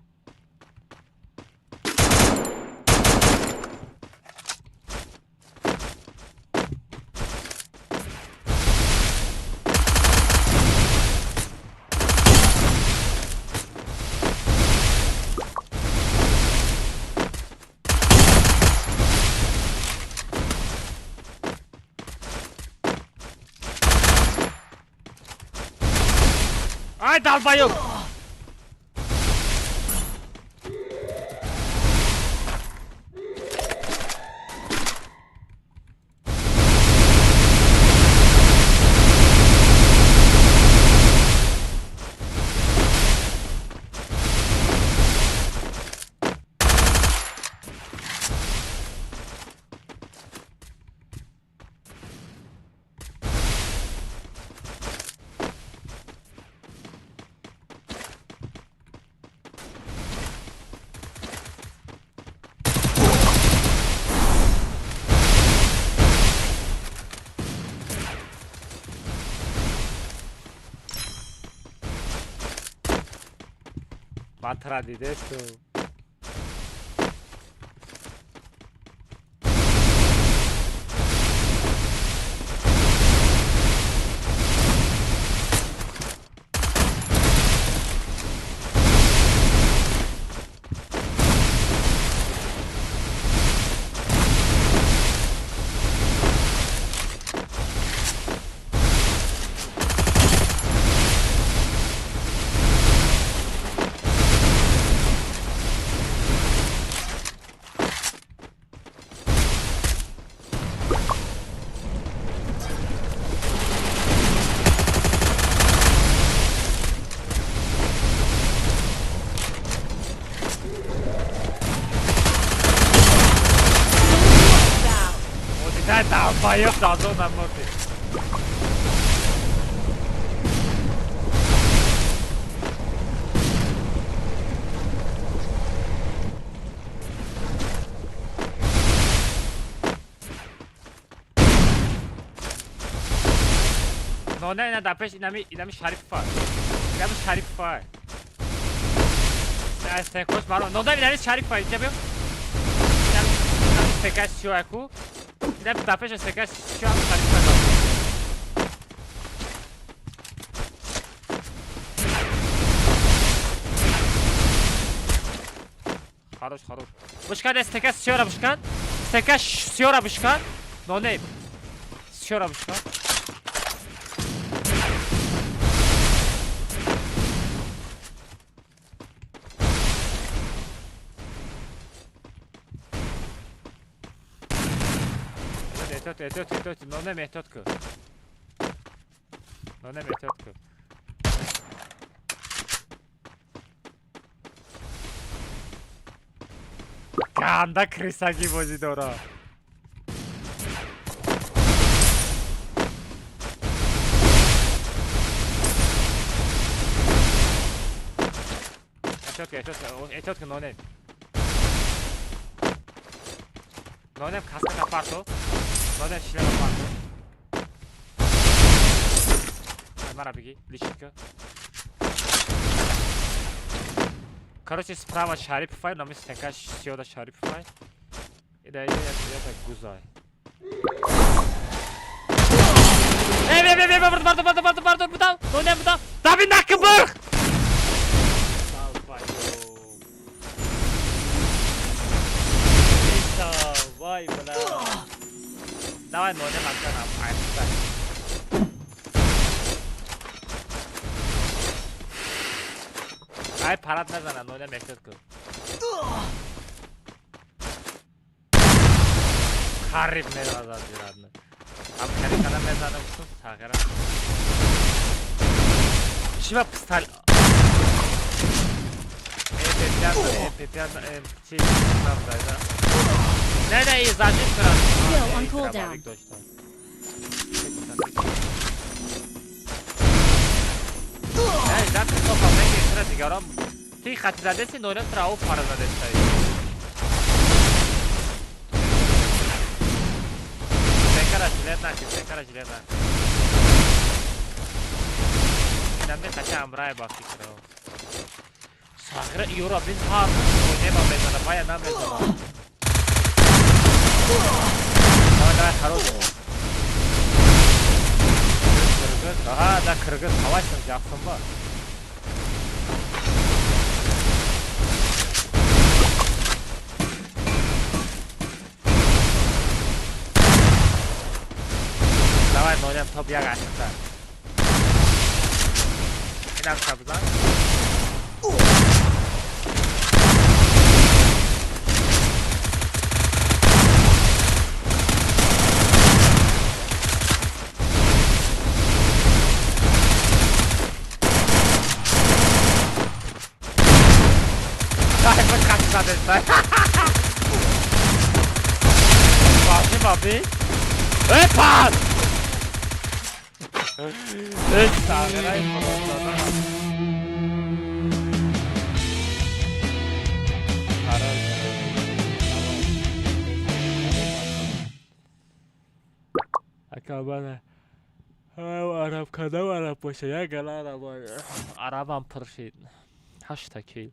Speaker 9: Ай, долбоёб! Ман тра дидесту. Долбоёб дазо намурди. Не, не, да пеш инами Шарифа. Инами Шарифа. Секош маро. Но да инами Шарифа, инҷа биё. Инами секаш чиаку. Инами да пеш секаш чиаку Шарифа. Хорош, хорош. Бушкан стекаш чиора бушкан. Стекаш чиора бушкан. Но не. Чиора бушкан. Эҳтиёт, эҳтиёт, нонем эҳтиёт кун. Нонем эҳтиёт кун. Ганда крисагӣ бозӣ дора. Эҳтиёт кун, эҳтиёт кун, эҳтиёт кун нонем. Нонем каска капарто. Нонем шлема парто. Мара беги, личинка. Короче, справа Шарипфай, номи стенка сиёда Шарипфай. Ида ида ида гузай. Эй, эй, эй, эй, бардор, бардор, бардор, бардор, будам, нонем будам. Дави накбр! Вай, бля. Давай, нонем акканам, ай, ай, парад назана, нонем эҳтиёт кун. Хариб меразад зирадна. Ам карикана мезанам, тағира. Чива пистол. ПП, чи нам дайда. Не, не, зажим кунам.
Speaker 11: Skill on cooldown.
Speaker 9: Не, дат топа меги тра дигарам. Ти хати задеси нонем тра о пара задеси. Секара жилет наки, секара жилет наки. Инаме хати амрай ба фикро. Сагра юра бин ҳар нема мезана, бая намезана. Давай, давай, хорош. Кыргыз, ага, да кыргыз, қалайсың, жақсың ба? Давай, нонем топ як ашықта. Инам шабзан. Бабы, бабы. Эй, пас! Эй, саграй, просто. Акабана. Араб кадам араб боша, я гала араб. Арабам пыршид. 8 кил.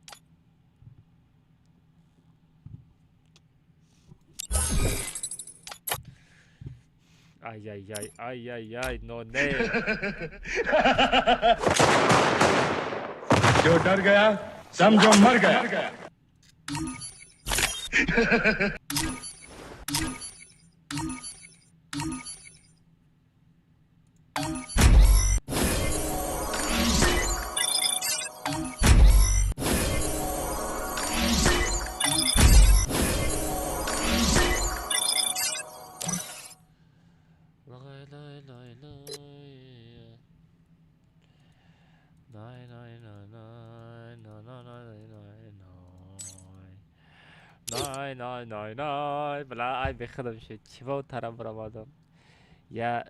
Speaker 9: Ай ай ай ай ай ай но не.
Speaker 5: जो डर गया समझो मर गया।
Speaker 9: Lay lay lay lay. Най най най най най най най най най най най най бла ай бехудам шуд. Чиво тарам баромадам. Я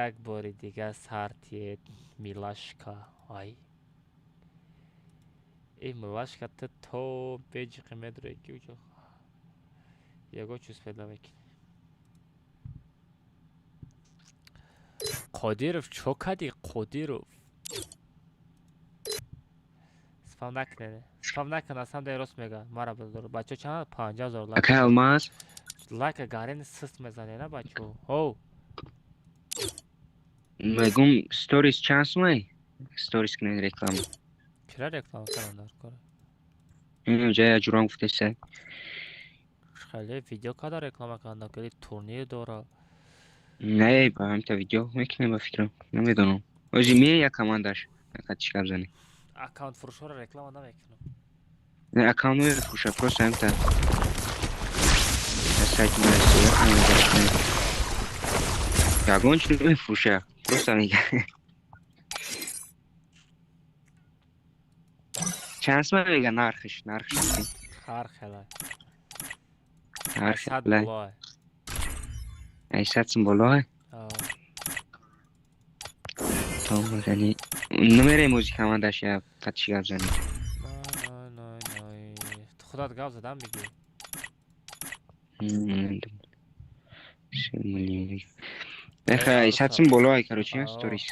Speaker 9: як бори дига сартиет милашка. Ай. Эй милашка ту то беҷиқи медрои ки уҷо яго чӯз пайдо мекунӣ. Қодиров чо кардӣ? Қодиров спам накунед, спам накун, асам дай рост мега. Мара бадор. Бачо чанд 50,000 лайк.
Speaker 6: Акай Алмаз.
Speaker 9: Лайка гарен сист мезане на бачо. Ҳоу.
Speaker 6: Мегум сторис чанд сумай? Сторис кунед реклама.
Speaker 9: Кира реклама кардан дар кора?
Speaker 6: Инҷа я ҷурон гуфтеса.
Speaker 9: Хеле видео када реклама кардан дар турнир дора.
Speaker 6: Не, ба ҳамта видео мекунем ба фикрам. Намедонам. Ози мея як командаш. Фақат чӣ гап занӣ?
Speaker 9: Аккаунт фурӯшҳоро реклама намекунам.
Speaker 6: Не, аккаунт намефурӯша, просто ҳамта сайти мерасия, ягон чиз намефурӯша, просто мега. Чанд сум мега нархш, нархш?
Speaker 9: Ҳар хела.
Speaker 6: Ҳар
Speaker 9: 800
Speaker 6: хела.
Speaker 9: боло.
Speaker 6: 800 сум боло? То яъне намерем ози командаш я қад чӣ гап занӣ?
Speaker 9: Най най най. Ту худат гап задан бигӣ.
Speaker 6: Эха, 800 сум боло ай, короче, сторис.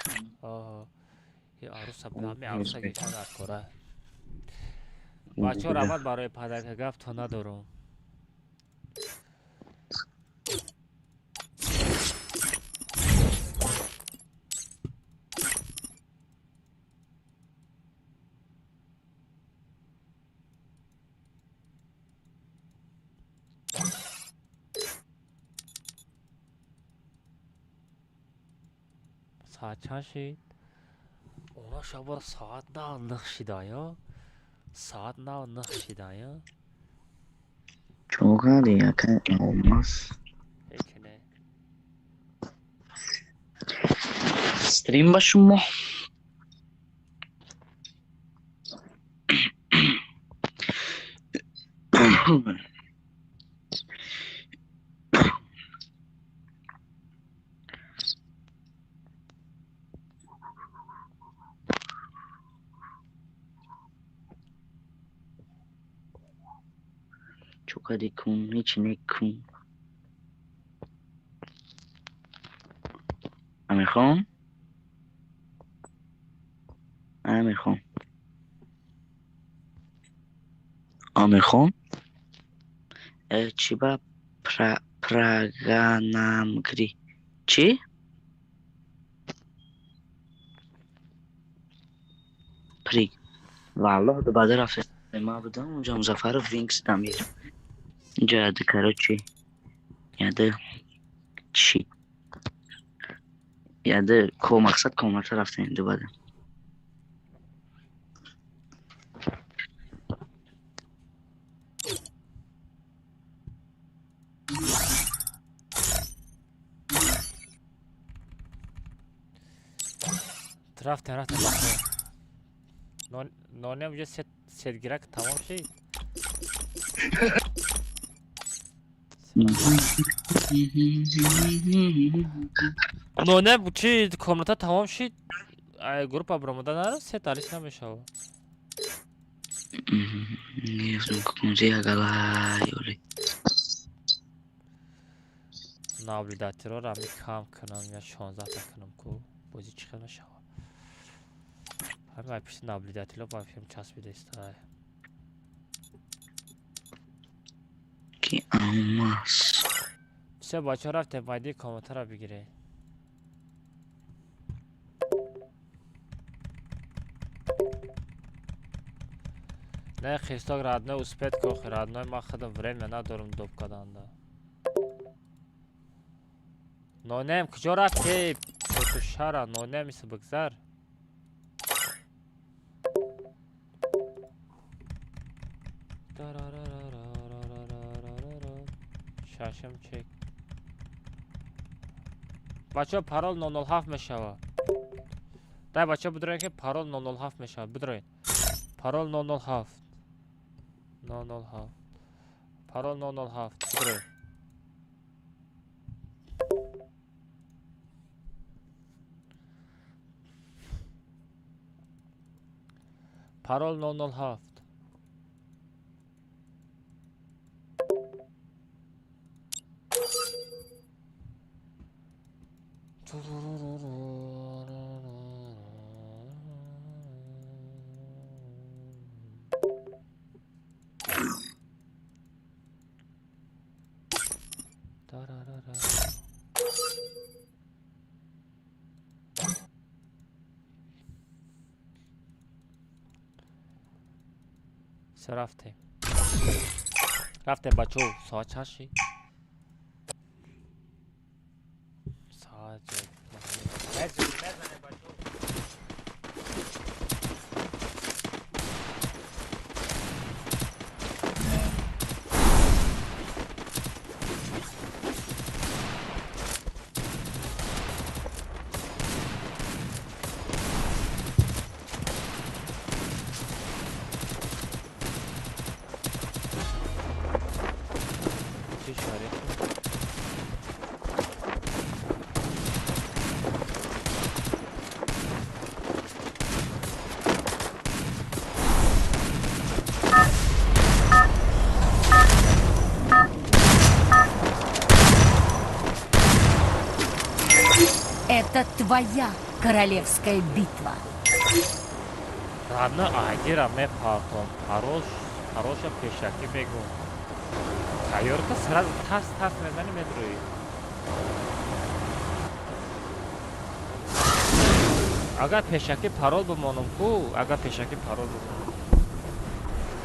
Speaker 9: Аруса ҳами аруса гирифтан дар кора. Бачаҳо раҳмат барои падарка, гап то надорум. Соат чанд шид? Она шабора соат 9 шидая. Соат 9 шидая.
Speaker 3: Чо кардӣ, акай Алмаз?
Speaker 9: Ҳеҷ не.
Speaker 3: Стрим ба шумо. Чо кардӣ кун? Ҳеҷ не кун. Амирхон? Амирхон. Амирхон? Чӣ ба праганамгирӣ? Чӣ? Приг. Валлоҳ дубада рафтем. Ман будам унҷа Музаффаров Винкс Дамир. Инҷа яды короче. Яды чӣ? Яды ко мақсад комната рафтем дубада.
Speaker 9: Рафтем, рафтем бачаҳо. Нонем уҷа сетгирак тамом шид. Нонем чи комната тамом шид? Ай группа баромада наро сет алиш намешава.
Speaker 3: Гирифтам кукунзи агалай оли.
Speaker 9: Наблюдателро ами кам кунам я 16 та кунам ку бозӣ чӣ хел мешава. Ҳамин пишти наблюдатело ба филм часпидестай.
Speaker 3: Ки алмаз.
Speaker 9: Все, бачаҳо, рафтем, майди комнатаро бигирем. Не, Христок, родной, успеть кохи, родной, ман худам время надорам доб карданда. Нонем, куҷо рафтӣ? Петушара, нонем иса бигзар. Шашам чек. Бачаҳо, парол 007 мешавад. Дай, бачаҳо, бидроед, ки парол 007 мешавад. Бидроед. Парол 007. 007. Парол 007. Бидроед. Парол 007. Все, рафтем. Рафтем, бачаҳо, соат чанд шид? Соат мезанем, бачаҳо. Чӣ шарик?
Speaker 11: Это твоя королевская битва.
Speaker 9: Родной, айдира мепартом. Парол, паролша пешакӣ мегум. Тайёр ка, сразу тас тас мезани, медроӣ. Агар пешакӣ парол бимонам ку, агар пешакӣ парол бимонам.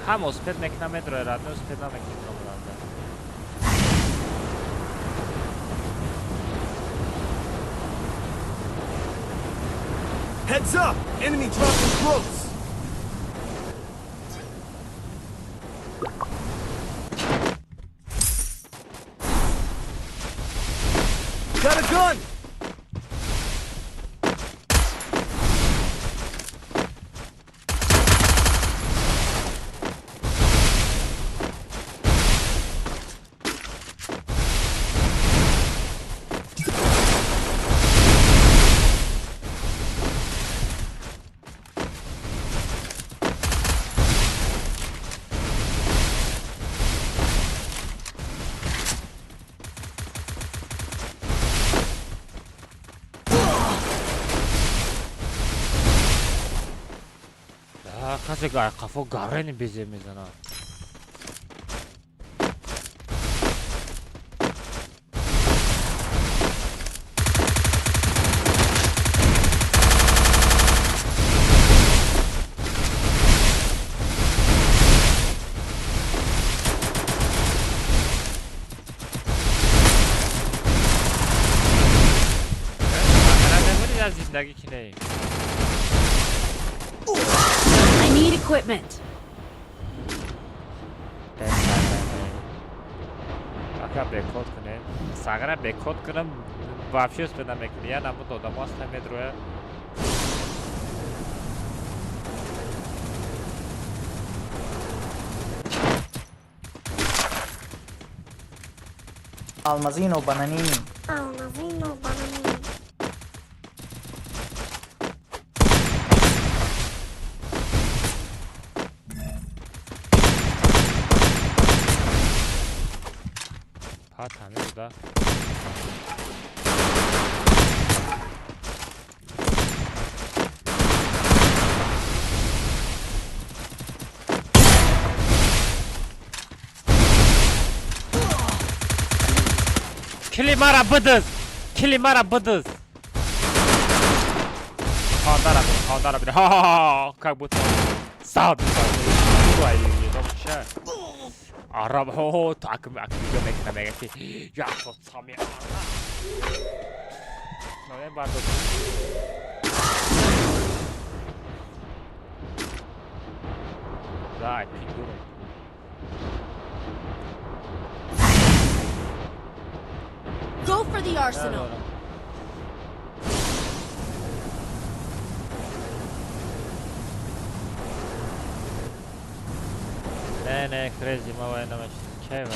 Speaker 9: Ҳам успеть мекунам, медрои, родной, успеть намекунам романда.
Speaker 12: Heads up! Enemy dropping close! Got a gun!
Speaker 9: Касе қафо гарени безе мезанад. Аз зиндагӣ ки не.
Speaker 11: I need equipment.
Speaker 9: Ака, бекод кунем. Сагра бекод кунам, вообще успеть намекунӣ. Я намуд одамо ҳаста, медроя.
Speaker 16: Almazino bananini.
Speaker 4: Almazino bananini.
Speaker 9: Пат ҳамин буда. Кили мара бидиз, кили мара бидиз. Хонара бин, хонара бин. Ха, как будто сад. Араб, хо, так, ак видео мекунам, мега ки як то сами араб. Не бардо. Да, пиндурум.
Speaker 11: Go for the arsenal.
Speaker 9: Не, не, crazy, мало е намеш. Чева.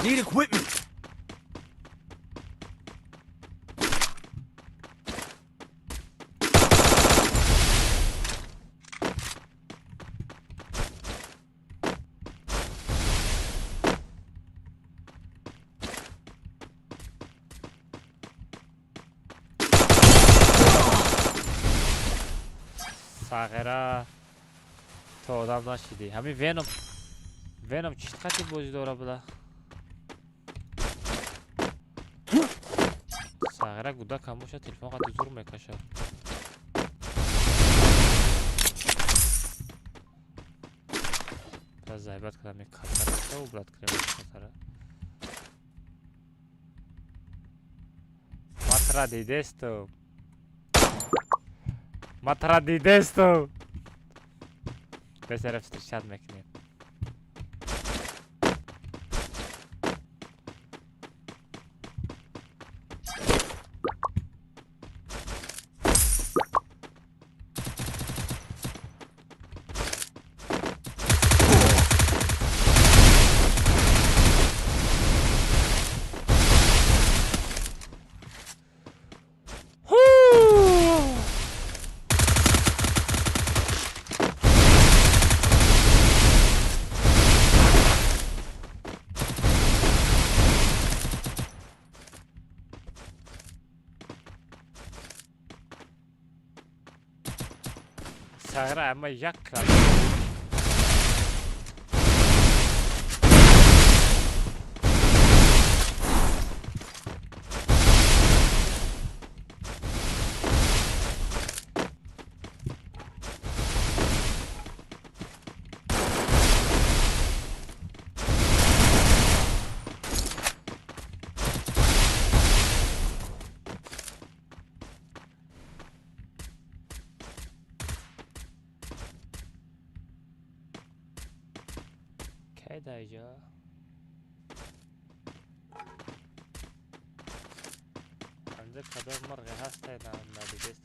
Speaker 12: Need equipment.
Speaker 9: Сағира то одам нашидӣ. Ҳамин Веном, Веном чӣ қати бозӣ дора буда? Сағира гудак ҳам боша, телефон қати зур мекашад. Зайбат кардам, катара убрат кардам катара. Матра дидесту. Матра дидесту. Бесера встречать мекунем. Сағира ама як кард. Кай дар иҷо? Ҳамҷа кадом мурғе ҳасте надидест?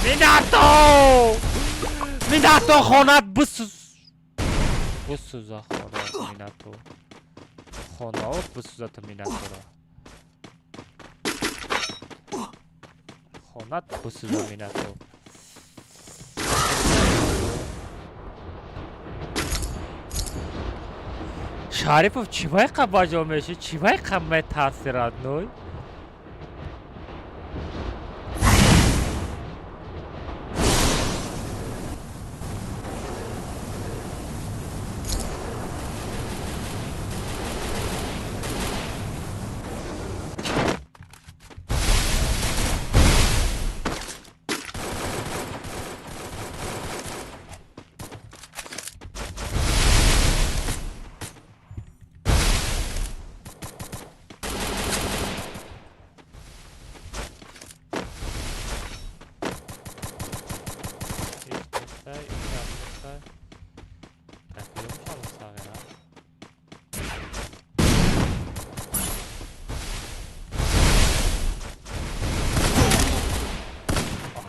Speaker 9: Минато! Минато хонат бисӯз! Бисӯза хона Минато. Хонаот бисӯзата Минаторо. Хонат бисӯза Минато. Шарипов чӣ байқа баҷо мешид? Чӣ байқа метарси родной?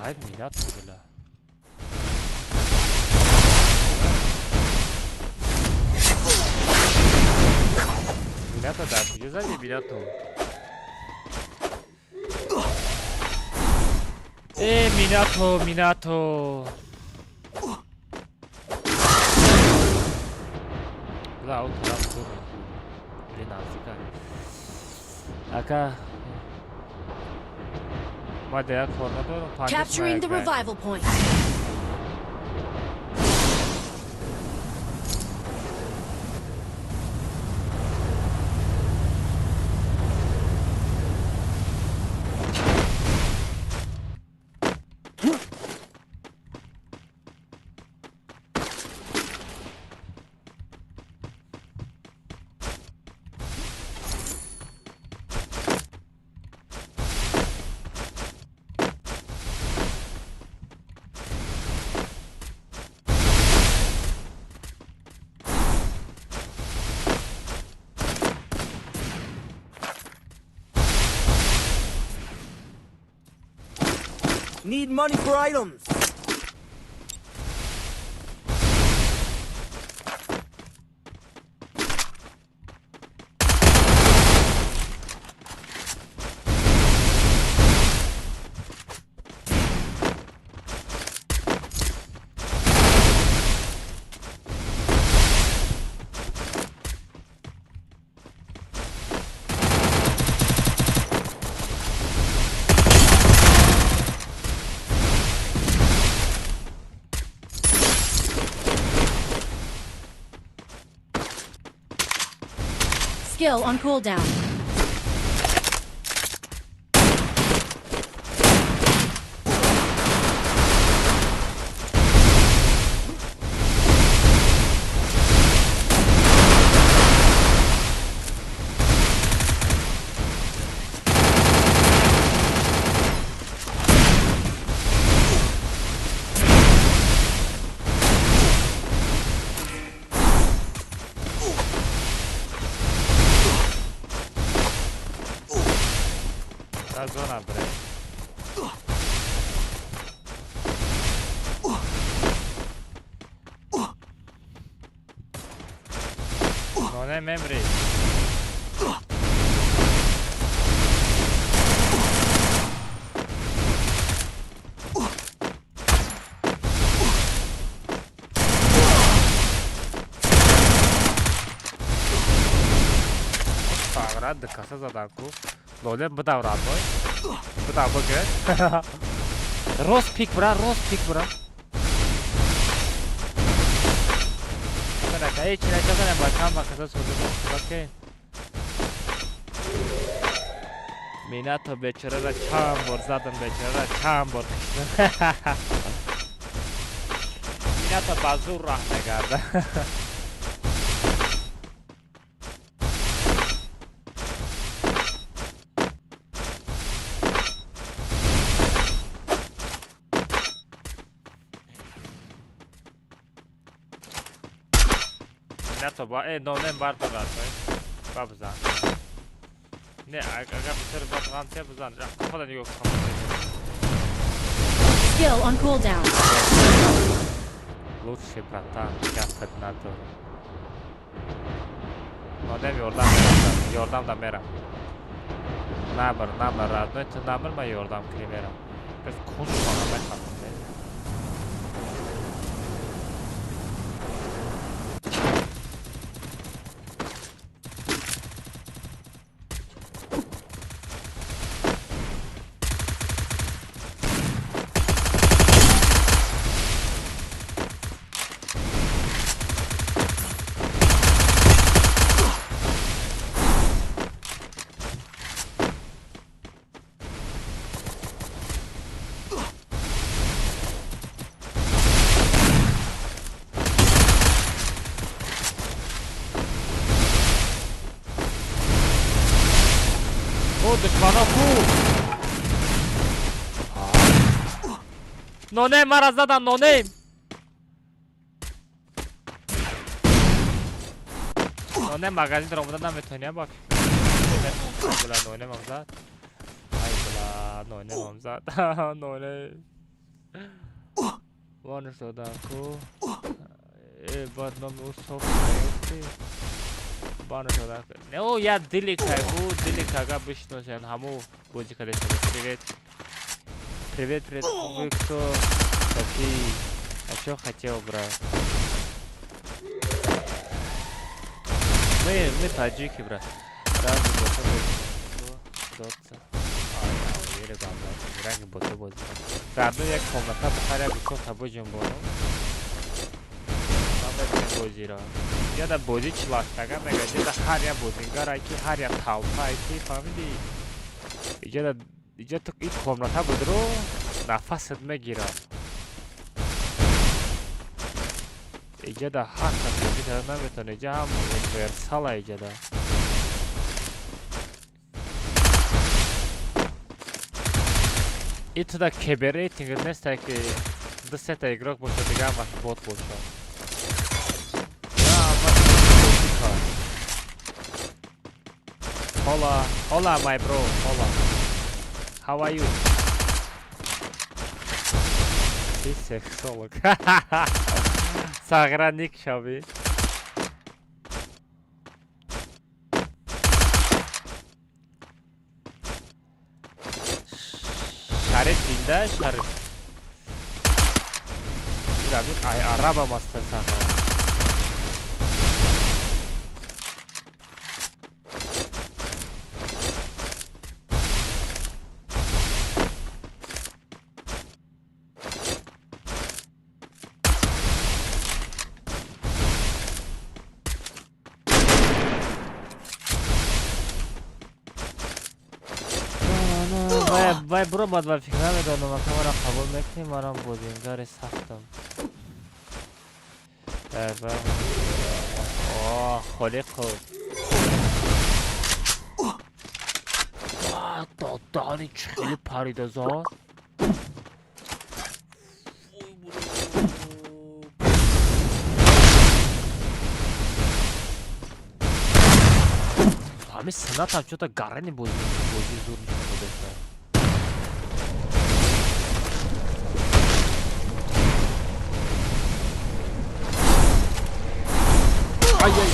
Speaker 9: Ай, Минато била. Минато дар куҷо задӣ Минато? Э, Минато, Минато. Била, о тараф дур. Блин, наздика. Ака. Ма дигар кор надорам.
Speaker 11: Capturing the revival point.
Speaker 12: Need money for items.
Speaker 11: Skill on cooldown.
Speaker 9: Zona bre. Non è memory. Фаград каса заданку. Лоле бдав радой. Бдав бге. Рост пик бра, рост пик бра. Эй, чина бачам ба каса соза. Минато бечорара чанд бор задам, бечорара чанд бор киштам. Минато ба зур раҳ мегарда. Нонем бардорад, ба бизан. Не, агар бисёр бадғамтия бизан. Худа нигоҳ кун.
Speaker 11: Skill on cooldown.
Speaker 9: Лучший братан, гапат надорам. Нонем ёрдам мерам, ёрдам да мерам. Намир, намир, родной, ту намир, ман ёрдам кунӣ мерам. Бес кунш хона мехоҳам. Душмано ку. Нонем мара задан, нонем. Нонем магазин ро омада наметонӣ ба. Бла нонем ам зад. Ай бла нонем ам зад. Нонем. Вон шудан ку. Э бад номи ӯ соф наёфтӣ. Не, о, я дили кайфу, дили кага бишносен, ҳаму бозӣ кардесен. Привет. Привет, привет. Вы кто такие? А чё хотел, брат?
Speaker 1: Мы таджики, брат. Ранги бота бозӣ. Ранги бота бозӣ. Родной, як комната бихар, як гӯшо табо ҷунбонам. Ман мебинем бозиро. Яда бозӣ чилаштага мегӯяд, яда ҳар як бозингар ки ҳар як талпа ки фаҳмидӣ? Иҷода иҷо ту ин комната будро нафасат мегирад. Иҷода ҳар кас бозӣ карда наметавонад, иҷа ҳам универсала иҷода. И туда КБ рейтинг нестай ки ду сета игрок бошад, дига ҳамаш бот бошад. Hola, hola my bro, hola. How are you? Ты сексолог. Сағира ник шави. Шариф зинда, Шариф. Ай арабам аста сағира. Вай буромад ва фикр намедонам, ака маро қабул мекунӣ, манам бозингари сахтам. Холиқов. Додани чӣ хеле паридазон. Ҳамин санатам чё-то гарани бозӣ зур нишон додеста. Ай-ай!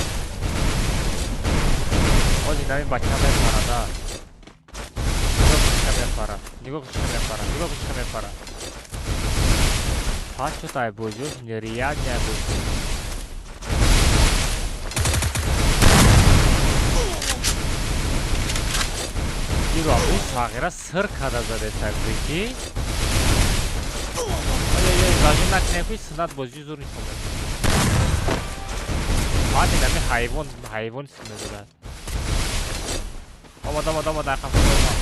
Speaker 1: Ози нами бача мепара, да. Нигоҳ чӣ мепара, нигоҳ чӣ мепара, нигоҳ чӣ мепара. Пас чё-то ай бозиёш нереально ай бозӣ. Иро абу сағира сир када задеста, прикинь. Ай-ай-ай, ражи накунем ки сунат бозӣ зур нишон медиҳад. Баъд инами ҳайвон, ҳайвон сир мезадад. Омад, омад, омад, дар қафо омад.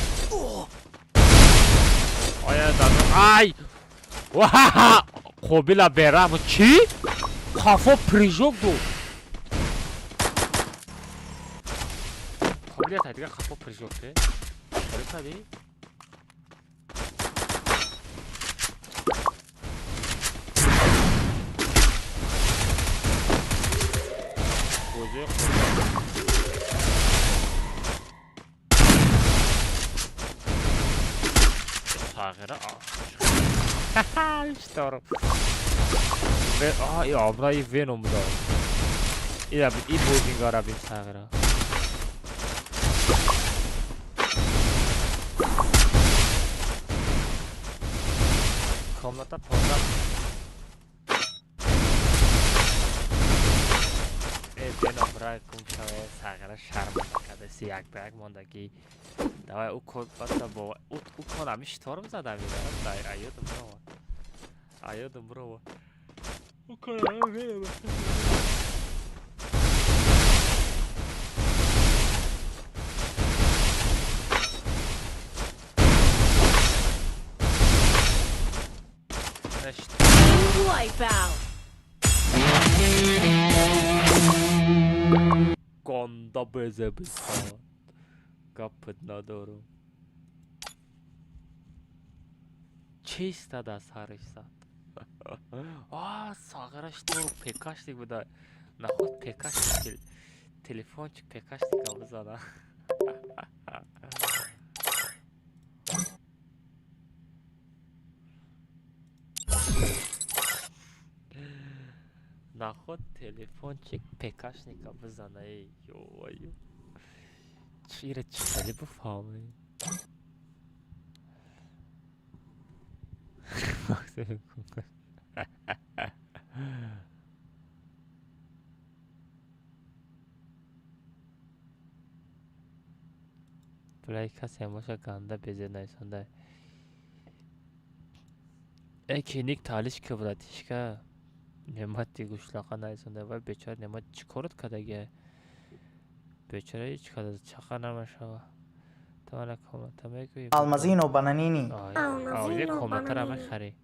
Speaker 1: Оя дадо, ай! Ваҳа! Қобила бераҳм, чӣ? Қафо прыжок дод. Қобилия та дига қафо прыжок де. Чӣ кардӣ? Бозии сағира шторм. Обра и веном буда. И бозингара бин сағира. Комната понздаҳ Веном бра гумшаве сағира шарманда кадаси як ба як мондагӣ. Давай ӯ код баста бо ӯ кон ами шторм задам ина. Аёдам брова. Аёдам брова. Ӯ кон ами веном.
Speaker 11: Wipeout.
Speaker 1: Гонда безебиса. Гапат надорам. Чиста да сариш зад. А, сағираш тору пекашник буда. Наход пекашник телефончик пекашника бизана. Наход телефончик пекашника бизана. Эй, ё. Чира чӣ хеле бифаҳмӣ? Бля, касе боша ганда безер нависонда. Эки ник талиш ки братишка. Немати гӯшлақа нависонда. Вай бечора Немат чӣ корот кардагия? Бечора ҳеҷ када чақа намешава. Ту мана комната мегӯӣ.
Speaker 16: Алмазино бананини.
Speaker 1: Оиде комнатара мехарӣ.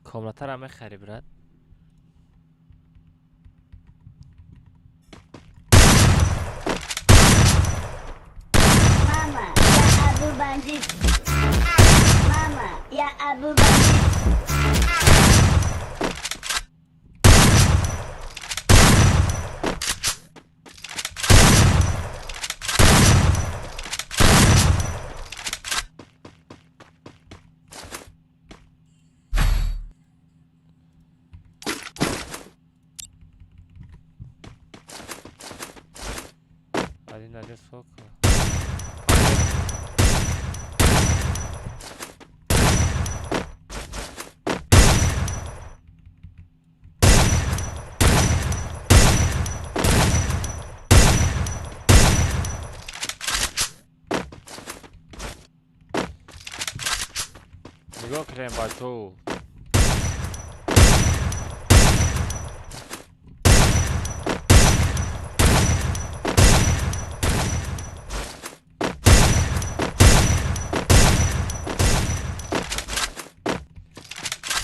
Speaker 1: Комнатара мехарӣ, брат.
Speaker 2: Мама, я Абу Бандит. Мама, я Абу Бандит.
Speaker 1: Один один сколько? Нигоҳ кунем, бачаҳо.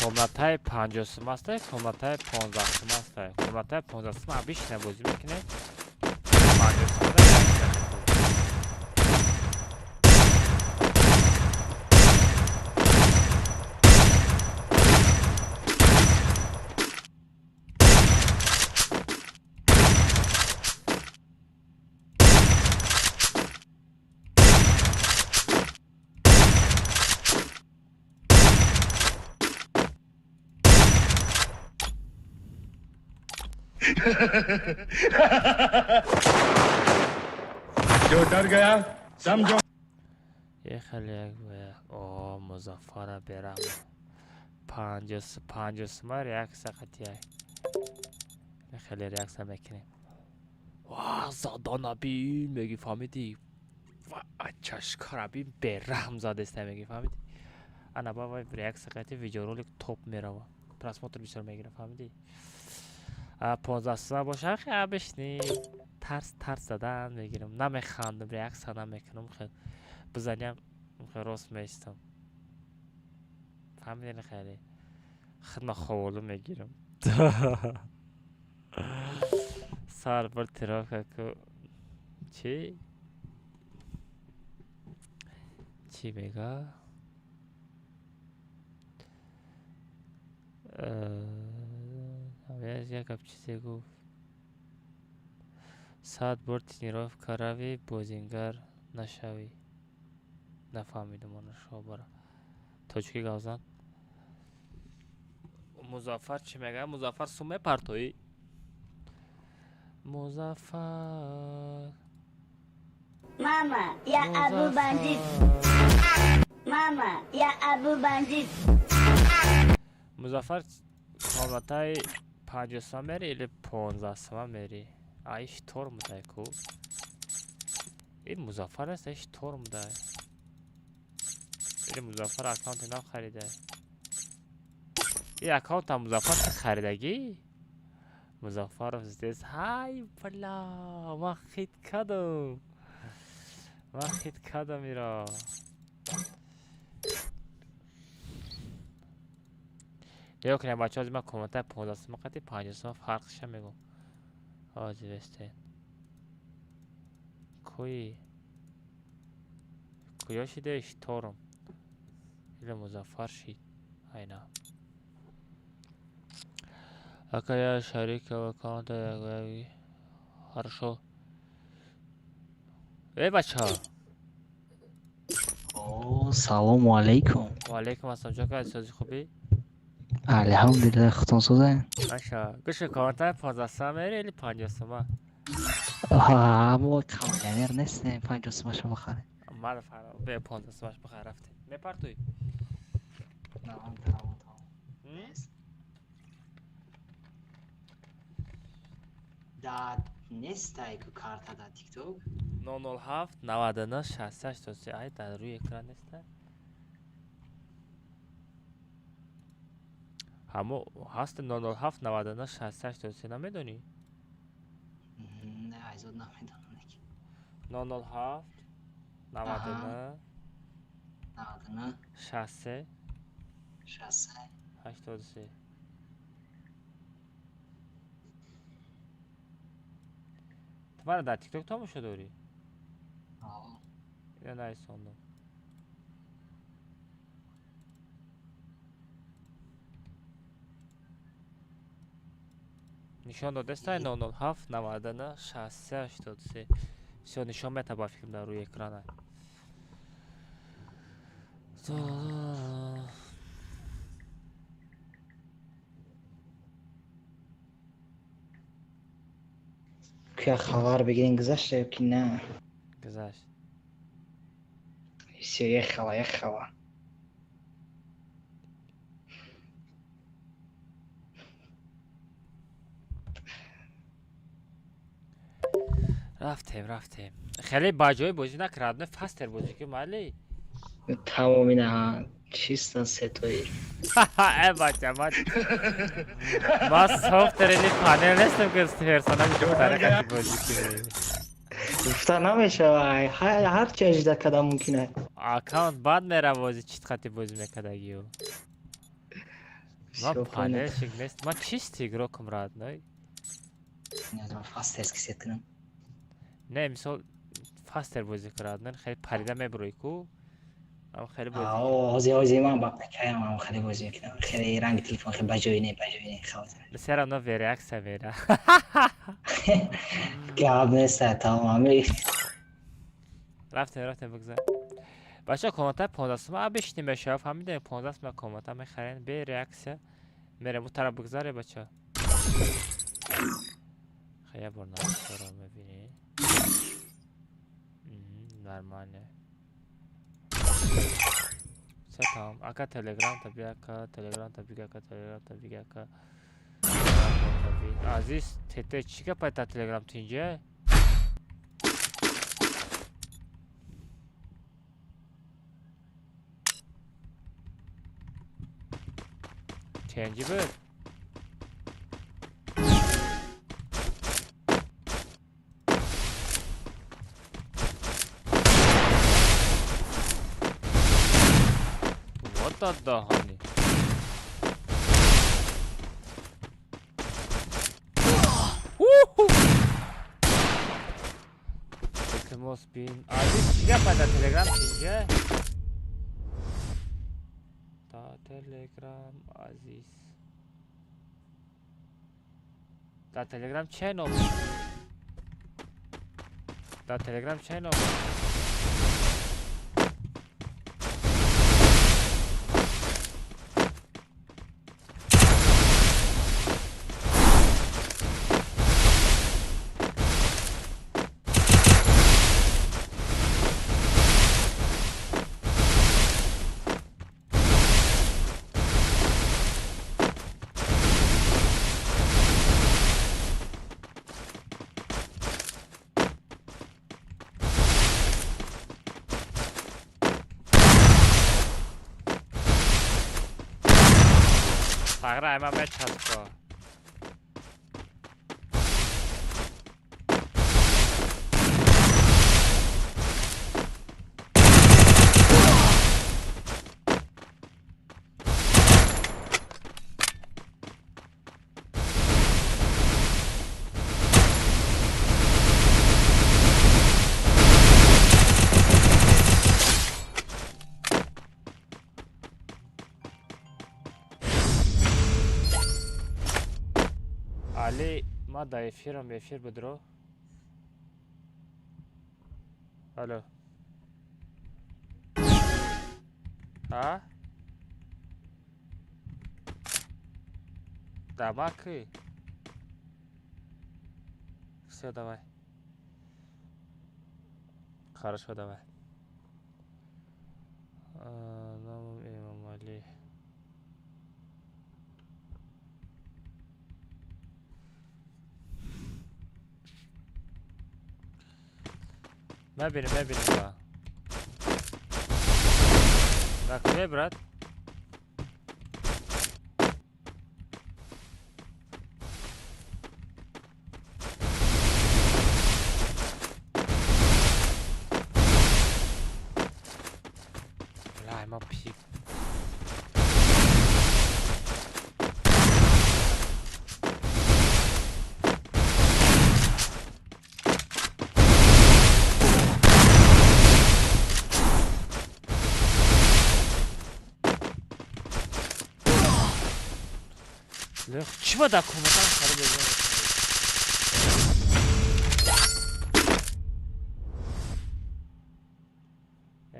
Speaker 1: Комнатаи 50 сум астае, комнатаи 15 сум астае. Комнатаи 15 сум обычно бозӣ мекунед. 50 сумада реаксия мекунед.
Speaker 5: जो डर गया समझो।
Speaker 1: Хеле як о Музаффара берам. 50 сума реаксия қатия. Хеле реаксия мекунем. Ва задана бин меги, фаҳмидӣ? Ва чашкара бин, бераҳм задеста меги, фаҳмидӣ? Ана ба вай реаксия қати видеоролик топ мерава. Просмотр бисёр мегира, фаҳмидӣ? 15 сума боша, обычный тарс тарс задан мегирам. Намехандам, реаксия намекунам, хел бизаням, хел рост меистам. Фаҳмидед, хеле хидма ховолу мегирам. Сар бир тренировка ку. Чӣ? Чӣ мега? Як гап чизе гуфт. 100 бор тренировка равӣ, бозингар нашавӣ. Нафаҳмидам ана шобара. Тоҷикӣ гап зан. Музаффар чӣ мега? Музаффар, сум мепартоӣ? Музаффар.
Speaker 2: Мама, я Абу Бандит. Мама, я Абу Бандит.
Speaker 1: Музаффар, комнатаи 50 сума мери или 15 сума мери? Ай штор мудай ку. Ин Музаффар нест, ай штор мудай. Или Музаффар аккаунти нав харида. Ин аккаунтам Музаффар ту харидагӣ? Музаффаров здесь. Ҳай, бля, ман хит кардам. Ман хит кардам иро. Нигоҳ кунед, бачаҳо, ҳозир ман комнатаи 15 сума қати 50 сума фарқша мегӯм. Ҳозир вестен. Куи? Куё шида шторм? Или Музаффар шид? Айна. Ака, я шарикова аккаунта. Хорошо. Эй, бача.
Speaker 3: Салому алайкум.
Speaker 1: Ва алайкум ассалом. Чо кардӣ, сози, хубӣ?
Speaker 3: Алҳамдулилла, худтон соза?
Speaker 1: Аша, гӯша, комнатаи 15 сума мери или 50 сума?
Speaker 3: Мо миллионер нестем, 50 сумаша бихарем.
Speaker 1: Ман бе 15 сумаш бихар, рафтем. Мепартоӣ?
Speaker 3: Да нестай ку карта да ТикТок.
Speaker 1: 007 99 68 83. Ай, дар рӯи экран неста. Ҳамо ҳаст 007 99 68 83, намедонӣ?
Speaker 3: Не, айзод намедонам.
Speaker 1: 007 99
Speaker 3: 99
Speaker 1: 63
Speaker 3: 63
Speaker 1: 83. Ту мара дар ТикТок тамошо дорӣ? Ина нарисондам. Нишон додестай 007 99 63 83. Всё, нишон мета ба фикрам дар рӯи экрана.
Speaker 16: Куя хабар бигирин, гузашта ё ки на?
Speaker 1: Гузашт.
Speaker 16: Всё, ехала, ехала.
Speaker 1: Рафтем, рафтем. Хеле ба ҷои бозӣ накард, фастер бозӣ ки майли.
Speaker 16: Тамом, ина чисто сетои.
Speaker 1: Э, бача, ма софтерини панел нестам, ки персонажи духтара қати бозӣ кунем.
Speaker 16: Гуфта намешава, ҳар чи ажида карда мумкин аст.
Speaker 1: Аккаунт бад мера, бозӣ чит қати бозӣ мекардагиё. Ман панелшик нест, ман чисти игрокам, родной.
Speaker 16: Фастерски сет кунам.
Speaker 1: Не, мисол фастер бозӣ кун, родной, хеле парида мебурӯй ку. Ам хеле бозӣ.
Speaker 16: Ҳози ҳози ман ба пекаям, ам хеле бозӣ мекунам. Хеле ранги телефон хеле ба ҷои не, ба ҷои не, хавз.
Speaker 1: Все равно реакция мера.
Speaker 16: Гап нест, тамом ами.
Speaker 1: Рафтем, рафтем, бигзар. Бача, комната 15 сум абишни мешава, фаҳмидем, 15 сум комната мехарен, бе реакция. Мерем у тараф, бигзаре, бача. Хай, бор наро мебинӣ. Нормально. Всё, тамом. Ака, Телеграм та би, ака, Телеграм та би, ака, Телеграм та би, ака. Азиз, тете чӣ гапай та Телеграм тинҷа? Ченҷи буд? What the honey? Илтимос бин. Азиз, чӣ гапай дар Телеграм тинҷа? Та Телеграм, Азиз. Дар Телеграм чӣ ном? Дар Телеграм чӣ ном? Фақра ама мечаспа. Али, ма да эфирам, эфир бидро. Алло. А? Да, маки. Все, давай. Хорошо, давай. Номом Имамали.
Speaker 9: Мебинем, мебинем ба. Да куҷое, брат? Бля, ма пик. Чӣ ба дар комнатам хари бозӣ мекунед?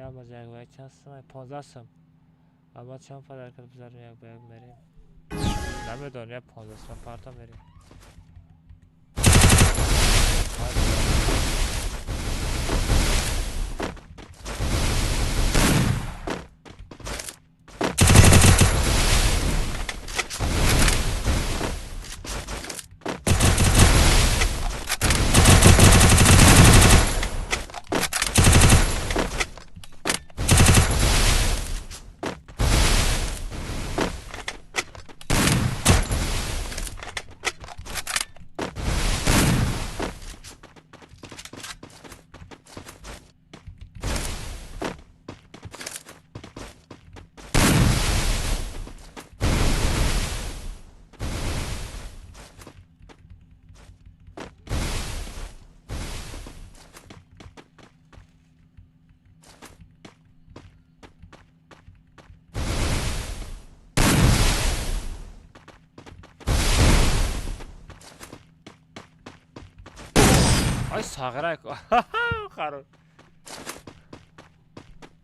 Speaker 9: Алмаз як ба як чанд сум? 15 сум. Алмаз чанд падар кард бизарем як ба як мерем. Намедонам, як 15 сум парта мерем. Ай сағирак харо.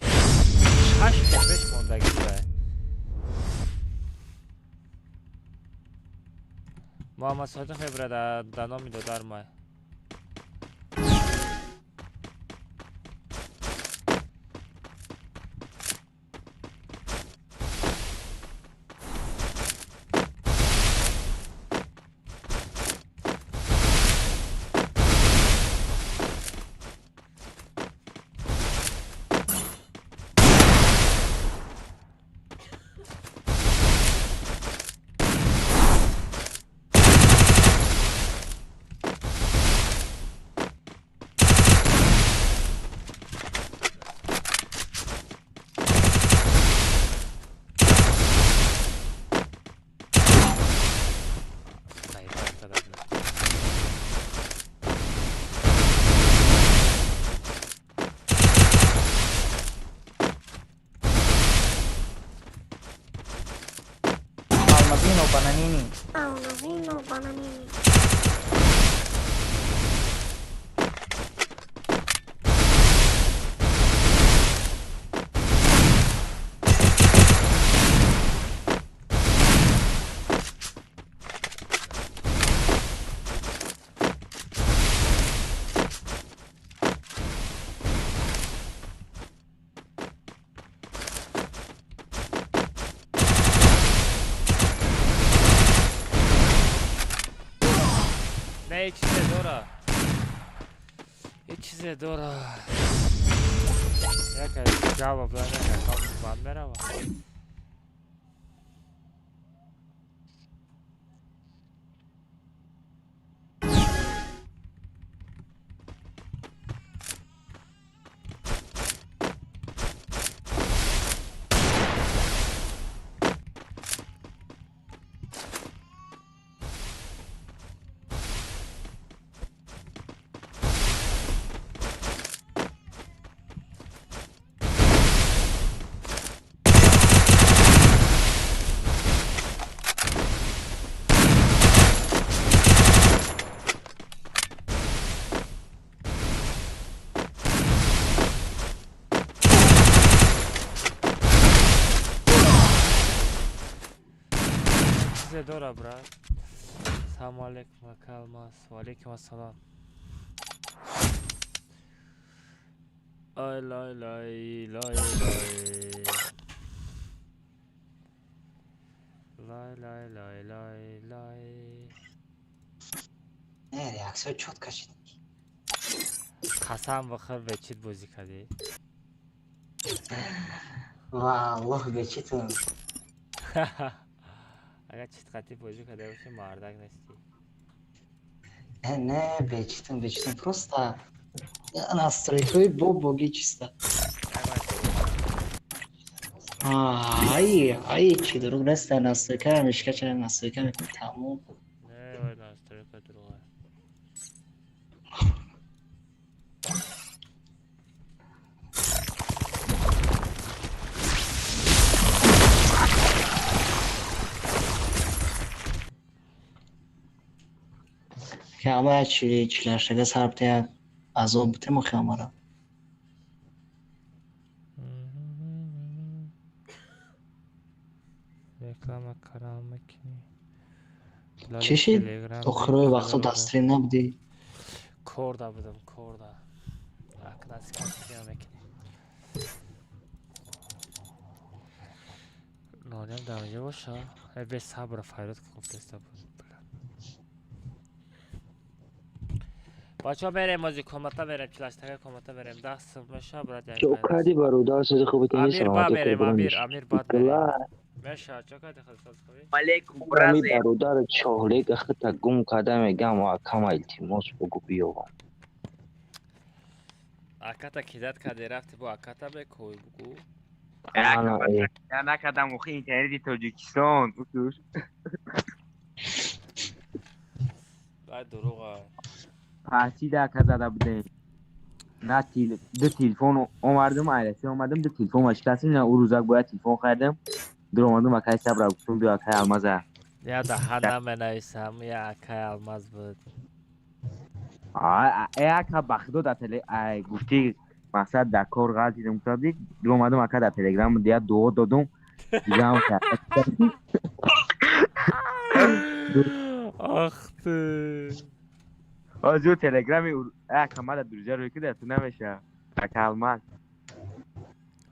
Speaker 9: Шаш пеш мондаги буда. Муҳаммад Содиқ мебурад да номи додар май.
Speaker 16: Almazino Bananini.
Speaker 4: Almazino Bananini.
Speaker 9: Не, чизе дора. Чизе дора. Яка ҷавоб дада, банд мерава. Дора, брат. Салому алейкум, ака Алмаз. Ва алейкум ассалом. Ай лай лай лай лай. Лай лай лай лай лай.
Speaker 3: Не, реакция чётко шид.
Speaker 9: Қасам бихӯр, бечит бозӣ кардӣ?
Speaker 16: Валлоҳ, бечитам.
Speaker 9: Агар читқатӣ бозӣ карда бошӣ, мардак нестӣ.
Speaker 16: Не, бечитам, бечитам, просто настройкаи бо боги чиста. Ай, ай, чи дурӯғ нест, настройка мешка, чара настройка мекунӣ, тамом.
Speaker 9: Не, вай настройка дурӯға.
Speaker 16: Ама чи чилаштага сарбтая азоб бутем охи амара.
Speaker 9: Реклама канал мекунӣ?
Speaker 16: Чӣ шид? Охирои вақтҳо дар стрим набудӣ?
Speaker 9: Корда будам, корда. Акнасикасия мекунӣ. Нонем дар онҷо боша. Э, бесабра файрод гуфтеста буд. Бачаҳо, мерем ози комната, мерем чилаштага комната мерем. 10 сум меша, брат.
Speaker 6: Чо кардӣ, бародар, сози хубите?
Speaker 9: Амир, ба мерем, Амир, Амир, баъд мерем. Меша, чо кардӣ, худ сози хубӣ?
Speaker 6: Алейкум, бародар, чоҳлек хита гум карда, мегам, акама илтимос, бугу биёвам.
Speaker 9: Аката кидат карди, рафти, бо аката бекӯй бугу.
Speaker 17: Накардам, охи интернети Тоҷикистон утуш.
Speaker 9: Ай, дурӯға.
Speaker 17: Пасида ака зада будем. На ду телефон омардам, айраси омадам, ду телефон машкастим, на ӯ рӯзак бояд телефон харидам. Дур омадам, акай Сабра гуфтум, биё, акай Алмаза.
Speaker 9: Я даҳан наменависам, я акай Алмаз буд.
Speaker 17: Э, ака, ба худо, дар теле гуфтӣ, мақсад, дар кор ғалтидам, гуфтабди, дур омадам, ака, дар телеграм я дуо додум. Дигаам.
Speaker 9: Ах ты!
Speaker 17: Озу телеграми ака мада друзья рӯй кида, ту намеша. Ака Алмаз.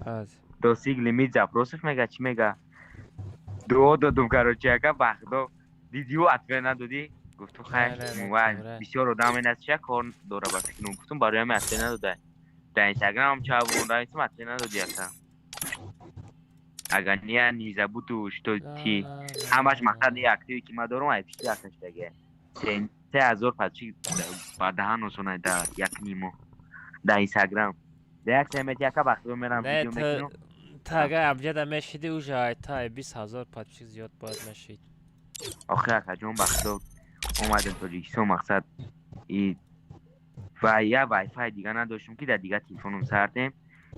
Speaker 9: Аз.
Speaker 17: Достиг лимит запросов мега, чӣ мега? Дуо додум, короче, ака, ба худо. Дидиу, ответ надодӣ? Гуфтум, хай, вай, бисёр одам менасиша, кор дора ба фикрум. Гуфтум, барои ҳамин ответ надода. Дар инстаграмам чавон, дар инстаграм ответ надодӣ, ака. Агар не, не забуду, что ти ҳамаш мақсад активе ки ман дорум, ай пишти акаштаге. 3000 подписчик ба даҳан осона дар як нимо дар инстаграм. Дар як самет яка вақт мерам
Speaker 9: Не,
Speaker 17: видео мекунам.
Speaker 9: Ту агар абҷада мешиди, уже ай та 20 000 подписчик зиёд бояд мешид.
Speaker 17: Охи, акаҷон, ба худо, омадем Тоҷикистон, мақсад и ва я вайфай дига надоштум, ки дар дига телефоном сардем.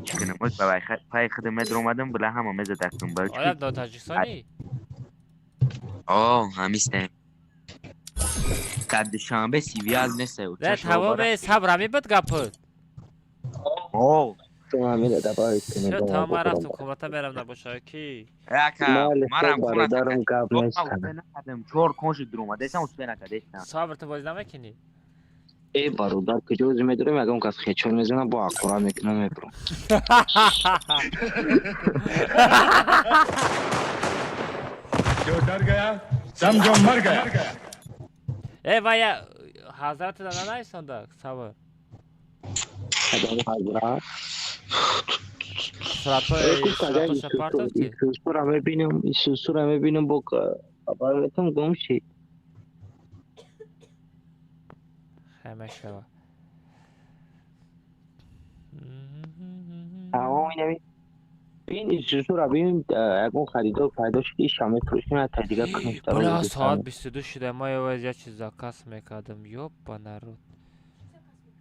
Speaker 17: Чӣ кунем? Оз ба вайфай худам медромадам, била ҳама мезадактум. Барои чӣ?
Speaker 9: Оя, до Тоҷикистонӣ?
Speaker 17: О, ҳамистем. Дар Душанбе связь нест.
Speaker 9: Не, тамоми сабр ҳамин буд гапот?
Speaker 17: О.
Speaker 9: Чё, тамом, ман рафтум комната, мерам, набоша ки.
Speaker 17: Ака, марам
Speaker 6: бародарам, гап нест.
Speaker 17: Чор кон шуд, дуромадесам, успе накардесам.
Speaker 9: Сабр, ту бозӣ намекунӣ?
Speaker 6: Э, бародар, куҷо ӯзи медорем, ягон кас хечон мезанам, бо аккурат мекунам, мебурам.
Speaker 5: जो डर गया, समझो मर गया।
Speaker 9: Э, вая ҳазрат да нанависонда, сабр.
Speaker 6: Кадом ҳазрат?
Speaker 9: Суратҳои суратоша партофтӣ?
Speaker 6: Сусура мебинам, сусура мебинам, бо хабар метам, гум шид.
Speaker 9: Хай, мешава.
Speaker 6: Тамом, инами бин, сусура бин, ягон харидор пайдо шуд, иша мефурӯшем, ята дига кунем.
Speaker 9: Бля, соат 22 шуда, ма ёваз як чиз заказ мекардам, ёба народ.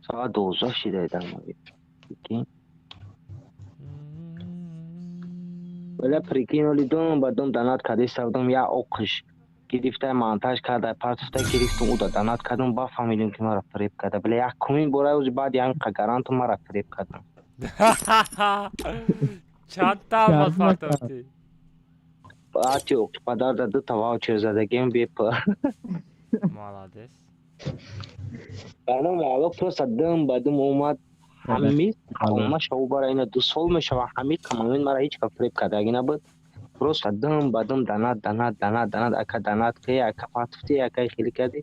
Speaker 6: Соат 12 шида дар прикинь. Бля, прикинь, оли дом ба дом донат кардеста будам, я оқиш гирифта, монтаж карда, партофта, гирифтум, уда донат кардум, ба фаҳмидем, ки маро фиреб карда. Бля, якумин бора ози баъди ҳамин гаранту маро фиреб кардам.
Speaker 9: Чандта алмаз партофтӣ?
Speaker 6: Ати оқи падар дута ваучер задагем бепа.
Speaker 9: Молодец.
Speaker 6: Барном ало, просто дум ба дум омад, ҳамин омма шаву бара, ина 2 сол мешава, ҳамин камамин мара ҳеҷ ка фиреб кардаги набуд. Просто дум ба дум донат, донат, донат, донат, ака, донат ки, ака, партофти, ака, хеле кардӣ,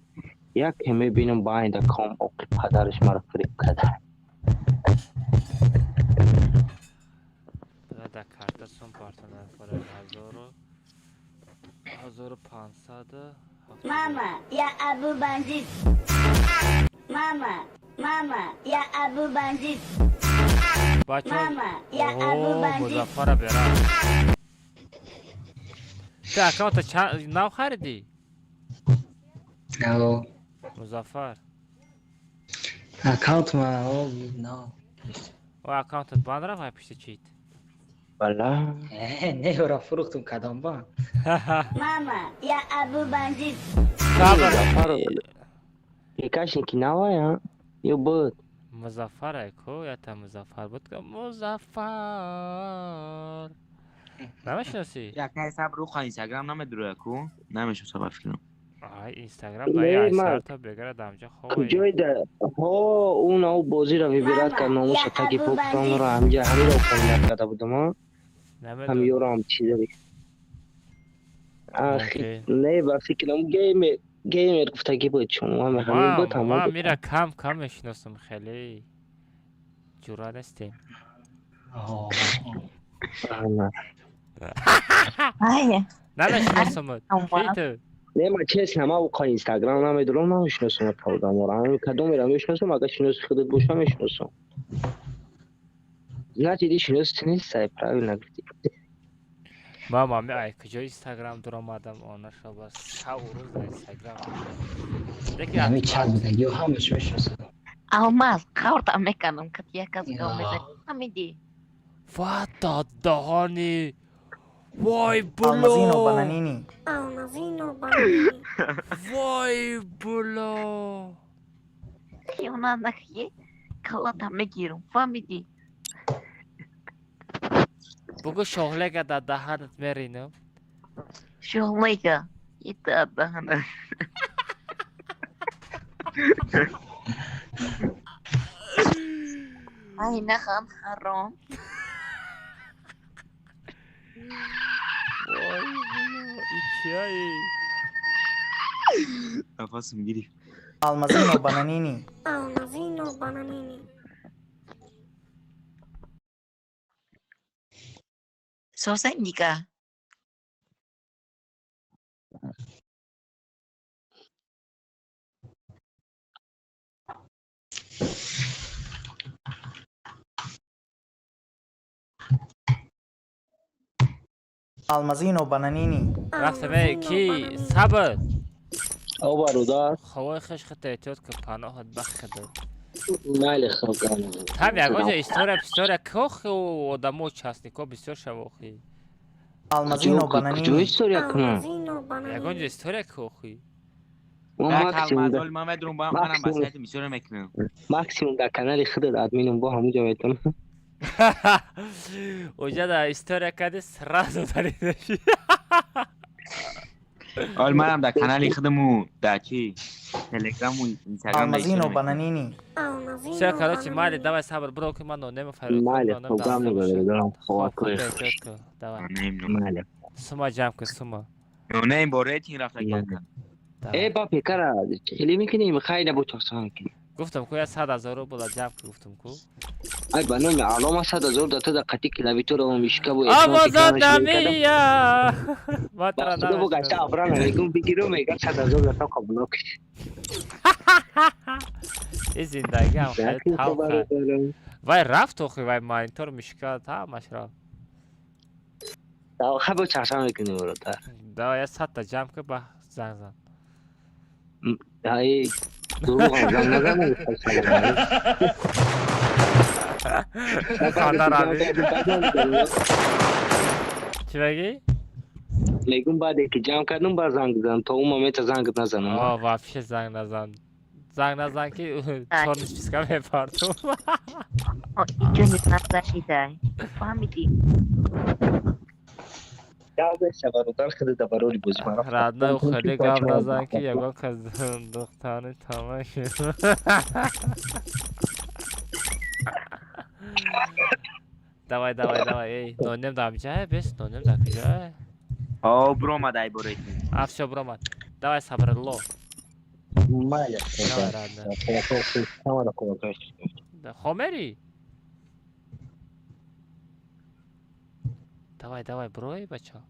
Speaker 6: яке мебинам, байнда ком оқи падараш маро фиреб карда.
Speaker 9: Дар карта сум партона фора 1500.
Speaker 2: Мама, я Абу Бандит. Мама, мама, я Абу Бандит.
Speaker 9: Бачо.
Speaker 2: Мама, я Абу Бандит.
Speaker 9: Музаффара бера. Ту аккаунта чанд нав харидӣ?
Speaker 16: Алло.
Speaker 9: Музаффар.
Speaker 16: Аккаунт ма о нав.
Speaker 9: О, аккаунтат банд рафт ай пишти чит.
Speaker 6: Бала.
Speaker 16: Не, ора фурӯхтум кадом бан.
Speaker 2: Мама, я Абу Бандит.
Speaker 9: Сабр.
Speaker 6: Пекашники навая, ё буд.
Speaker 9: Музаффар ай ко, ята Музаффар буд ка Музаффар. Намешиносӣ?
Speaker 17: Якай сабр руха Инстаграм намедуроя ку? Намешиносам ба фикрам.
Speaker 9: Ай Инстаграм дай ай сарта бегара дамҷа хоб.
Speaker 6: Куҷои да ҳо ун ау бозиро выбират кард номуша таги покронро ҳамҷа ҳамиро упоминат карда будам а. Ҳам ёрам чизари. Ахи не ба фикрам геймер геймер гуфтагӣ буд чун ҳама ҳамин буд ҳамон.
Speaker 9: Ман мира кам кам мешиносам, хеле ҷура нестем. Намешиносамат. Ки ту?
Speaker 6: Не, ман честно, ман уқа Инстаграм намедорам, намешиносам та одаморо. Ҳамин кадомеро мешиносам, агар шиноси худат боша мешиносам. Значит, шиноси ту нест, правильно гуфтӣ.
Speaker 9: Ман ами ай куҷо Инстаграм дуромадам, онаша бас шав рӯз дар Инстаграм.
Speaker 16: Ҳамин чат будагиё ҳамаш мешиносам.
Speaker 14: Алмаз, қавртам мекардам, кат як кас гап мезад. Ҳамиди.
Speaker 9: Ва даҳани. Вой було.
Speaker 18: Алмазино бананини.
Speaker 4: Алмазино бананини.
Speaker 9: Вой було.
Speaker 14: Хиёнат накунӣ, каллатам мегирам. Фаҳмидӣ?
Speaker 9: Бугӯ шоҳлега дар даҳанат меринам.
Speaker 14: Шоҳлега, ита даҳанат. Ай наханд ҳаром.
Speaker 9: Вой було, икияи.
Speaker 17: Нафасам гирифт.
Speaker 18: Алмазино бананини.
Speaker 4: Алмазино бананини.
Speaker 14: Созандика.
Speaker 18: Алмазино бананини.
Speaker 9: Рафтаме ки сабр.
Speaker 6: О бародар.
Speaker 9: Хавои хеш хата эҳтиёт ки паноҳат бахда.
Speaker 6: Майли хоб ганам.
Speaker 9: Там ягонҷа история пистория кохи одамо участнико бисёр шавохи.
Speaker 18: Алмазино
Speaker 6: Куҷо
Speaker 18: бананини.
Speaker 6: история кунам?
Speaker 4: Алмазино бананини.
Speaker 9: Ягонҷа история кохи.
Speaker 6: Мо
Speaker 17: Як
Speaker 6: максимум
Speaker 17: алмазол ман медурам, манам ба
Speaker 6: максимум
Speaker 17: сайти бисёр мекунам.
Speaker 6: Максимум дар канали худат админум бо ҳамунҷо метавонам.
Speaker 9: Оҷа да история кади сразу даридаши.
Speaker 17: Ол манам дар канали худаму дар чи Телеграму Инстаграм
Speaker 18: Алмазино бананини.
Speaker 4: Алмазино
Speaker 9: Всё, короче, майли,
Speaker 4: бананини.
Speaker 9: давай сабр, бро, ки ман нонема файрод
Speaker 6: Майли,
Speaker 9: кунам,
Speaker 6: хоб гам
Speaker 9: даста боша.
Speaker 6: бародарам,
Speaker 9: Хоб,
Speaker 6: ховакои
Speaker 9: худта
Speaker 6: хуш.
Speaker 9: эҳтиёт кун. Давай.
Speaker 6: Майли.
Speaker 9: Сума ҷамъ кун, сума.
Speaker 17: Нонем бо рейтинг рафта
Speaker 6: Майли.
Speaker 9: Давай.
Speaker 6: Э, ба пекара, хеле мекунем, хайр бо чақчақ мекунем.
Speaker 9: Гуфтам ку я 100 000 рубла ҷамъ кун, гуфтам ку.
Speaker 6: Ай ба номи Алло, 100 000 дата дар қати клавиатура ва мишка бо экран
Speaker 9: Овоза
Speaker 6: пекара мекардам.
Speaker 9: дамия. Ма тара
Speaker 6: Ба худо бо гашта
Speaker 9: намешиносам.
Speaker 6: абрана мегум бигиру мегам 100 000 дата қабулок.
Speaker 9: Ин зиндагиам хеле
Speaker 6: Якин
Speaker 9: талха.
Speaker 6: бародарам.
Speaker 9: Вай рафт охи, вай монитор мишка ҳамаш рафт.
Speaker 6: Хай бо чақчақ мекунем бародар.
Speaker 9: Давай я 100 та ҷамъ кун, ба занг зан.
Speaker 6: Ай дурӯғам занг назанам.
Speaker 9: Ханда рави. Чӣ мегӣ?
Speaker 6: Мегум баъде ки ҷамъ кардам ба занг зан, то он момента занг назанам.
Speaker 9: О, вообще занг назан. Занг назан ки чорни списка мепартум.
Speaker 14: О, иҷони назаридай. Фаҳмидӣ?
Speaker 6: Бародар худата барори бозӣ ман рафтам.
Speaker 9: Родной, хеле гап назан ки ягон кас духтани тамак. Давай, давай, давай, эй, нонем дар ҷае, бес, нонем дар куҷое?
Speaker 17: О, бромад ай бо рейтинг.
Speaker 9: А, всё, бромад. Давай, сабрло.
Speaker 6: Майли.
Speaker 9: Давай, родной. Хомери? Давай, давай, брой, бача.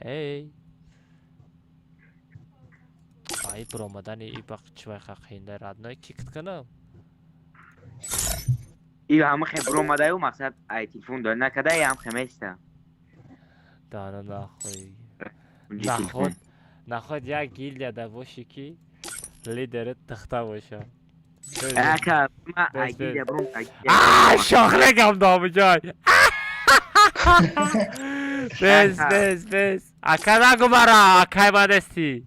Speaker 9: Эй. Ай, бромадани и бақ чивайха қиинда родной кикт кунам.
Speaker 17: И ҳама хе бромадаю мақсад ай телефон дор накада ам хеместа.
Speaker 9: Да, нахуй. Наход, наход як гильдияда бошӣ ки лидерит тихта боша.
Speaker 17: Ака, ма ай гильдия бром.
Speaker 9: А, шохрегам домуҷой. Бес, бес, бес. Ака нагу мара, акай ман нести.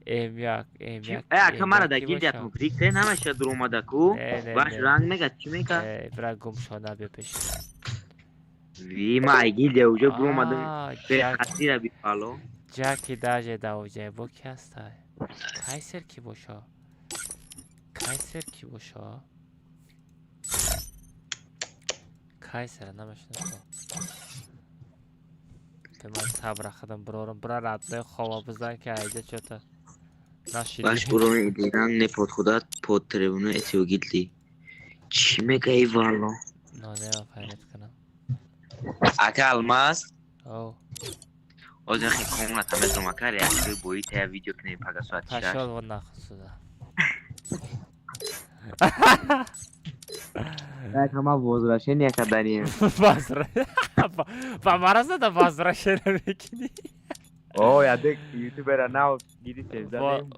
Speaker 9: М1, М1.
Speaker 17: Ака мара да гильдиятон прикте намеша дуромада ку. Баш ранг мега, чӣ мега?
Speaker 9: Бира гум шо набия пеш.
Speaker 17: Ви ма ай гильдия уже буромадам. Бехатира бипало.
Speaker 9: Ҷаки даже да уҷай бо ки ҳастай? Кайсер ки боша? Кайсер ки боша? Кайсера намешинасам. Ман сабра худам бирорам, бира родной хова бизан ки айҷа чота. Нашид.
Speaker 17: Баш бурони идиран не под худат под трибуну этио гилди. Чӣ мегаи вало?
Speaker 9: Ноне файрат кунам.
Speaker 17: Ака Алмаз?
Speaker 9: О.
Speaker 17: Озин хе комната метром ака реакцию бои тая видео кунем пага соати 6.
Speaker 9: Пошёл вон нахуй сюда.
Speaker 17: Так, ма возвращение каданем.
Speaker 9: Ба мараза да возвращение мекунӣ.
Speaker 17: О, я дек ютубера нав гирифтем задем.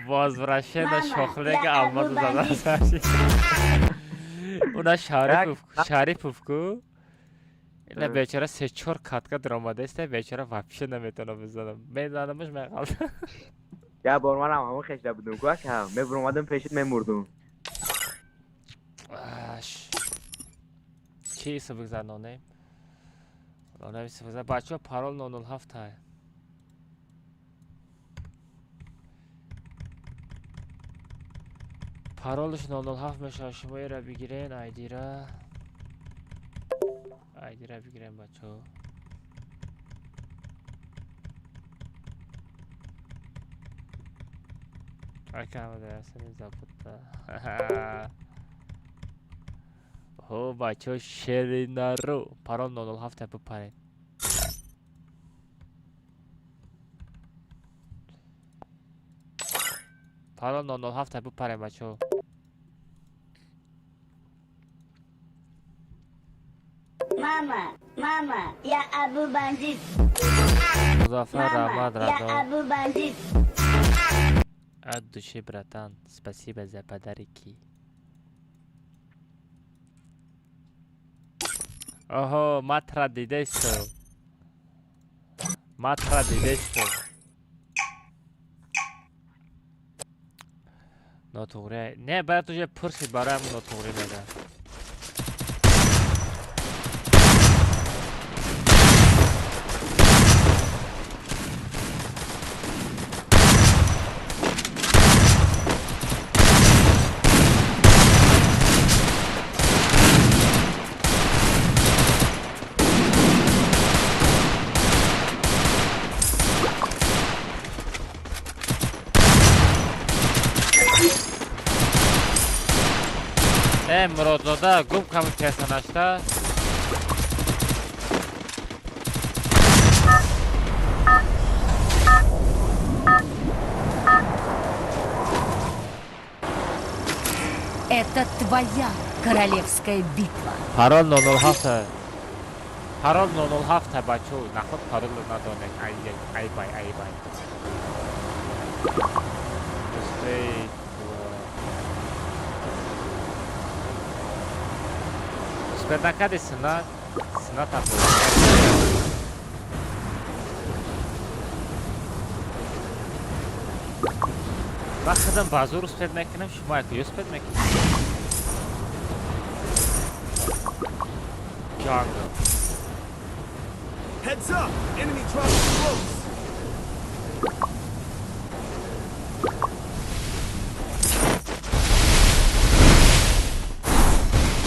Speaker 9: Возвращение шохлега Алмаза зада. Уна Шарипов, Шарипов ку. Ина бечора се-чор катка даромадааст, бечора вообще наметавонам бизанам. Мезанамаш меғалта.
Speaker 17: Я бор манам ҳамон хешда будум ку ака, мебуромадам пешит мемурдум.
Speaker 9: Аш. Ки исм бигзар нонем? Нонем исм бигзар. Бачаҳо парол 007 ай. Паролш 007 мешавад. Шумо ира бигирен айдира. Айдира бигирен бачаҳо. Ака ама забудда. Ҳо бачаҳо шеринаро парол 007 бипаред. Парол 007 бипаред бачаҳо.
Speaker 2: Мама, мама, я Абу бандит.
Speaker 9: Музаффар Раҳмат
Speaker 2: Я
Speaker 9: Радо.
Speaker 2: Абу бандит.
Speaker 9: От души, братан, спасибо за подарки. Оҳо, матра дидесту. Матра дидесту. Нотуғри. Не, баъд уже пурсид бароям нотуғри мега. Э, Муродзода, гум ками персонажта.
Speaker 11: Это твоя королевская битва.
Speaker 9: Парол 007. Парол 007 бачо, наход парол надонед. Ай ай бай, ай бай. Успей. Успей накади сина, сина там. Ман худам ба зур успед мекунам, шумо як успед мекунед. Jungle.
Speaker 12: Heads up! Enemy dropping close!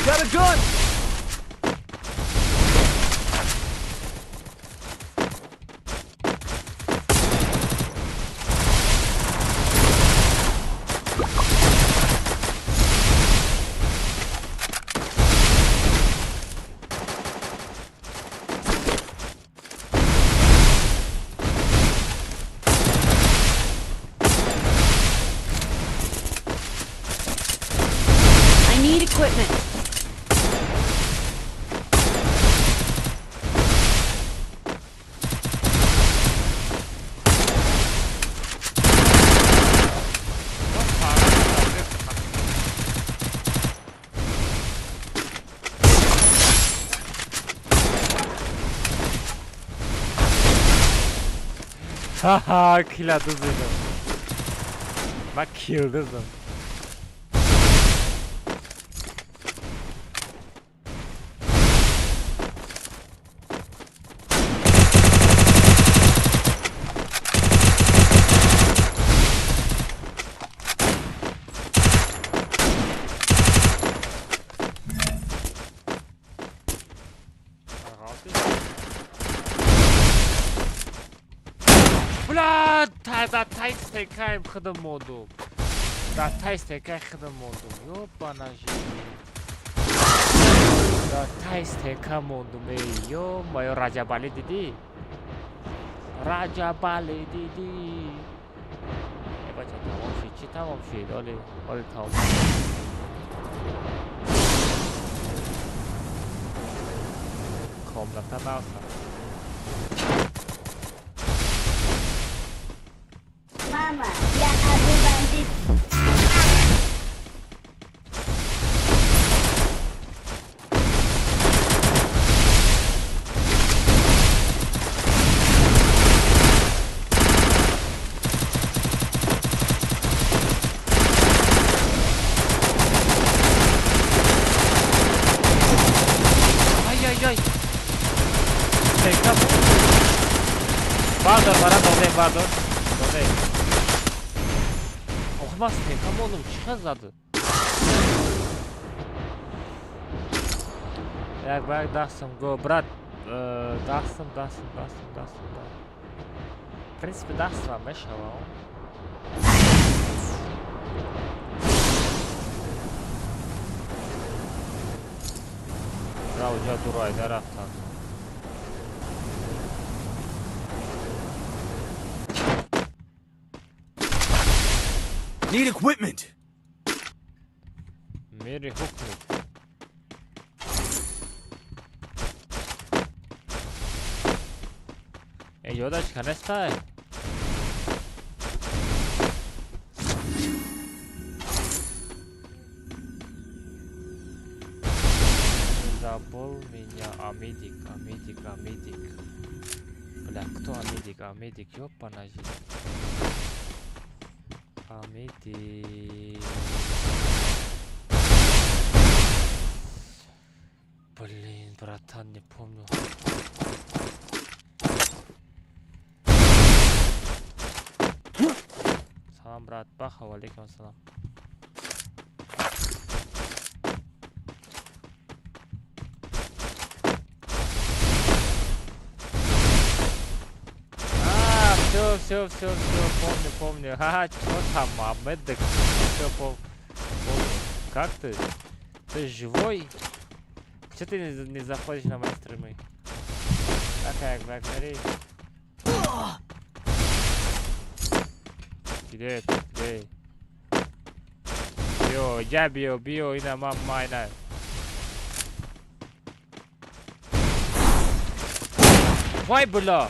Speaker 12: Got a gun!
Speaker 9: Ха-ха, килла дузидам. Ман килл дуздам. Бля, дар тай стекаем худам мондум. Дар тай стекаи худам мондум. Ёбана жизнь. Дар тай стека мондум. Эй, ё-моё, Раҷабалӣ дидӣ? Раҷабалӣ дидӣ? Э, бача, тамом шид. Чӣ тамом шид? Оли, оли тамом. Комната навса.
Speaker 2: Мама, я Абу Бандит.
Speaker 9: Ай-ай-ай. Стека. Бардор, бара додем, бардор. Додем. Охи ман стека мондум, чӣ хел зад? Як ба як дастам го, брат, дастам, дастам, дастам, дастам, да. В принципе, дастам мешава. Ра уҷа дурайда рафтан.
Speaker 12: Need equipment.
Speaker 9: Мери ҳукмит. Э, ёдаш канестай? Забыл меня, Амедик, Амедик, Амедик. Бля, кто Амедик? Амедик, ёпана жизнь. Амедик. Блин, братан, не помню. Салам, брат. Баха, алейкум салам. А, все, все, все, все, помню, помню. Ха-ха, чё там, Амедик? Все, помню. Как ты? Ты живой? Чё ты не заходишь на мои стримы? Какая, Вагнери? Где это? Где? Био, я био, био, ина мама, ина. Вай, бля!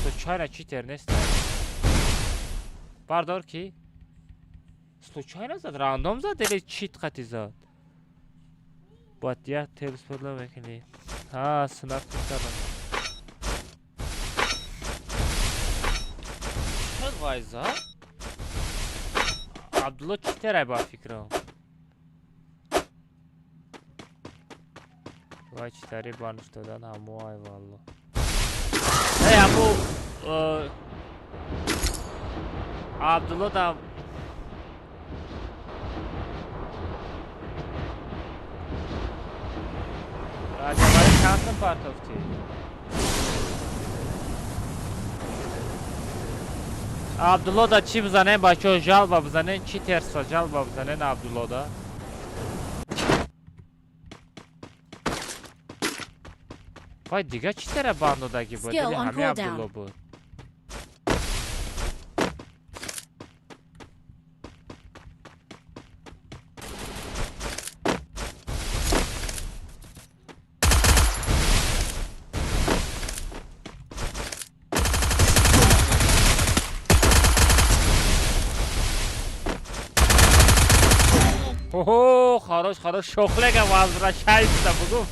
Speaker 9: Случайно читер не стал. Бардор ки? Случайно зад, рандом зад или чит қати зад? Бояд як телс бадла мекунӣ. Ҳа, сунат кардам. Чӣ вай зад? Абдулло читерай ба фикрам. Вай читари банш додан ҳамо ай валло. Эй, ҳамо Абдулло дам Раҷабали чанд сум партофтӣ? Абдулло да чӣ бизанем, бачаҳо, жалба бизанем, чӣ терса жалба бизанем Абдулло да. Вай, дига чӣ тера банд додагӣ буд?
Speaker 11: Skill
Speaker 9: Или
Speaker 11: on
Speaker 9: ҳами
Speaker 11: cooldown.
Speaker 9: Абдулло буд? Охо, хорош, хорош, шохлега возвращается, бугу.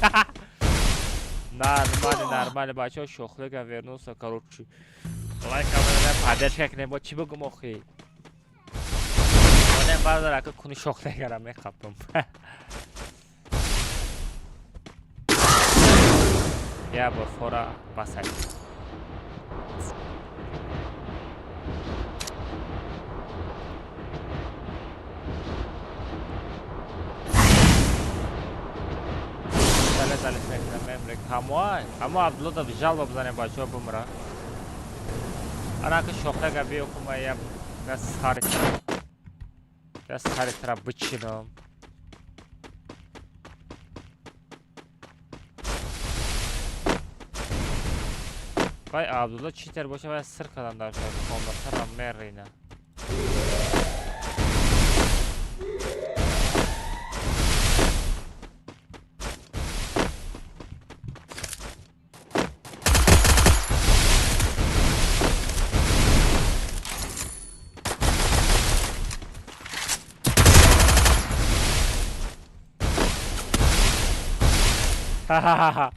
Speaker 1: Нормально, нормально, бачаҳо шохлега вернулся, короче. Лайк кардем, поддержка кунем, бо чӣ бигум охи? Онем бардор ака куни шохлегара мехапам. Я бор фора басай. Дале мекунам, ҳамоай, ҳамо Абдулло да жалба бизанем бачаҳо бумра. Анака шохлега биё кума я сари тара бичинам. Вай Абдулло читер боша вай сир кадан дар комнатара мерина. Ха-ха-ха.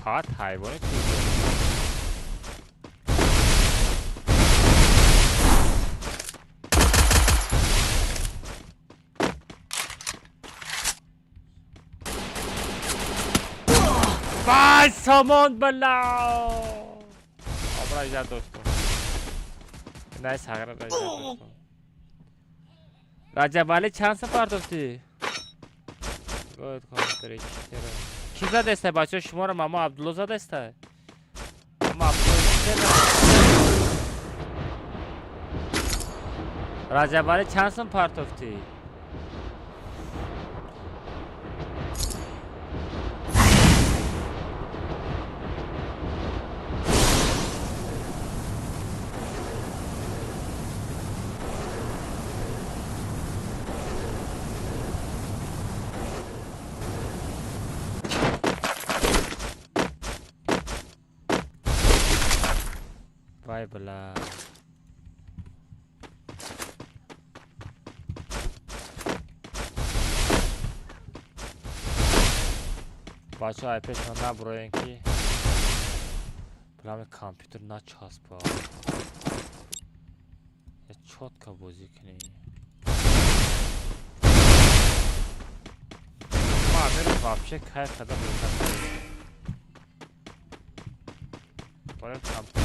Speaker 1: Фақат ҳайвони чизе. Вай сомон бала! Обра иҷа доштум. Най сағра иҷа доштум. Раҷабалӣ чанд сафар доштӣ? Гоед компютери читеро. Ки задеста бачаҳо шуморо мамо Абдулло задеста? Мамо Абдулло читер? Раҷабалӣ чанд сум партофтӣ? Вай бла. Бачаҳо ай пешма набуроен ки билами компютер начаспа. Я чётко бозӣ кунӣ. Ма амир вообще кайф када бозӣ кардам. Бояд компютер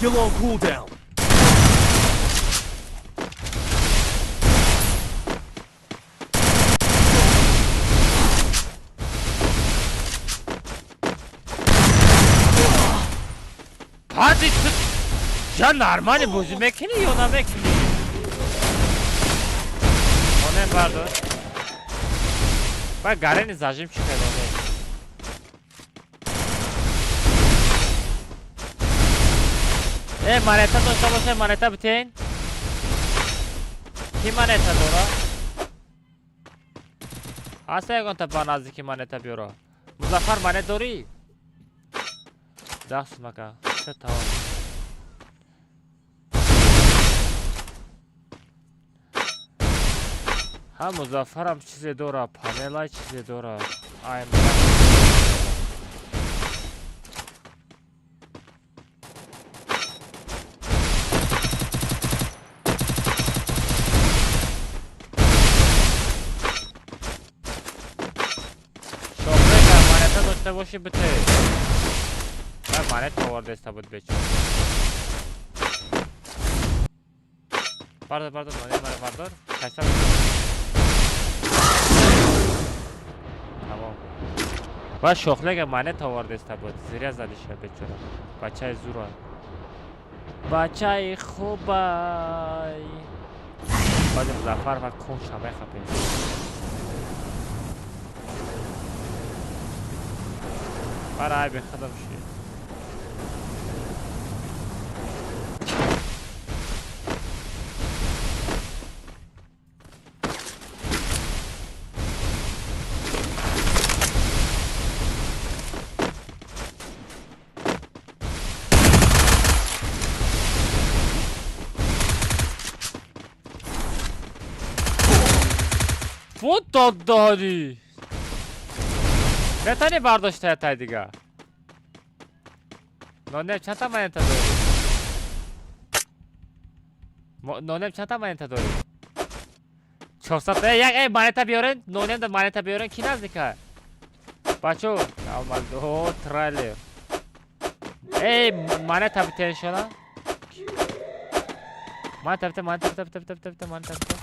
Speaker 12: Still on cooldown.
Speaker 1: Hadi tut. Я нормально бозӣ мекунӣ ё намекунӣ? Оне бардор. Вай гарени зажим чӣ кардане? Э, монета дошта боше, монета битен. Ки монета дора? Ҳаста ягонта ба наздики монета биёра. Музаффар монет дорӣ? Даст мака. Се тамом. Ҳа Музаффарам чизе дора, панела чизе дора. Ай дошта бошӣ бите. Вай монет овардаиста буд бечора. Бардор, бардор, монет мара бардор. Кайса. Тамом. Ва шохлега монета овардеста буд. Зря задиша бечора. Бачаи зура. Бачаи хубай. Баъди Музаффар ва кунша мехапем. Бара айби худам шид. Доддорӣ метавонӣ бардошта тай дига нонем чандта монета дорӣ, нонем чандта монета дорӣ? 400. Як э монета биёрен, нонем да монета биёрен, ки наздика бачо. О, трайлер, эй, монета битеншона, монета бите, монета бите, бите, бите, бите, монета бите.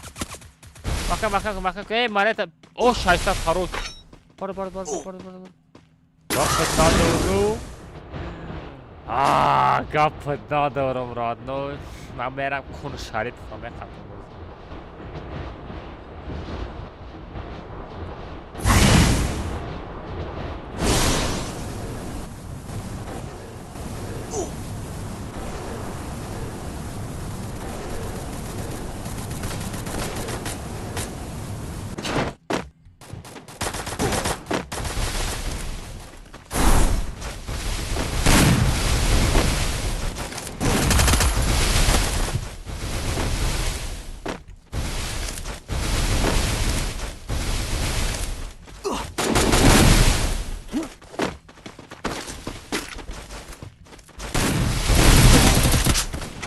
Speaker 1: Мака, мака, мака, эй, монета. О, 600, хорош. Бара, бара, бара, бара, бара. Гап надору. А, гап надорум, родной. Ман мерам кун Шарипов мехапам.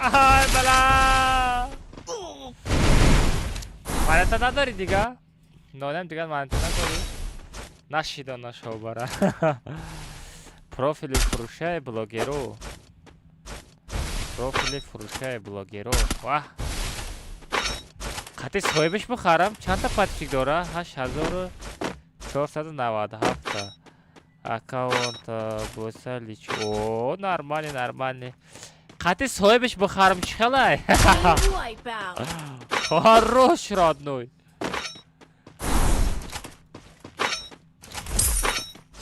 Speaker 1: Ай, бала! Монета надори дига? Нонем дига монета надори? Нашида нашобара. Профили фурӯшаи блогеро. Профили фурӯшаи блогеро. Ваҳ! Қати соҳибаш бихарам, чандта подписчик дора? 8497 та. Аккаунт боса лич. О, нормальный, нормальный. Қати соҳибаш бихарам чӣ хелай? Хорош, родной.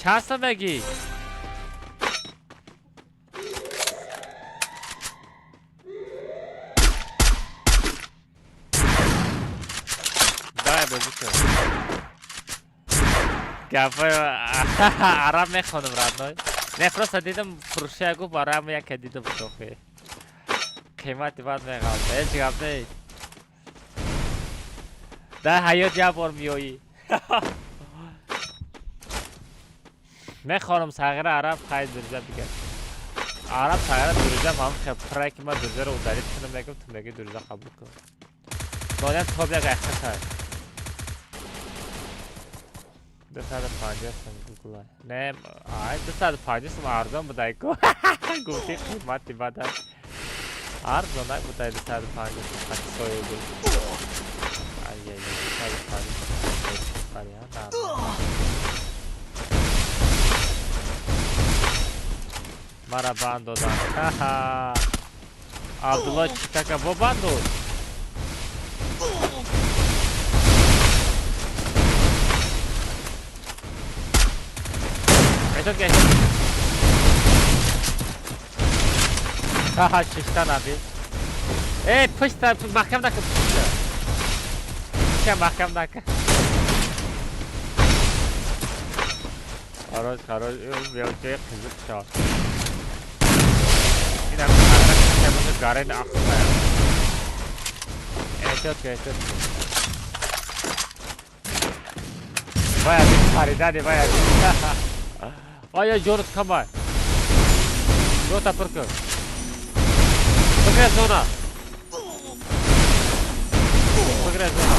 Speaker 1: Чанд сом мегӣ? Дай бозӣ кун. Гапҳои араб мехонам, родной. Не, просто дидам фурӯшая гуфт, барои яке дидам шохи. Қимати бад меғалта. Ҳеҷ гап нест. Дар ҳаёт як бор меоӣ. Мехонам сағира араб, хай дурҷа бигар. Араб сағира дурҷа ҳам хел пурай ки ман дурҷаро удалить кунам, мегӯм, ту мегӯӣ дурҷа қабул кун. Нонем тоб як айхата. 250 сом гугла. Не, ай 250 сом арзон будай ку. Гуфти қимати бадай. Арзон ай будай 250 сом қати соҳиби. Ай ай 250 сом. Мара банд додан. Ха-ха. Абдулло читака бо банд дод. Эҳтиёт ка, эҳтиёт. Ха-ха, шишта наби. Эй, пушта маҳкам накун, пушта. Пушта маҳкам накун. Хорош, хорош. Ҷои қизиқ шод. Инам гарен ахта. Эҳтиёт ка, эҳтиёт ка. Вай, аби паридани, вай аби. Ая ҷонат камай. Жота пур кун. Бигре зона. Бигре зона.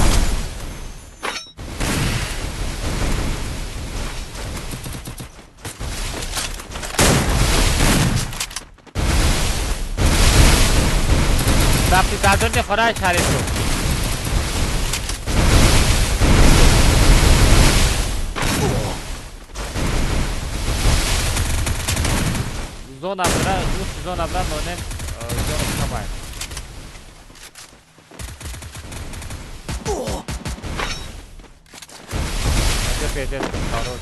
Speaker 1: Рафти дардони хонаи Шарифу.
Speaker 9: Зона бра, зона бра, нонем зона камай. Петер хорош.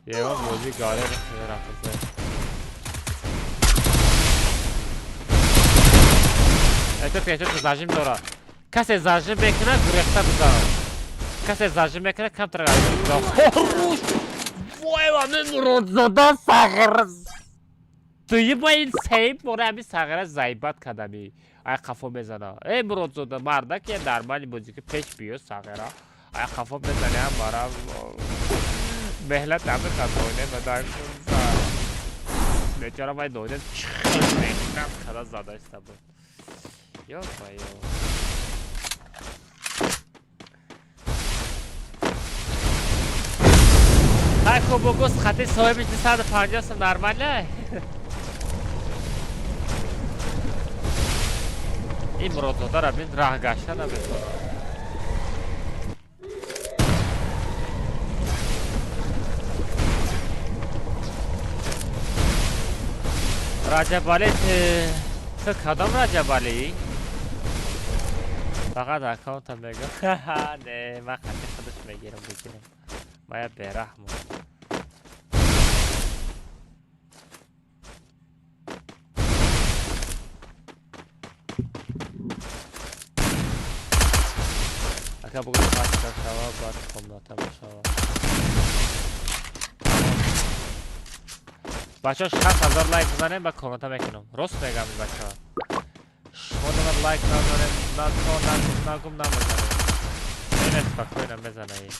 Speaker 9: Ева бозӣ галер рафта. Это Петер зажим дора. Касе зажим мекунад, гурехта бизанад. Касе зажим мекунад, камтар хорош. Вой, ва муродзода сағир. Туи ба ин сейб бора ҳами сағира зайбат кадами. Ай қафо мезана. Эй муродзода марда ки нормали бозӣ ки пеш биё сағира. Ай қафо мезане ҳам бара меҳлат намехад дойне бадан бечора вай дойне чихел меҳнат када зада иста буд. Ё ба ё. Хай хуб бугӯз хати соҳибиш 250 сом нормале? Ин муродзодаро бин раҳ гашта наметавонад. Раҷабалӣ ту кадом Раҷабалӣ? Фақат аккаунтам мегӯм. Не, ман хати худаш мегирам бигирам. Ман я бераҳмам. Ака бугӯ пачка шава, баъд комната бошава. Бачаҳо 6000 лайк бизанем ба комната мекунам. Рост мегам ин бачаҳо. Шумо дорад лайк назанем, на то нагум нагум намезанем. Ин спокойно мезана ин.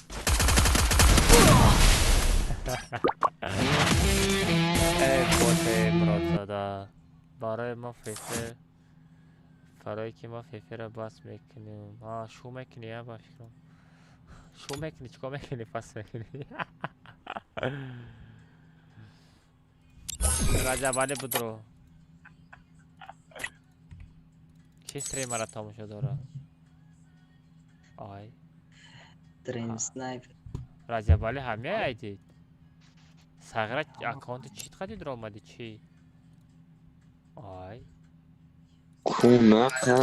Speaker 9: Эй боте муродзода. Барои мо фефе барои ки мо феферо бас мекунем. А шу мекунӣ а ба фикрам. Шу мекунӣ чикор мекунӣ пас мекунӣ? Раҷабалӣ будро. Ки стримера тамошо дорад? Ай.
Speaker 3: Дрим снайпер.
Speaker 9: Раҷабалӣ ҳамяй айдид. Сағира аккаунти чит қадид омадӣ чӣ? Ай.
Speaker 17: Кунака.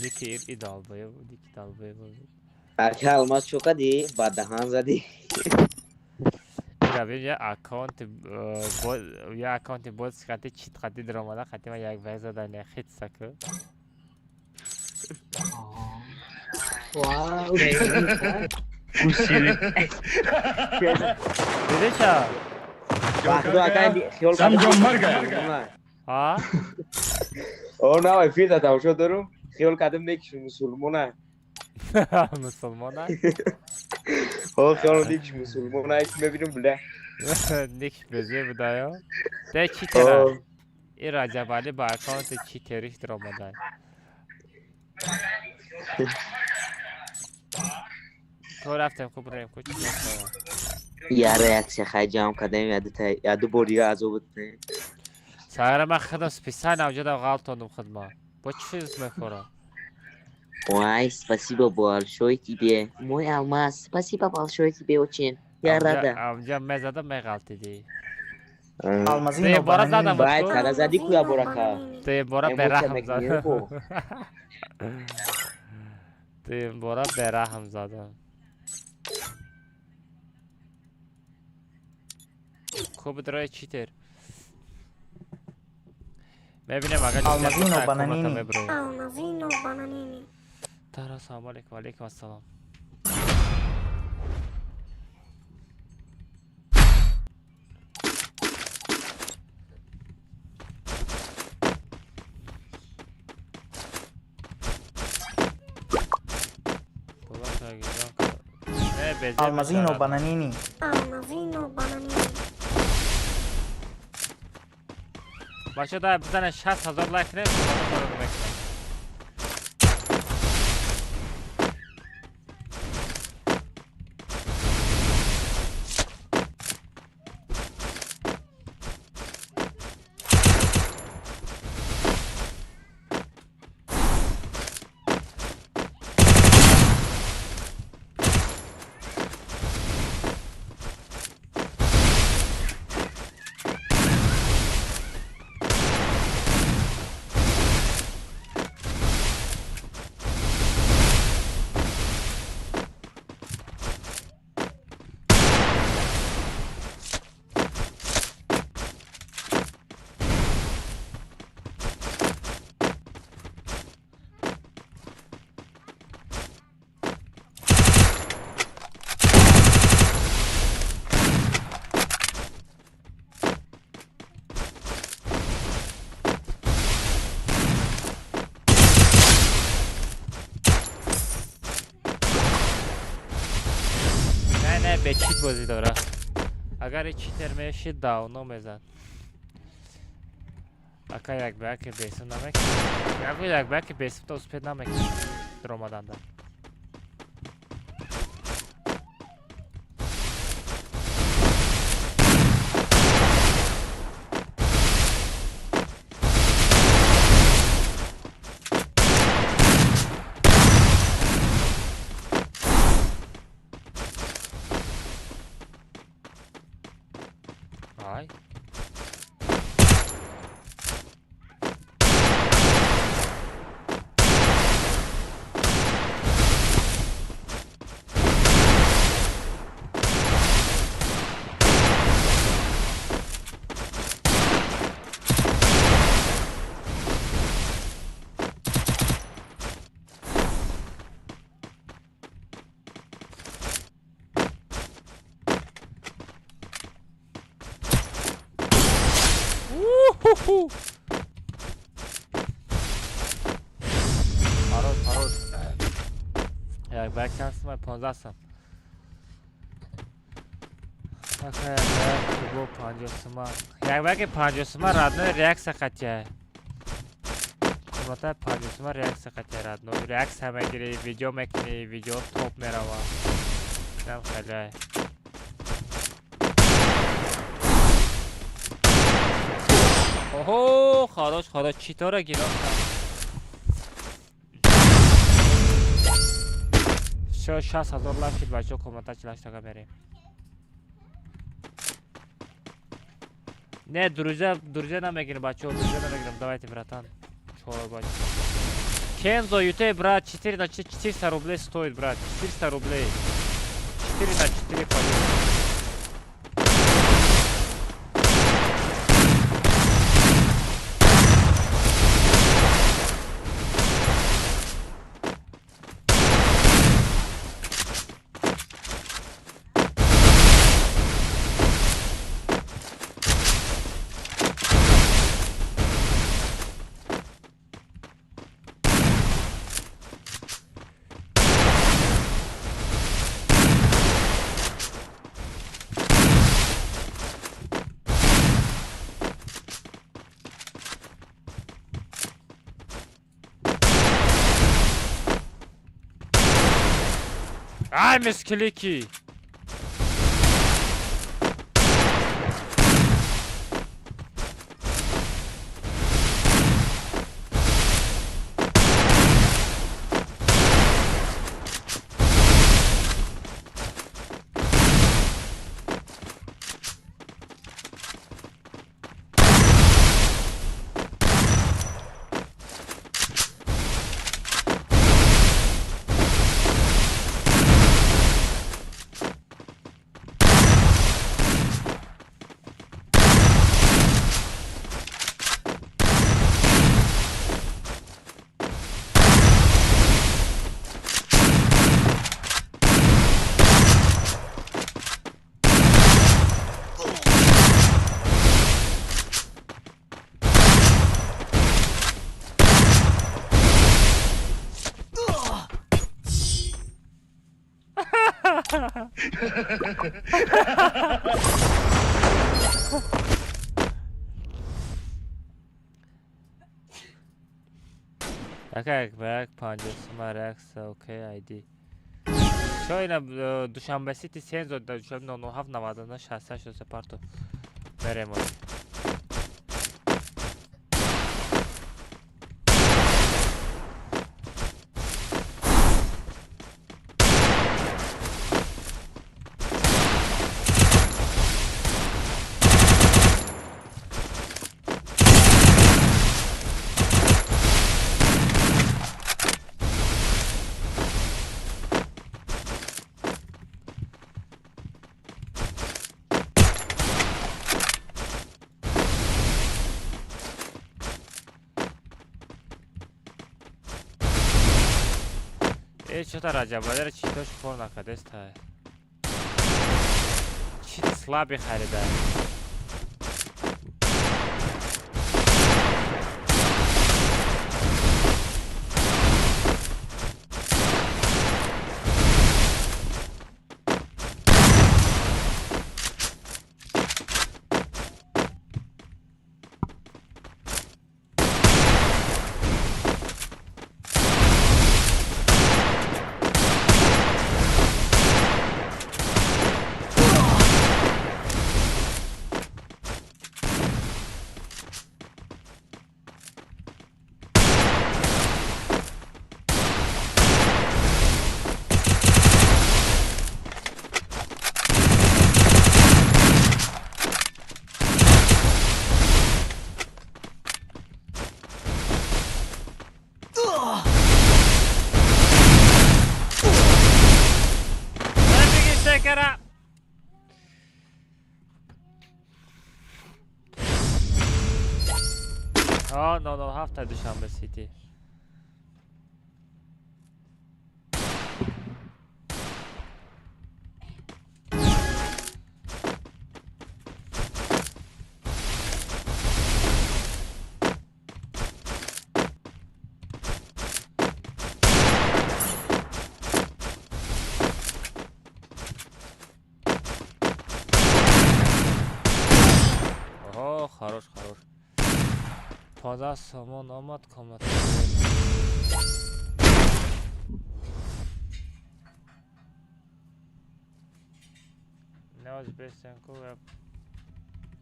Speaker 9: Ники и долбоеб, ники долбоеб.
Speaker 17: Ака алмаз чо кадӣ? Ба даҳан задӣ.
Speaker 9: Я аккаунт я аккаунти боз хати чит хати даромада хати ма як бай зада не хит саку.
Speaker 3: Вау.
Speaker 9: Дидиша?
Speaker 17: Ваҳду ака хиёл
Speaker 5: Самҷо мар гая.
Speaker 9: А?
Speaker 17: О, на, эфир да тамошо дорум. Хиёл кардам некиш мусулмона.
Speaker 9: Мусулмона?
Speaker 17: О, хиёл некиш мусулмона, ки мебинам бля.
Speaker 9: Никш безе будаё. Де читера. И Раҷабалӣ ба аккаунти читериш даромада. То рафтем ку бурем ку чӣ мешавад.
Speaker 17: Я реаксия хай ҷамъ кардем, я дута, я ду бор дига азоб бутем.
Speaker 9: Сагара ман худам специально авҷода ғалтондум худма. Бо чӣ чиз мехӯрам?
Speaker 17: Ой, спасибо большое тебе, мой алмаз. Спасибо большое тебе очень. Я рада.
Speaker 9: Авҷа мезадам меғалтидӣ.
Speaker 18: Алмазино
Speaker 9: бора задам.
Speaker 17: Бай, кара задӣ ку я борака.
Speaker 9: Ты бора бераҳм задам. Ты бора бераҳм задам. Хуб дрои читер. Мебинем агар
Speaker 18: Алмазино бананини.
Speaker 4: Алмазино бананини.
Speaker 9: Тара салом алейкум, алейкум ассалом.
Speaker 18: Алмазино бананини.
Speaker 4: Алмазино бананини.
Speaker 9: Бача дай бизане 6000 лайк кунем, мекунем. Бе чит бозӣ дора. Агар читер мешид, давно мезад. Ака як ба яке бесум намекунад. Яку як ба яке бесум та успед намекунад. Даромаданда. Ай. Уху! Парод, парод. Як ба чанд сум? 15 сум. Ака як ба бо 50 сума. Як ба ки 50 сума родной реакция қатия. Комната 50 сума реакция қатия родной. Реакция мегири, видео мекунӣ, видео топ мерава. Нам хеле. Оҳо, хорош, хорош, читора гирифтам. Всё, 60 000 лайк шид, бачаҳо, комната 48 тага мерем. Не, друзья, друзья намегирем, бачаҳо, друзья намегирем. Давайте, братан. Чор бача. Кензо, ютей, брат, 4 на 4, 400 рублей стоит, брат. 400 рублей. 4 на 4 пойдет. Ай, мисклики! Ака як ба як 50 сума реакция, окей, айди. Чо ина Душанбе Сити Сензо Душанбе 07 99 68 парто. Мерем ози. Э, чё-то Раҷабалиро читош кор накардеста. Чит слабый харида. А 007 Душанбе Сити. Хорош, хорош. 15 сомон омад комната. Навоз бесенку ва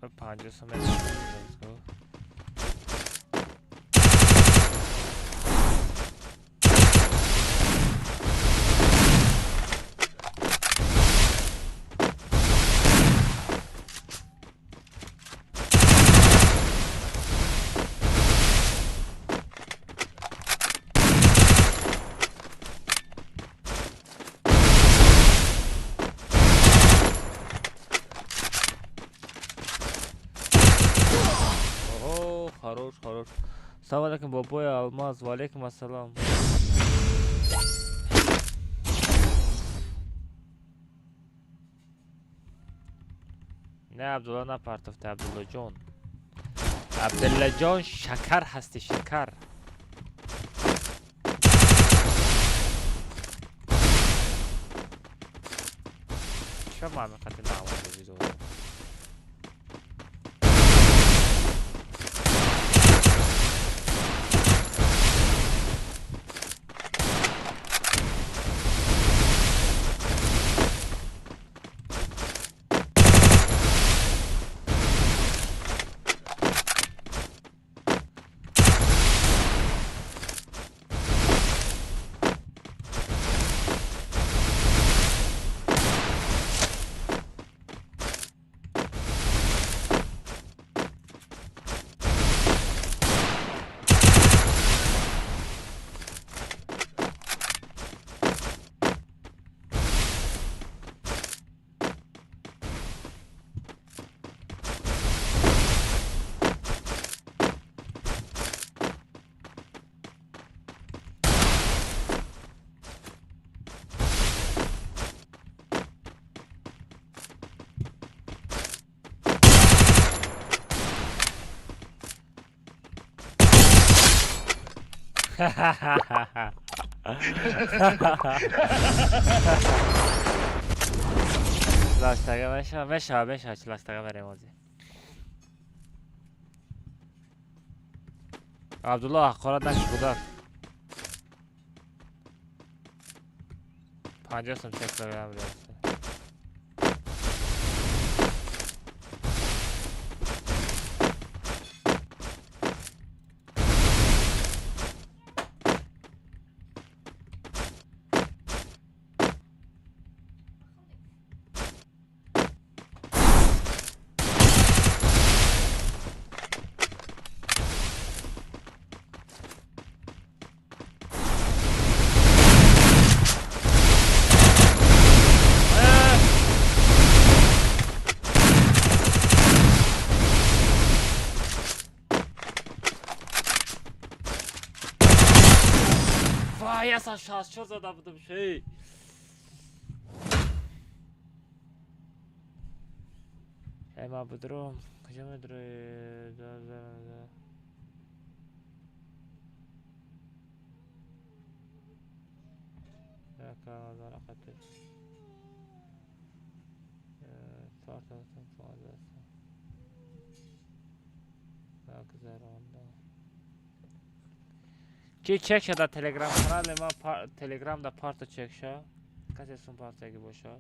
Speaker 9: 50 сомон. Let's go. Хорош, хорош. Салом алейкум, бобои Алмаз. Ва алейкум ассалом. Не, Абдулла напартофте, Абдуллоҷон. Абдуллоҷон шакар ҳасти, шакар. Ча ман қати нағма бозӣ дорам? Лаштага мешава, мешава, мешава, чи лаштага мерем ози. Абдулло ҳақорат накун, кудак. 50 сом чек дорам рӯста. Вай, аса 64 зада будам шей. Эй, ма будрум. Куҷо медрои? Да, да, да. Яка зарақати. 4 та 15. Гузаронда. Ки чек шуда телеграм канали ма, телеграм да парто чек ша. Касе сум партаги боша.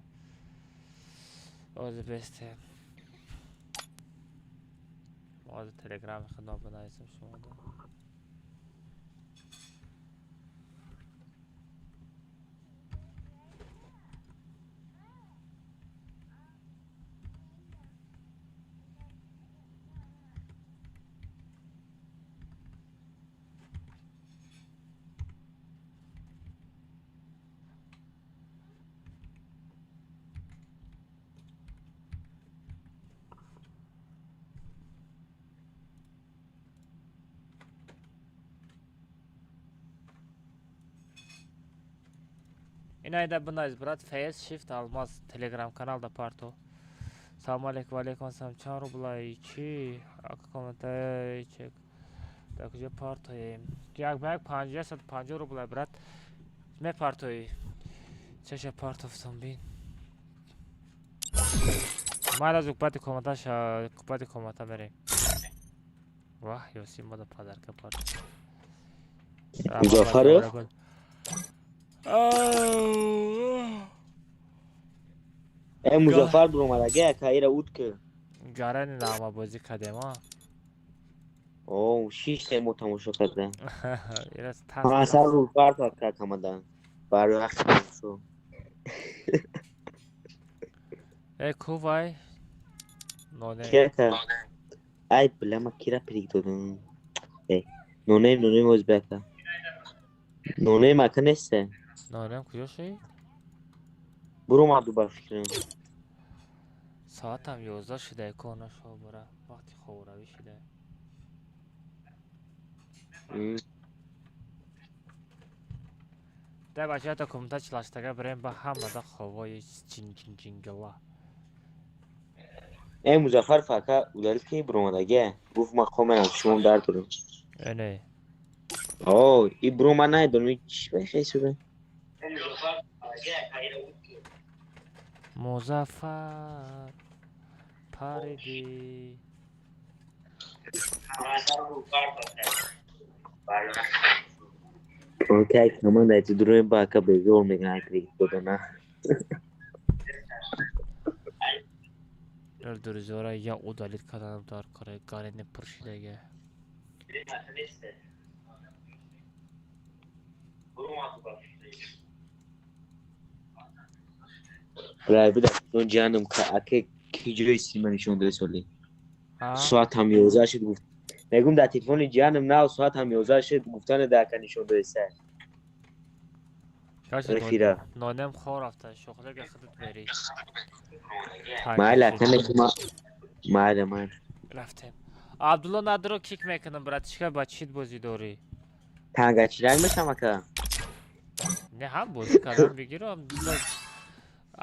Speaker 9: Ози бесте. Ози телеграм худо бинависам шумо да. Ина бинавис, брат, ФС Shift Алмаз Телеграм канал да парто. Салом алейкум, алейкум ассалом. Чанд рубла чи? Ака комментарий чек. Дар куҷо партоем? Як ба як 550 рубла, брат. Мепартоӣ. Чаша партофтам бин. Ман аз укбати комменташа, укбати коммента мерем. Ваҳ, Ёсин мода падарка парт.
Speaker 6: Музаффаров? Э, Музаффар буромадаги, ака, ира уд ки.
Speaker 9: Гарани нағмабозӣ кардем, а?
Speaker 6: О, шиш мо тамошо кардем.
Speaker 9: Ира
Speaker 6: Асар рӯзбар кард камадан. Барои вақти тамошо.
Speaker 9: Э, ку вай? Ноне.
Speaker 6: Ки ака? Ай, бля, ма кира прик додам. Э, нонем, нонем оз бе ака. Нонем ака несте.
Speaker 9: Нонем куҷо шуд?
Speaker 6: Буромаду ба фикрам.
Speaker 9: Соатам 11 шуда, ко нашо бара. Вақти хобравӣ шуда. Дай бачаҳо коммента чилаштага бирем ба ҳамада ховои ҷин ҷин ҷингила.
Speaker 6: Э, Музаффар ака удалит ки буромадаги. Гуфт ман хомерам, шумом дард дорам.
Speaker 9: Э, не.
Speaker 6: О, и бурома найдонам, чӣ бехе шуда?
Speaker 9: Музаффар париди.
Speaker 6: Окей, команда эти дуруем ба ака безор мегӯянд крик додана.
Speaker 9: Дурзора я удалит карданам дар кора гарени пуршидага.
Speaker 6: Бля, буда, ну ҷанам ака ки ҷои сима нишон дода соли. Соат ҳам 11 шуд гуфт. Мегум дар телефони ҷанам нав соат ҳам 11 шуд гуфтане дар ака нишон дода са. Рефира.
Speaker 9: Нонем хор рафта, шохлега худат мери.
Speaker 6: Майла, ака не ма. Майла, майла.
Speaker 9: Рафтем. Абдулло надро кик мекунам, братишка, ба чит бозӣ дорӣ?
Speaker 6: Танга чирак мешам ака?
Speaker 9: Не, ҳам бозӣ кардам бигирам.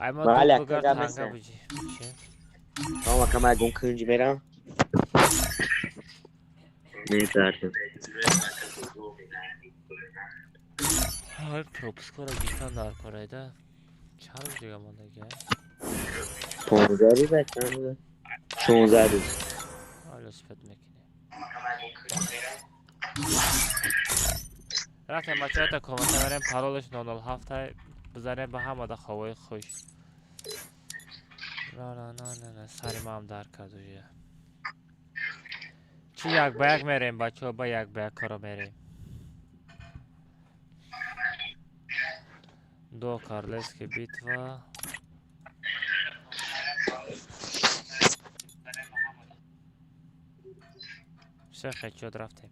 Speaker 9: Ай ма
Speaker 6: Майла,
Speaker 9: бугар
Speaker 6: ака
Speaker 9: танга
Speaker 6: меса.
Speaker 9: буҷи. Чи?
Speaker 6: Тамом ака, ман ягон кунҷ мерам. Мегардам.
Speaker 9: Ҳай пропускро гирифтан дар корайда. Чанд рӯз дига мондага?
Speaker 6: 15 рӯз ака, чанд рӯз? 16 рӯз.
Speaker 9: Велосипед мекунем. Рафтем бачаҳо та коммента мерем, паролаш 007 бизанем ба ҳамада ховои хуш. На на на на на сари маам дард кард уже. Чи як ба як мерем бачаҳо, ба як ба як коро мерем. До Карлески битва. Все хечот рафтем.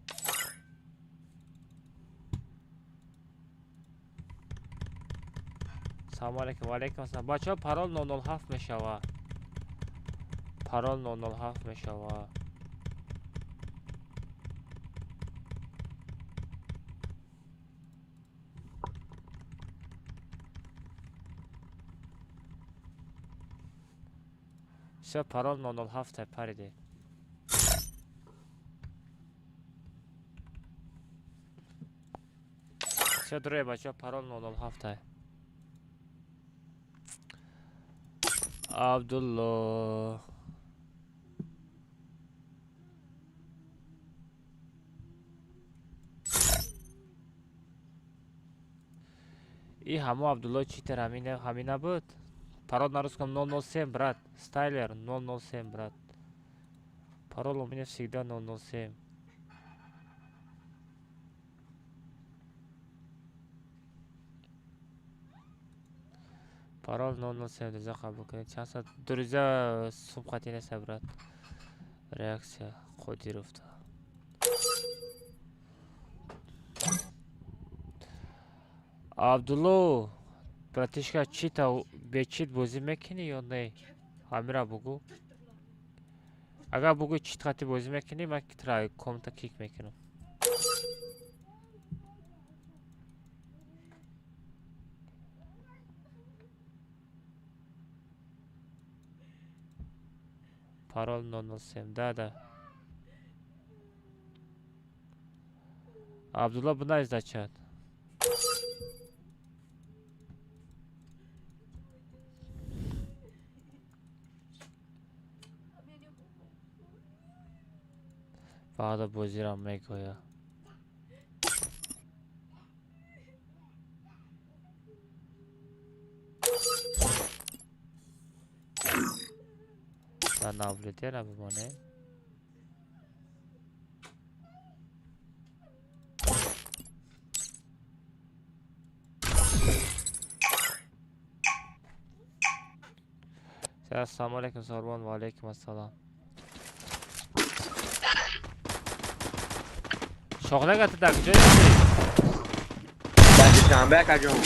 Speaker 9: Салом алейкум, ва алейкум ассалом. Бачаҳо парол 007 мешава. Парол 007 мешава. Все парол 007 париде. Все дуре бачаҳо парол 007. Абдулло. И ҳамо Абдулло читер ҳамина буд? Парол на русском 007, брат. Стайлер 007, брат. Парол у меня всегда 007. Парол 007, друзья, қабул кунед. Чанд соат? Друзья, сум қатъи нест, брат. Реаксия Қодировда. Абдулло, братишка, чита бечит бозӣ мекунӣ ё не? Ҳамира бугӯ. Агар бугӯи чит қатъи бозӣ мекунӣ, ман тра комната кик мекунам. Парол 007. Да, да. Абдулла бинавис дар чат. Баъда бозирам мегӯя. Дар наблюдение бимонем. Ассалому алайкум Сорбон, ва алайкум ассалом. Шоғлага ту дар куҷо ҳастӣ?
Speaker 17: Дар Душанбе акаҷон.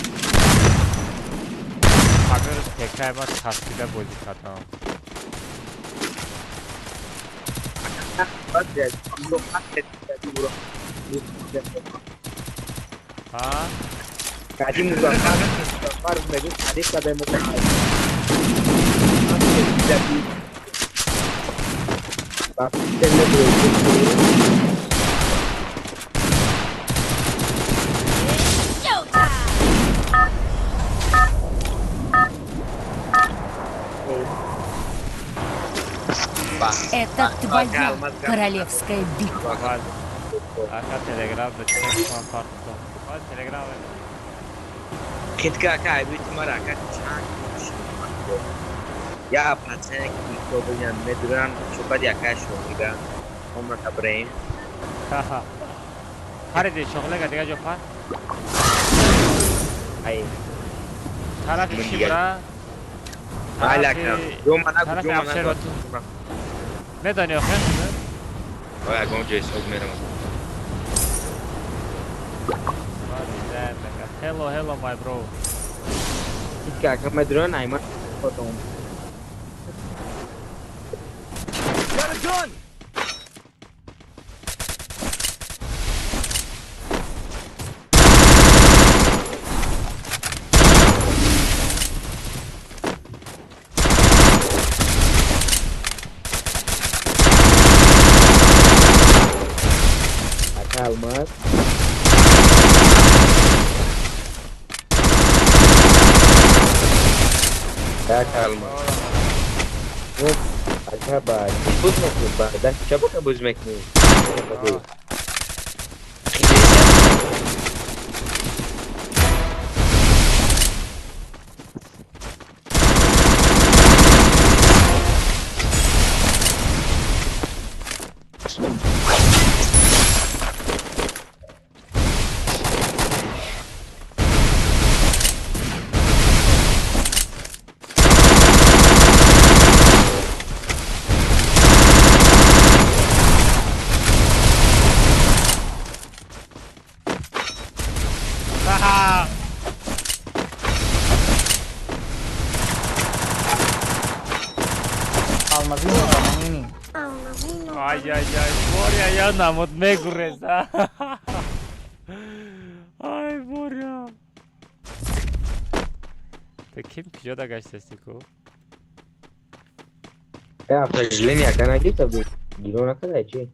Speaker 9: Ҳамин рӯз ПК-и ман таскида бозӣ кардам. Ҳа?
Speaker 17: Кади Музаффар, Музаффар мегӯ таъриф кардем
Speaker 11: Это твоя королевская битва.
Speaker 9: Ака телеграм да чек ман партом. Телеграм.
Speaker 17: Хитка ака айби тумара ака чанд я пацане ки то бинам медуран чопади ака шоғига омата брейн.
Speaker 9: Ха-ха. Париди шоғлега дига ҷо пар.
Speaker 17: Ай.
Speaker 9: Тарафи чӣ бра?
Speaker 17: Ака. Ҷо мана.
Speaker 9: Медонӣ охир?
Speaker 17: Ой, ягон ҷо ҳисоб меравам.
Speaker 9: Hello, hello, my bro.
Speaker 17: Хитка ака медуран айман потом.
Speaker 12: Got a gun!
Speaker 17: Алмаз. Так, Алмаз. Ака ба буз мекунӣ, ба даст чапака буз мекунӣ.
Speaker 18: Алмазино бананини.
Speaker 9: Ай, ай, ай, Боря, я намуд мегуреза. Ай, Боря. Ты ким куҷо гаштасти ку?
Speaker 17: Таҷлени ака нагирифта буд? Гирон накарда чи?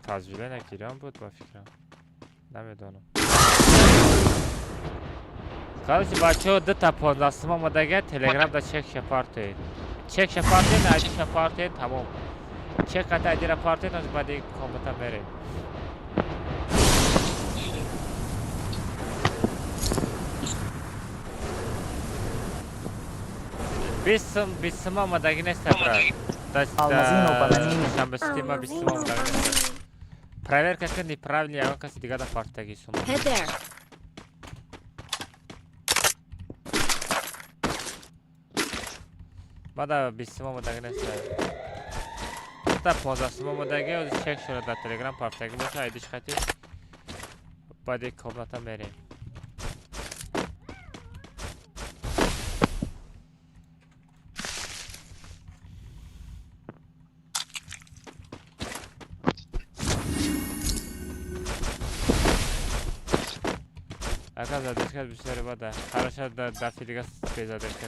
Speaker 9: Таҷлена гирон буд ба фикрам. Намедонам. Короче, бачаҳо дута 15 сум омадага, телеграм да чек шапартоед. Чек шапартоед, айди шапартоед, тамом. Чек қата айдира партоед, аз баъди комната меред. Бист сум омадаги неста, брат.
Speaker 18: Алмазино бананини.
Speaker 9: Душанбе сити ма 20 сум омадаги неста. Проверка кун, неправильно ягон каси дига да партаги сум. Мада 20 сум омадаги неста. Та 15 сум омадаги, ози чек шуда дар телеграм партаги боша, айдиш хати. Баъди комната мерем. Ака задержка бисёре бада. Хорошо, дафъи дига без задержка.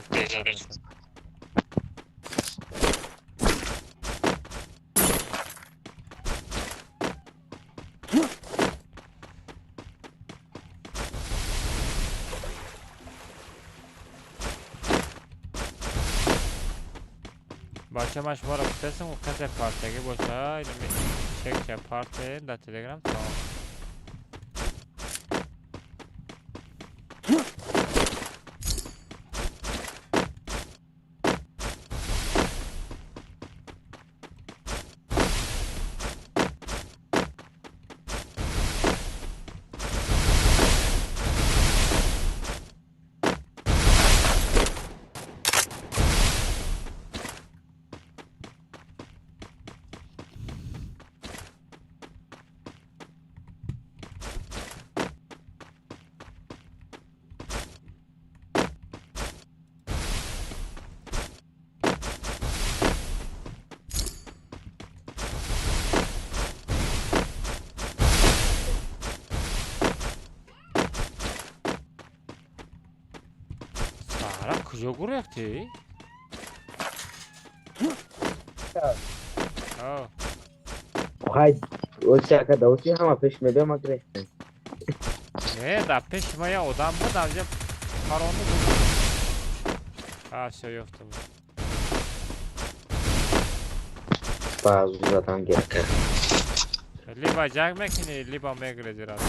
Speaker 9: Бача ман шуморо гуфтастам, касе партагӣ боша, инами чекча парте дар Телеграм тамом. Куҷо гурехтӣ?
Speaker 17: Хай, оси ака да оси ҳама пеш мебиям гурехтем.
Speaker 9: Не, дар пеши ма як одам буд, авҷа паронду буд. А, всё, ёфтам.
Speaker 17: Баъзу задан гирка.
Speaker 9: Либо ҷанг мекунӣ, либо мегрези рад.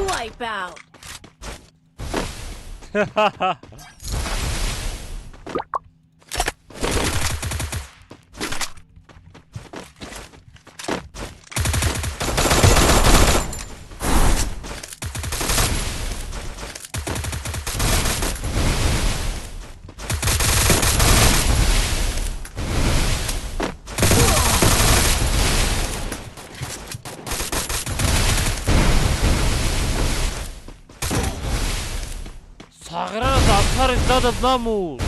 Speaker 11: Wipeout.
Speaker 9: Сағираро дар сараш задам, намурд.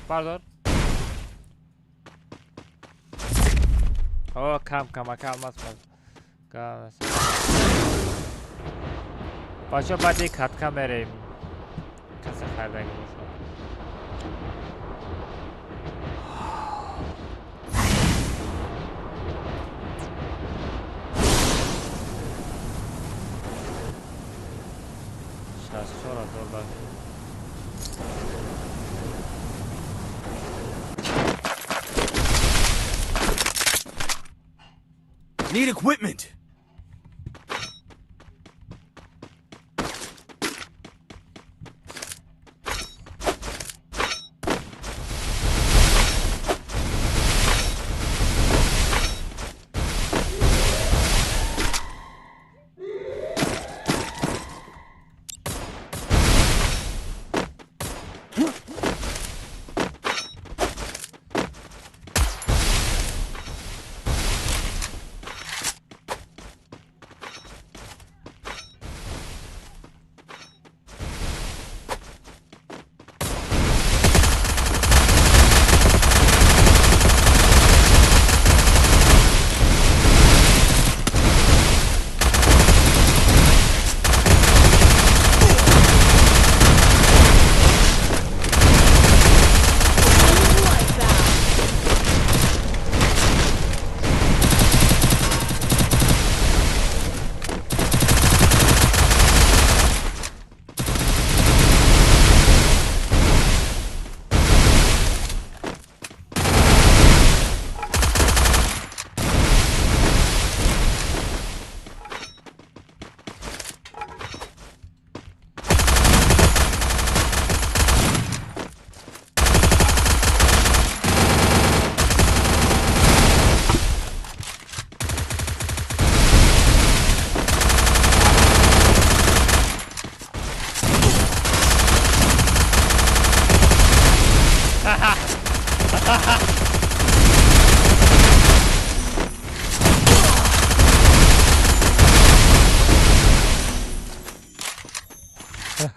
Speaker 9: Бардор. О, кам кам ака алмаз бар. Бача баъди катка мерем. Касе хардаги бошад. $64,000.
Speaker 12: Need equipment.
Speaker 9: Ма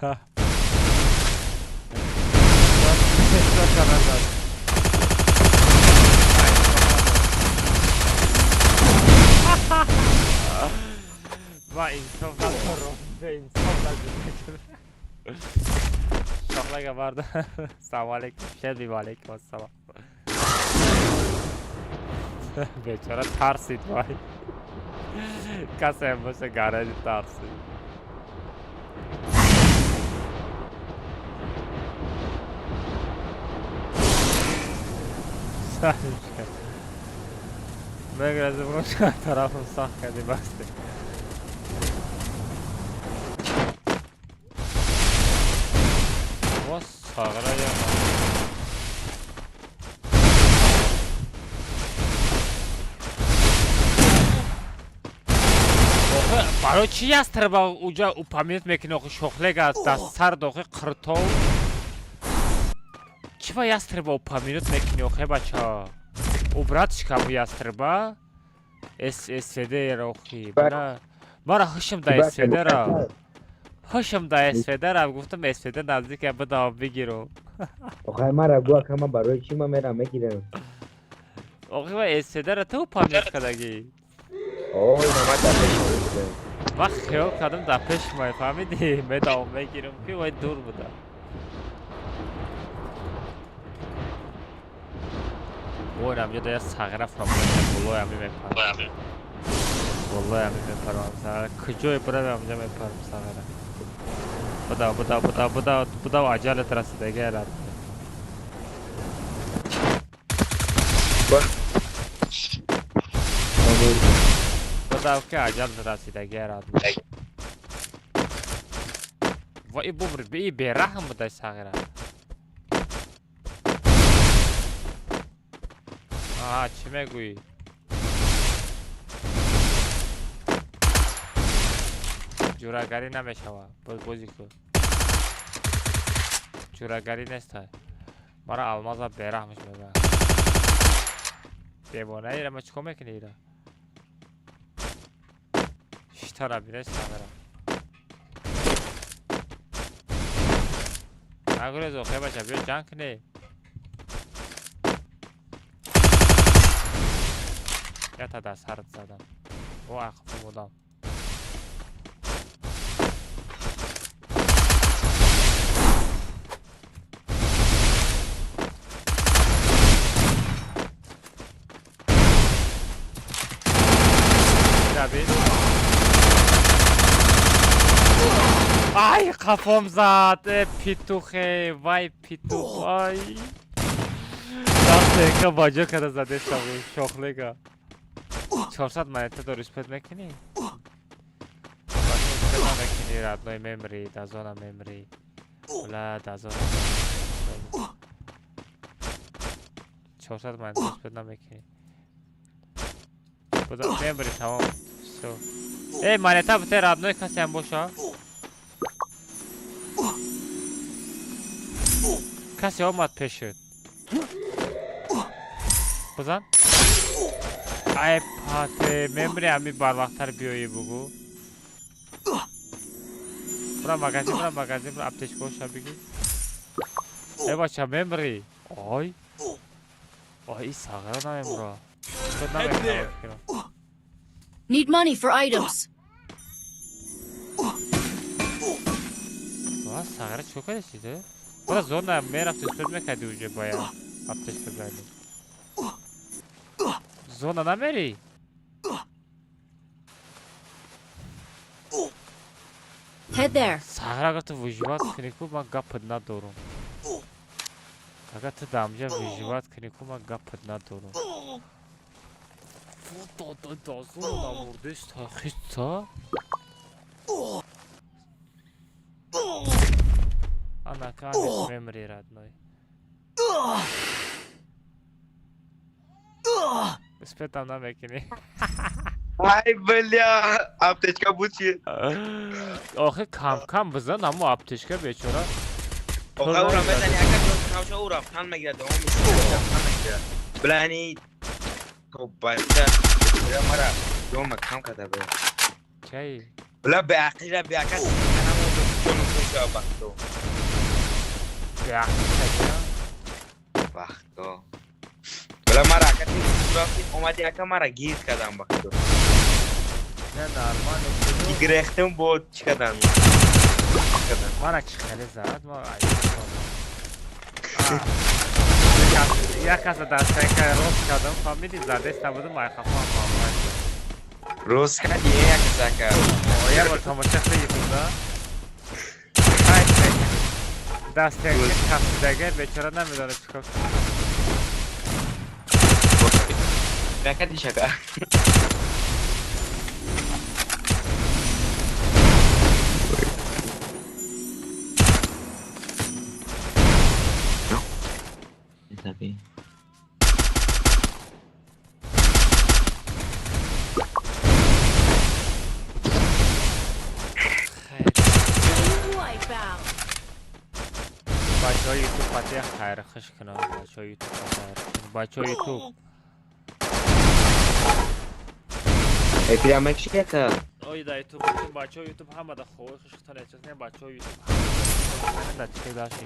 Speaker 9: инсоф надорам, инсоф надорам. Шохлага барда. Салом алейкум. Шеби ва алейкум ассалом. Бечора тарсид вай. Касе боша гаражи тарсид. Мегразим рӯша тарафам сахт кардем басте. Сағира я охе барои чи ястраба уҷа упоминат мекунӣ охе шохлега дар сар дохи қиртов чи ба ястраба упоминат мекунӣ охе бача убратш каму ястраба ССД охи мара ҳушм да ССД ра ҳушм да СВД ра гуфтам СВД наздик бидавам бигирам.
Speaker 19: Охай мара гӯ ака ман барои чӣ ман мерам мегирам?
Speaker 9: Охи ва СВД ра ту упоминат кардагӣ.
Speaker 19: Ой ман дар пеш будам.
Speaker 9: Ман хиёл кардам дар пеш май фаҳмидӣ? Медавам мегирам ки вай дур буда. Ой намҷо да я сағира фаромӯш болои ами мепарам. Болои ами мепарам сағира. Куҷое биравем амҷо мепарам сағира. Будав, будав, будав, будав, будав, аҷалат расидаги рад. Будав ки аҷалат расидаги рад. Ва и бубр, и бераҳм будай сағира. Аҳа, чӣ мегӯӣ? Ҷурагарӣ намешавад. Боз бозӣ кун. Ҷурагарӣ неста. Мара алмаза бераҳмш мебарад. Девона ира ма чикор мекунӣ ира? Шитара бинес намера. Нагурез охе бача биё ҷанг кунӣ. Ята дар сарат задам. О ақф будам. Ай қафом зад петухе вай петух ай дастека баҷо када задеста шохлега 400 монета дори успет мекунӣ мекунӣ родной мемри дазона мемри бла дазона 400 монета успет намекунӣ мемри тамом всё эй монета бите родной касеам боша касе омад пешит бизан ай пате мемри ами барвақттар биёӣ бугӯ бура магазин бура магазин бура аптечкаоша бигир э бача мемри ой ой и сағира намемра.
Speaker 11: Need money for items.
Speaker 9: Ва сағира чикор кардасти ту? Бура зона мерафти успет мекарди уҷо бояд аптечка зани. Зона намери?
Speaker 11: Head there.
Speaker 9: Сағира агар ту выживать кунӣ ку ман гапат надорам. Агар ту дамҷа выживать кунӣ ку ман гапат надорам. Зона намурдеста хиста? Анака мемри родной. Успетам намекунӣ.
Speaker 17: Ай бля, аптечка буд чи?
Speaker 9: Охе кам-кам бизан, аммо аптечка бечора.
Speaker 17: Охе ура мезани ака ҷон камша у рафтан мегирад, давом рафтан мегирад. Бля ани то бача бля мара ҷон кам карда бля.
Speaker 9: Чай?
Speaker 17: Бля беақлира беака канам ҷон намешава бахто. Бахто. Бала мара ака ти омади ака мара гир кардам бахто.
Speaker 9: Не нормально.
Speaker 17: Гирехтем бо чӣ кардам?
Speaker 9: Мара чӣ хеле зад? Ма як каса дастака рост кардам, фаҳмидӣ, задеста будам, айхафам фаҳмид.
Speaker 17: Рост кардӣ як каса?
Speaker 9: Як бор тамоша кунед ютубда. Дастака касидага бечора намедонад чӣ кор кунад.
Speaker 17: Накардӣ шака? Tabii.
Speaker 9: бачаҳои ютуб қатъия хайрхуш кунанд. Бачаҳои ютуб қатъия, бачаҳои ютуб.
Speaker 17: Эфира мекши яка?
Speaker 9: Ой, да ютуб, бачаҳои ютуб ҳама да ховои хушктон эҳсос кунед, бачаҳои ютуб ҳама да чӣ дашти.